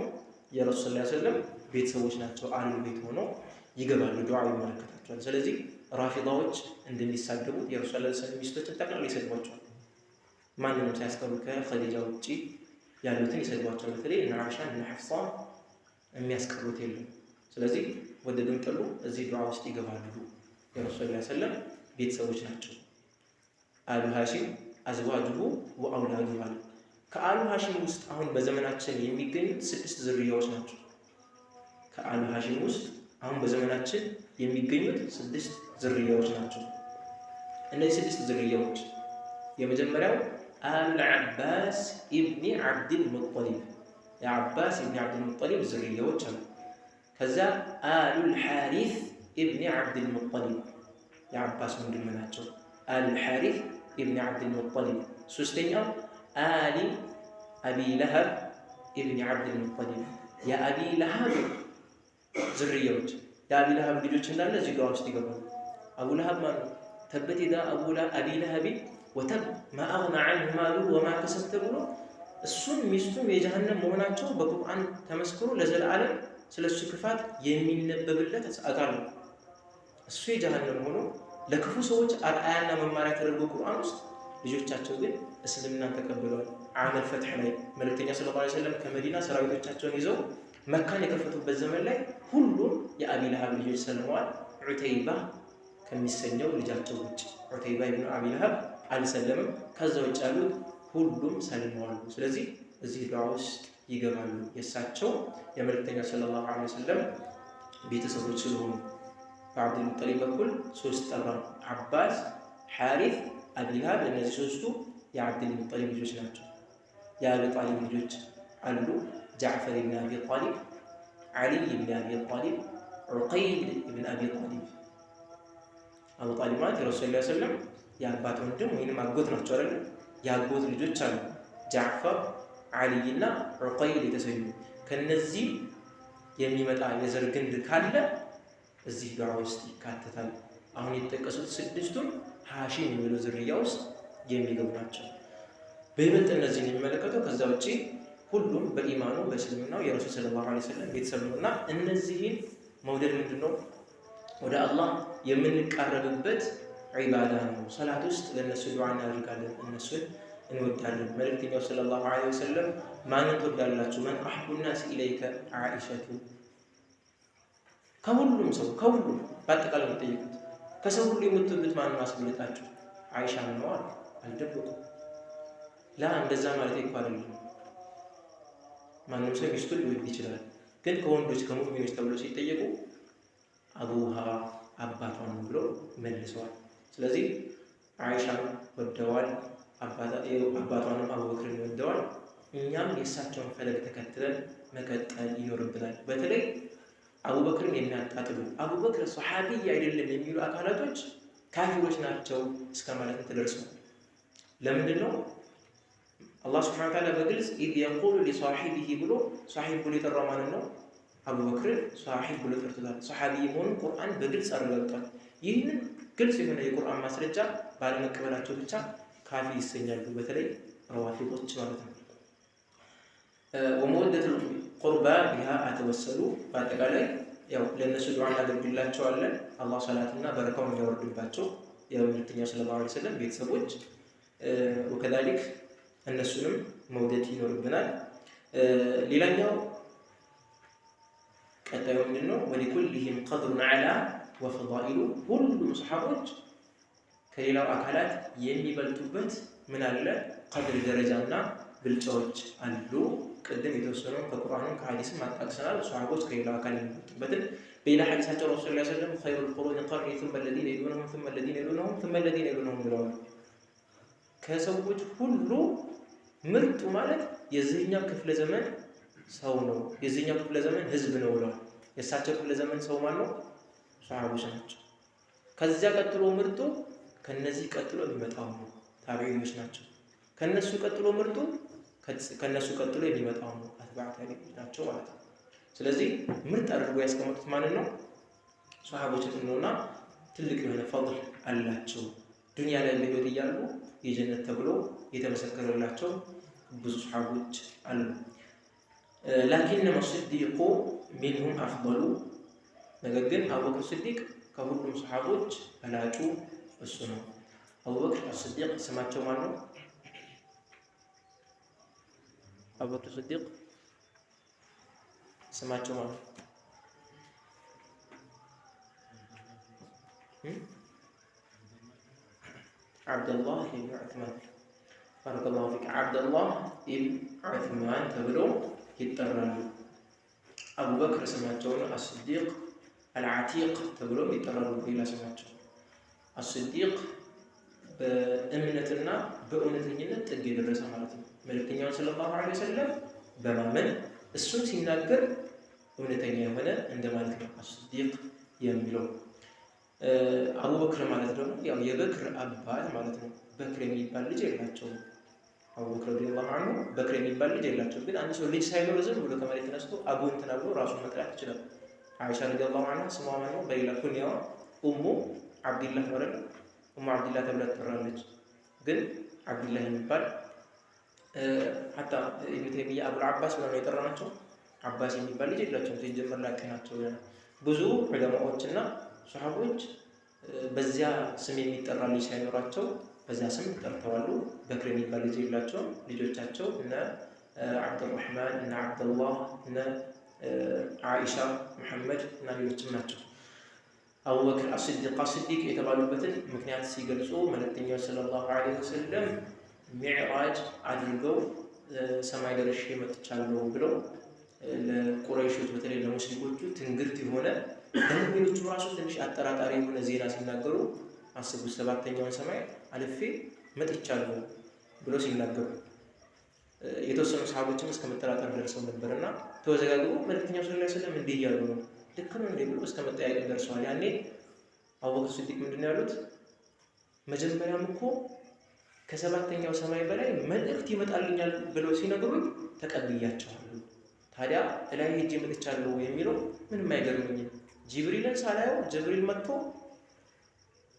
የረሱል ሰለላሁ ዐለይሂ ወሰለም ቤተሰቦች ናቸው። አህሉል ቤት ሆኖ ይገባሉ። ዱዓ ይመለከታቸዋል። ስለዚህ ራፊዳዎች እንደሚሳደቡት የረሱል ሰለላሁ ዐለይሂ ወሰለም ሚስቶችን ጠቅላላ ይሰድቧቸዋል። ማንንም ሳያስቀሩ ከኸዲጃ ውጪ ያሉትን ይሰድቧቸዋል። በተለይ እነ ዓኢሻን እነ ሐፍሳን የሚያስቀሩት የለም። ስለዚህ ወደዱም ጠሉ እዚህ ዱዓ ውስጥ ይገባሉ። የረሱል ሰለላሁ ዐለይሂ ወሰለም ቤተሰቦች ናቸው። አሉ ሃሺም አዝዋጁሁ ወአውላዱሁ አለ። ከአሉ ሃሺም ውስጥ አሁን በዘመናችን የሚገኙት 6 ዝርያዎች ናቸው። ከአሉ ሃሺም ውስጥ አሁን በዘመናችን የሚገኙት 6 ዝርያዎች ናቸው። እነዚህ 6 ዝርያዎች የመጀመሪያው አል ዓባስ ኢብኒ ዓብድል ሙጠሊብ፣ የዓባስ ኢብኒ ዓብድል ሙጠሊብ ዝርያዎች አሉ። ከዛ አሉል ሓሪፍ ኢብኒ ዓብድል ሙጠሊብ የዓባስ ወንድም ናቸው። አሉል ሓሪፍ ኢብኒ ዓብድል ሙጠሊብ። ሶስተኛው አሊ አቢ ለሀብ ኢብኒ ዓብድል ሙጠሊብ፣ የአቢ ለሀብ ዝርያዎች፣ የአቢ ለሀብ ልጆች እንዳለ እዚህ ዱዓ ውስጥ ይገባሉ። አቡ ለሀብ ማለት ነው تبت يدا أبي لهب وتب ما أغنى عنه ماله وما كسب ተብሎ እሱም ሚስቱም የጀሃነም መሆናቸው በቁርአን ተመስክሮ ለዘላለም ስለሱ ክፋት የሚነበብለት አካል ነው። እሱ የጀሃነም ሆኖ ለክፉ ሰዎች አርአያና መማሪያ ተደርጎ ቁርአን ውስጥ ልጆቻቸው ግን እስልምናን ተቀብለዋል። ዓመል ፈትሕ ላይ መልእክተኛ ሰለላሁ ዐለይሂ ወሰለም ከመዲና ሰራዊቶቻቸውን ይዘው መካን የከፈቱበት ዘመን ላይ ሁሉም የአቢ ለሀብ ልጆች ሰልመዋል። ዑተይባ ከሚሰኘው ልጃቸው ውጭ ዑተይባ ኢብኑ አቢ ለሀብ አልሰለምም። ከዛ ውጭ ያሉት ሁሉም ሰልመዋል። ስለዚህ እዚህ ዱዓ ውስጥ ይገባሉ። የእሳቸው የመልእክተኛ ሰለላሁ ዐለይሂ ወሰለም ቤተሰቦች ስለሆኑ በዓብዱል ሙጠሊብ በኩል 3 ጠራ። ዓባስ፣ ሓሪፍ፣ አቢ ለሀብ እነዚህ 3ቱ የዓብዱል ሙጠሊብ ልጆች ናቸው። የአቢ ጣሊብ ልጆች አሉ። ጃዕፈር ኢብን አቢ ጣሊብ፣ ዓሊ ኢብን አቢ ጣሊብ፣ ዑቀይል ኢብን አቢ ጣሊብ። አቡ ጣሊብ ማለት የረሱል ሰለላሁ ዐለይሂ ወሰለም የአባት ወንድም ወይንም አጎት ናቸው አይደል? የአጎት ልጆች አሉ። ጃዕፈር፣ ዓሊይና ዑቀይል የተሰኙ። ከነዚህ የሚመጣ የዘር ግንድ ካለ እዚህ ዱዓ ውስጥ ይካተታል። አሁን የተጠቀሱት 6ቱም ሃሺም የሚለው ዝርያ ውስጥ የሚገቡ ናቸው። በይበልጥ እነዚህን የሚመለከተው። ከዛ ውጪ ሁሉም በኢማኑ በእስልምናው የረሱል ሰለላሁ ዐለይሂ ወሰለም ቤተሰብ ነውና እነዚህን መውደድ ምንድነው? ወደ አላህ የምንቃረብበት ዒባዳ ነው። ሰላት ውስጥ ለእነሱ ዱዓ እናደርጋለን፣ እነሱን እንወዳለን። መልእክተኛው ሰለላሁ ዐለይሂ ወሰለም ማንን ትወዳላችሁ? መን አሕቡ ናስ ኢለይከ ዓኢሸቱ። ከሁሉም ሰው ከሁሉም በአጠቃላይ የምትጠይቁት ከሰው ሁሉ የምትወዱት ማንን አስበለጣችሁ? ዓኢሻ ነው አሉ። አልደበቁም። ላ እንደዛ ማለት እኮ አይደለም። ማንም ሰው ሚስቱን ሊወድ ይችላል። ግን ከወንዶች ከሙእሚኖች ተብሎ ሲጠየቁ አቡሃ አባቷን ነው ብለው መልሰዋል። ስለዚህ ዓኢሻን ወደዋል፣ አባቷንም አቡበክርን ወደዋል። እኛም የእሳቸውን ፈለግ ተከትለን መቀጠል ይኖርብናል። በተለይ አቡበክርን የሚያጣጥሉ አቡበክር ሰሓቢይ አይደለም የሚሉ አካላቶች ካፊሮች ናቸው እስከ ማለት ተደርሰዋል። ለምንድን ነው? አላህ سبحانه وتعالى በግልጽ إذ يقول لصاحبه ብሎ صاحب ብሎ የጠራው ማንን ነው? አቡበክርን صاحب ብሎ ጠርቶታል። ሰሓቢ መሆኑን ቁርአን በግልጽ አረጋግጧል። ይህንን ግልጽ የሆነ የቁርአን ማስረጃ ባለመቀበላቸው ብቻ ካፊር ይሰኛሉ። በተለይ ረዋፊዶች ማለት ነው። ومودة القربى بها أتوسل። በአጠቃላይ ያው ለእነሱ ዱዓ እናደርግላቸዋለን። አላህ ሰላትና በረካውን እንዲያወርድባቸው የመልእክተኛው صلى الله عليه وسلم ቤተሰቦች وكذلك እነሱንም መውደድ ይኖርብናል። ሌላኛው ቀጣዩ ምንድን ነው? ولكلهم قدر علا وفضائل። ሁሉም ሰሓቦች ከሌላው አካላት የሚበልጡበት ምን አለ? ቀድር ደረጃና ብልጫዎች አሉ። ቅድም የተወሰነውን ከቁርአንም ከሐዲስም አጣቅሰናል። ሰሓቦች ከሌላው አካል የሚበልጡበትን በሌላ ሐዲሳቸው ረሱል صلى الله عليه وسلم خير القرون قرني ثم الذين يلونهم ثم الذين يلونهم ثم الذين يلونهم ብለዋል። ከሰዎች ሁሉ ምርጡ ማለት የዚህኛው ክፍለ ዘመን ሰው ነው፣ የዚህኛው ክፍለ ዘመን ህዝብ ነው ብለዋል። የእሳቸው ክፍለ ዘመን ሰው ማን ነው? ሰሓቦች ናቸው። ከዚያ ቀጥሎ ምርጡ ከነዚህ ቀጥሎ የሚመጣው ነው፣ ታቢዒዎች ናቸው። ከነሱ ቀጥሎ ምርጡ ከነሱ ቀጥሎ የሚመጣው ነው፣ አትባዕ ታቢዒዎች ናቸው ማለት ነው። ስለዚህ ምርጥ አድርጎ ያስቀመጡት ማንን ነው? ሰሓቦችን ነውና ትልቅ የሆነ ፈድል አላቸው። ዱንያ ላይ በህይወት እያሉ የጀነት ተብሎ የተመሰከረላቸው ብዙ ሰሓቦች አሉ። ላኪነማ ስዲቁ ሚንሁም አፍደሉ። ነገር ግን አቡበክር ስዲቅ ከሁሉም ሰሓቦች በላጩ እሱ ነው። አቡበክር አስዲቅ ስማቸው ማን ነው? አቡበክር ስዲቅ ስማቸው ማን ነው? ዓብደላህ ኢብን ዑትማን። بارك الله فيك። ዓብደላህ ኢብን ዑትማን ተብሎ ይጠራሉ። አቡበክር ስማቸውን አስዲቅ አልዓቲቅ ተብሎ ይጠራሉ። ሌላ ስማቸው አስዲቅ በእምነትና በእውነተኝነት ጥግ የደረሰ ማለት ነው። መልእክተኛውን صلى الله عليه وسلم በማመን እሱን ሲናገር እውነተኛ የሆነ እንደማለት ነው አስዲቅ የሚለው። አቡበክር ማለት ደግሞ ያው የበክር አባት ማለት ነው። በክር የሚባል ልጅ የላቸውም። አቡበክር رضي الله عنه በክር የሚባል ልጅ የላቸውም። ግን አንድ ሰው ልጅ ሳይኖር ዝም ብሎ ከመሬት ተነስቶ አቡ እንትና ብሎ ራሱን መጥራት ይችላል። አይሻ رضي الله عنها ስሟ ማን ነው? በሌላ ኩንያዋ ኡሙ ዓብዲላህ ማለት ነው። ኡሙ ዓብዲላህ ተብላ ትጠራለች። ግን ዓብዲላህ የሚባል حتى ኢብኑ ተይሚያ አቡል ዓባስ ብለው ነው የጠራናቸው። ዓባስ የሚባል ልጅ የላቸውም። ሲጀመር ላጤ ናቸው። ብዙ ዑለማዎችና ሰሓቦች በዚያ ስም የሚጠራ ልጅ ሳይኖራቸው በዚያ ስም ጠርተዋሉ። በክር የሚባል ልጅ የላቸውም። ልጆቻቸው እነ ዓብዱራሕማን እነ ዓብደላህ እነ ዓኢሻ መሐመድ እና ሌሎችም ናቸው። አቡበክር አስዲቅ የተባሉበትን ምክንያት ሲገልጹ መልእክተኛው ሰለላሁ ዐለይሂ ወሰለም ሚዕራጅ አድርገው ሰማይ ደርሼ መጥቻለሁ ብለው ለቁረይሾች በተለይ ለሙስሊሞቹ ትንግርት የሆነ ለሙእሚኖቹ ራሱ ትንሽ አጠራጣሪ የሆነ ዜና ሲናገሩ አስቡት፣ ሰባተኛውን ሰማይ አልፌ መጥቻለሁ ብሎ ሲናገሩ የተወሰኑ ሰሃቦችም እስከ መጠራጠር ደርሰው ነበርና ተወዘጋግበው መልእክተኛው ሰለላሁ ዐለይሂ ወሰለም እንዲህ እያሉ ነው ልክ ነው እንዴ ብሎ እስከ መጠያየቅ ደርሰዋል። ያኔ አቡበክር ሲዲቅ ምንድን ነው ያሉት? መጀመሪያም እኮ ከሰባተኛው ሰማይ በላይ መልእክት ይመጣልኛል ብለው ሲነግሩኝ ተቀብያቸዋለሁ። ታዲያ እላይ ሄጄ መጥቻለሁ የሚለው ምንም አይገርመኝም። ጅብሪልን ሳላየው ጅብሪል መጥቶ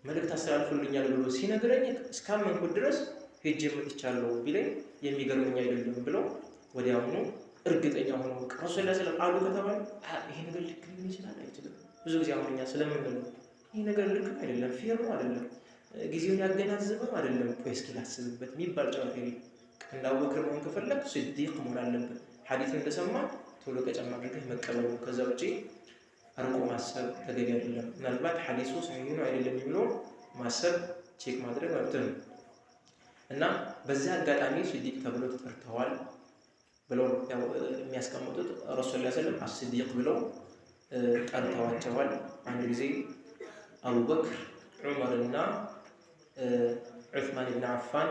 መልእክት አስተላልፎልኛል ብሎ ሲነግረኝ እስካመንኩት ድረስ ሄጄ መጥቻለሁ ቢለኝ የሚገርመኝ አይደለም ብለው ወዲያውኑ እርግጠኛ ሆኖ ረሱል ሰለም አሉ ከተባለ ይሄ ነገር ልክ ሊሆን ይችላል አይችልም። ብዙ ጊዜ አሁን እኛ ስለምንለው ይሄ ነገር ልክ አይደለም፣ fair ነው አይደለም፣ ጊዜውን ያገናዘበም አይደለም፣ ቆይ እስኪ ላስብበት የሚባል ጨዋታ የለም። እንደ አቡበክር መሆን ከፈለግ ስዲቅ መሆን አለብን። ሐዲስን እንደሰማ ቶሎ ቀጨም አድርገህ መቀበሉ። ከዛ ውጪ አርቆ ማሰብ ተገቢ አይደለም። ምናልባት ሐዲሱ ሰሒህ ነው አይደለም የሚለው ማሰብ check ማድረግ መብት ነው እና በዚህ አጋጣሚ ስዲቅ ተብሎ ተጠርተዋል ብለው የሚያስቀምጡት ረሱል ሰለም አስዲቅ ብለው ጠርተዋቸዋል። አንድ ጊዜ አቡበክር፣ ዑመር እና ዑስማን ብን አፋን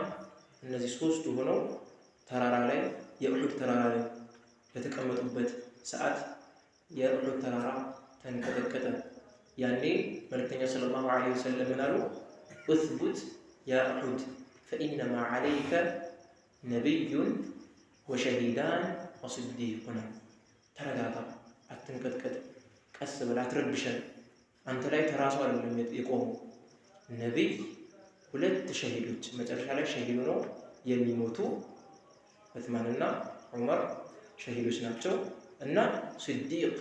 እነዚህ ሶስቱ ሆነው ተራራ ላይ የኡሑድ ተራራ ላይ በተቀመጡበት ሰዓት የኡሑድ ተራራ ተንቀጠቀጠ። ያኔ መልእክተኛው صلى الله عليه وسلم ምን አሉ? اثبت يا أحد فإنما عليك نبي وشهيدان وصديق። ተረጋጋ፣ አትንቀጥቀጥ፣ ቀስ በል፣ አትረብሸን። አንተ ላይ ተራሱ አይደለም የቆመው ነቢይ፣ ሁለት ሸሂዶች መጨረሻ ላይ ሸሂድ ሆነው የሚሞቱ ዑስማንና ዑመር ሸሂዶች ናቸው እና ስዲቅ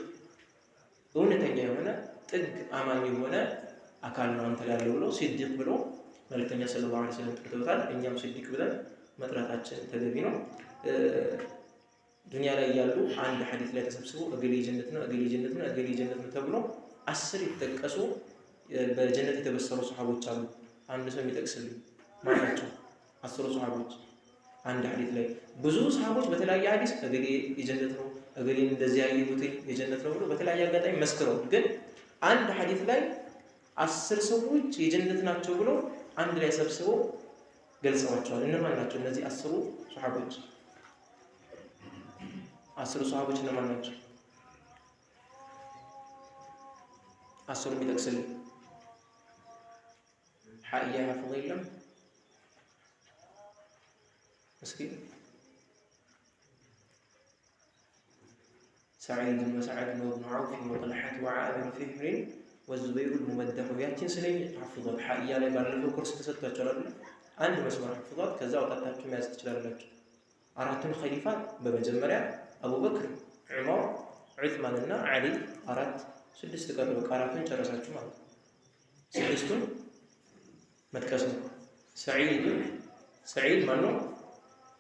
እውነተኛ የሆነ ጥግ አማኝ የሆነ አካል ነው አንተ ላይ ያለው ብሎ ስዲቅ ብሎ መልእክተኛ صلى الله عليه وسلم ጠርተውታል። እኛም ስዲቅ ብለን መጥራታችን ተገቢ ነው። ዱንያ ላይ ያሉ አንድ ሐዲስ ላይ ተሰብስቦ እገሌ ጀነት ነው፣ እገሌ ጀነት ነው፣ እገሌ ጀነት ነው ተብሎ 10 የተጠቀሱ በጀነት የተበሰሩ ሰሃቦች አሉ። አንድ ሰው የሚጠቅስልኝ ማን ናቸው? 10 ሰሃቦች አንድ ሐዲስ ላይ። ብዙ ሰሃቦች በተለያየ ሐዲስ እገሌ የጀነት ነው፣ እገሌን እንደዚህ ያየሁት የጀነት ነው ብሎ በተለያየ አጋጣሚ መስክረው፣ ግን አንድ ሐዲስ ላይ 10 ሰዎች የጀነት ናቸው ብሎ አንድ ላይ ሰብስበው ገልጸዋቸዋል። እነማን ናቸው እነዚህ 10 ሰሃቦች? 10 ሰሃቦች እነማን ናቸው? 10 የሚጠቅስልኝ ሐኢያ ሐፍዝ የለም? እስኪ ሰዒድ ወሰዓድ ወብኑ ዐውፍ ወጠልሐት ወዓሚር ፊህሪ ወዙበይሩ ልሙመደሑ። ያችን ስለኝ ሐፍዟት። ሐኢያ ላይ ባለፈው ኮርስ ተሰጥቷቸዋል አይደል? አንድ መስመር ሐፍዟት፣ ከዛ አውጣታችሁ መያዝ ትችላላችሁ። አራቱን ኸሊፋ በመጀመሪያ አቡበክር፣ ዑመር፣ ዑስማን እና ዓሊ 4 6 ቀሩ። በቃ አራቱን ጨረሳችሁ ማለት ነው። 6ቱን መጥቀስ ነው። ሰዒድ ማነው?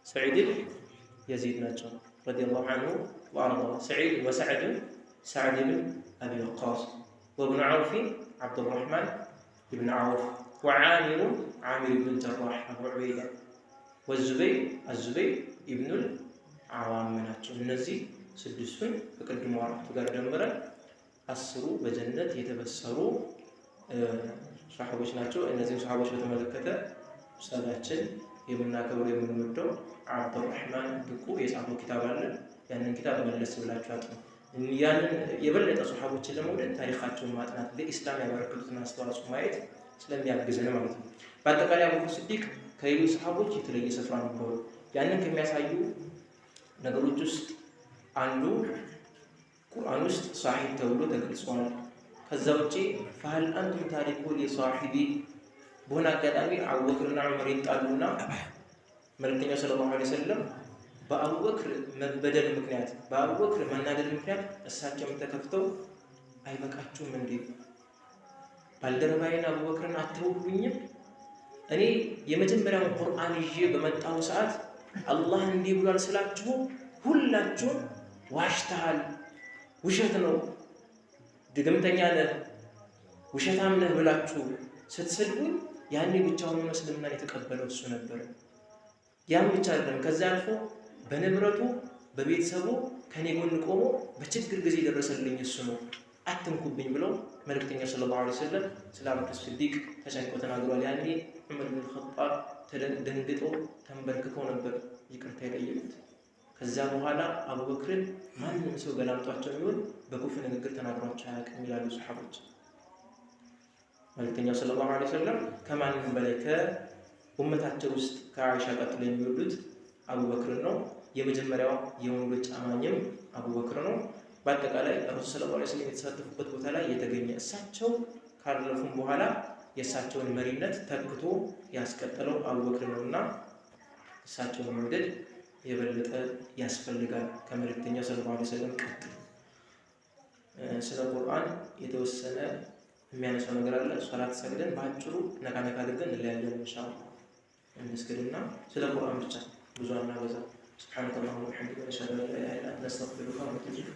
ሰዒድ የዚድ ናቸው رضي الله عنه وأرضاه። ሰዒድ ወሰዕድ ሰዕድ ብን አቢ ወቃስ ወብኑ ዐውፍ ዓብዱራሕማን ብን ዐውፍ ወዓሚሩ ዓሚር ብን ጀራሕ አቡ ዑበይዳ ወዙበይር አዙበይር ኢብኑል ዓዋም ናቸው። እነዚህ 6ቱን ከቅድሞ 4ቱ ጋር ደምረን 10 በጀነት የተበሰሩ ሰሃቦች ናቸው። እነዚህም ሰሃቦች በተመለከተ ኡስታዛችን የምናከብረው የምንወደው ዓብዱራሕማን ብቁ የጻፈው ኪታብ አለ። ያንን ኪታብ መለስ ብላችሁ አጥኑ። ያንን የበለጠ ሰሃቦችን ለመውደድ ታሪካቸውን ማጥናት፣ ለኢስላም ያበረከቱትን አስተዋጽኦ ማየት ስለሚያግዘን ማለት ነው። በአጠቃላይ አቡበክር ስዲቅ ከሌሎች ሰሃቦች የተለየ ስፍራ ነበሩ። ያንን ከሚያሳዩ ነገሮች ውስጥ አንዱ ቁርአን ውስጥ ሳሂብ ተብሎ ተገልጿል። ከዛ ውጪ ፈሀል አንቱም ታሪኩ ሊሳሂቢ በሆነ አጋጣሚ አቡበክርና ዑመር ይጣሉና መልእክተኛው ሰለላሁ ዐለይሂ ወሰለም በአቡበክር መበደል ምክንያት በአቡበክር መናደድ ምክንያት እሳቸውም ተከፍተው አይበቃችሁም እንዴ? ባልደረባዬን አቡበክርን አትወዱኝም? እኔ የመጀመሪያውን ቁርአን ይዤ በመጣሁ ሰዓት አላህ እንዲህ ብሏል ስላችሁ ሁላችሁም ዋሽተሃል፣ ውሸት ነው፣ ድግምተኛ ነህ፣ ውሸታም ነህ ብላችሁ ስትሰድቡኝ ያኔ ብቻውን ሆኖ እስልምናን የተቀበለው እሱ ነበር። ያም ብቻ አይደለም፣ ከዛ አልፎ በንብረቱ በቤተሰቡ ከኔ ጎን ቆሞ በችግር ጊዜ የደረሰልኝ እሱ ነው፣ አትንኩብኝ ብለው መልእክተኛው صلى الله عليه وسلم ስለ አቡበክር ስዲቅ ተጨንቀው ተናግሯል። ያኔ ዑመር ብን ኸጣብ ደንግጠው ተንበርክከው ነበር ይቅርታ የጠየቁት። ከዛ በኋላ አቡበክርን ማንም ሰው ገላምጧቸው ቢሆን በክፉ ንግግር ተናግሯቸው አያውቅም ይላሉ ሰሃቦች። መልእክተኛው صلى الله عليه وسلم ከማንም በላይ ከኡመታቸው ውስጥ ከአይሻ ቀጥሎ የሚወዱት አቡበክርን ነው። የመጀመሪያው የወንዶች አማኝም አቡበክር ነው። በአጠቃላይ ረሱል صلى الله عليه وسلم የተሳተፉበት ቦታ ላይ የተገኘ እሳቸው ካረፉም በኋላ የእሳቸውን መሪነት ተክቶ ያስቀጠለው አቡበክር ነውና እሳቸውን መውደድ የበለጠ ያስፈልጋል ከመልእክተኛው ሰለላሁ ዐለይሂ ወሰለም ቀጥሎ። ስለ ቁርአን የተወሰነ የሚያነሳው ነገር አለ። ሶላት ሰግደን በአጭሩ ነካ ነካ አድርገን እንለያለን ኢንሻአላህ። እንስገድና ስለ ቁርአን ብቻ ብዙ አናበዛ። سبحانك اللهم وبحمدك، نشهد ان لا اله الا انت، نستغفرك ونتوب اليك.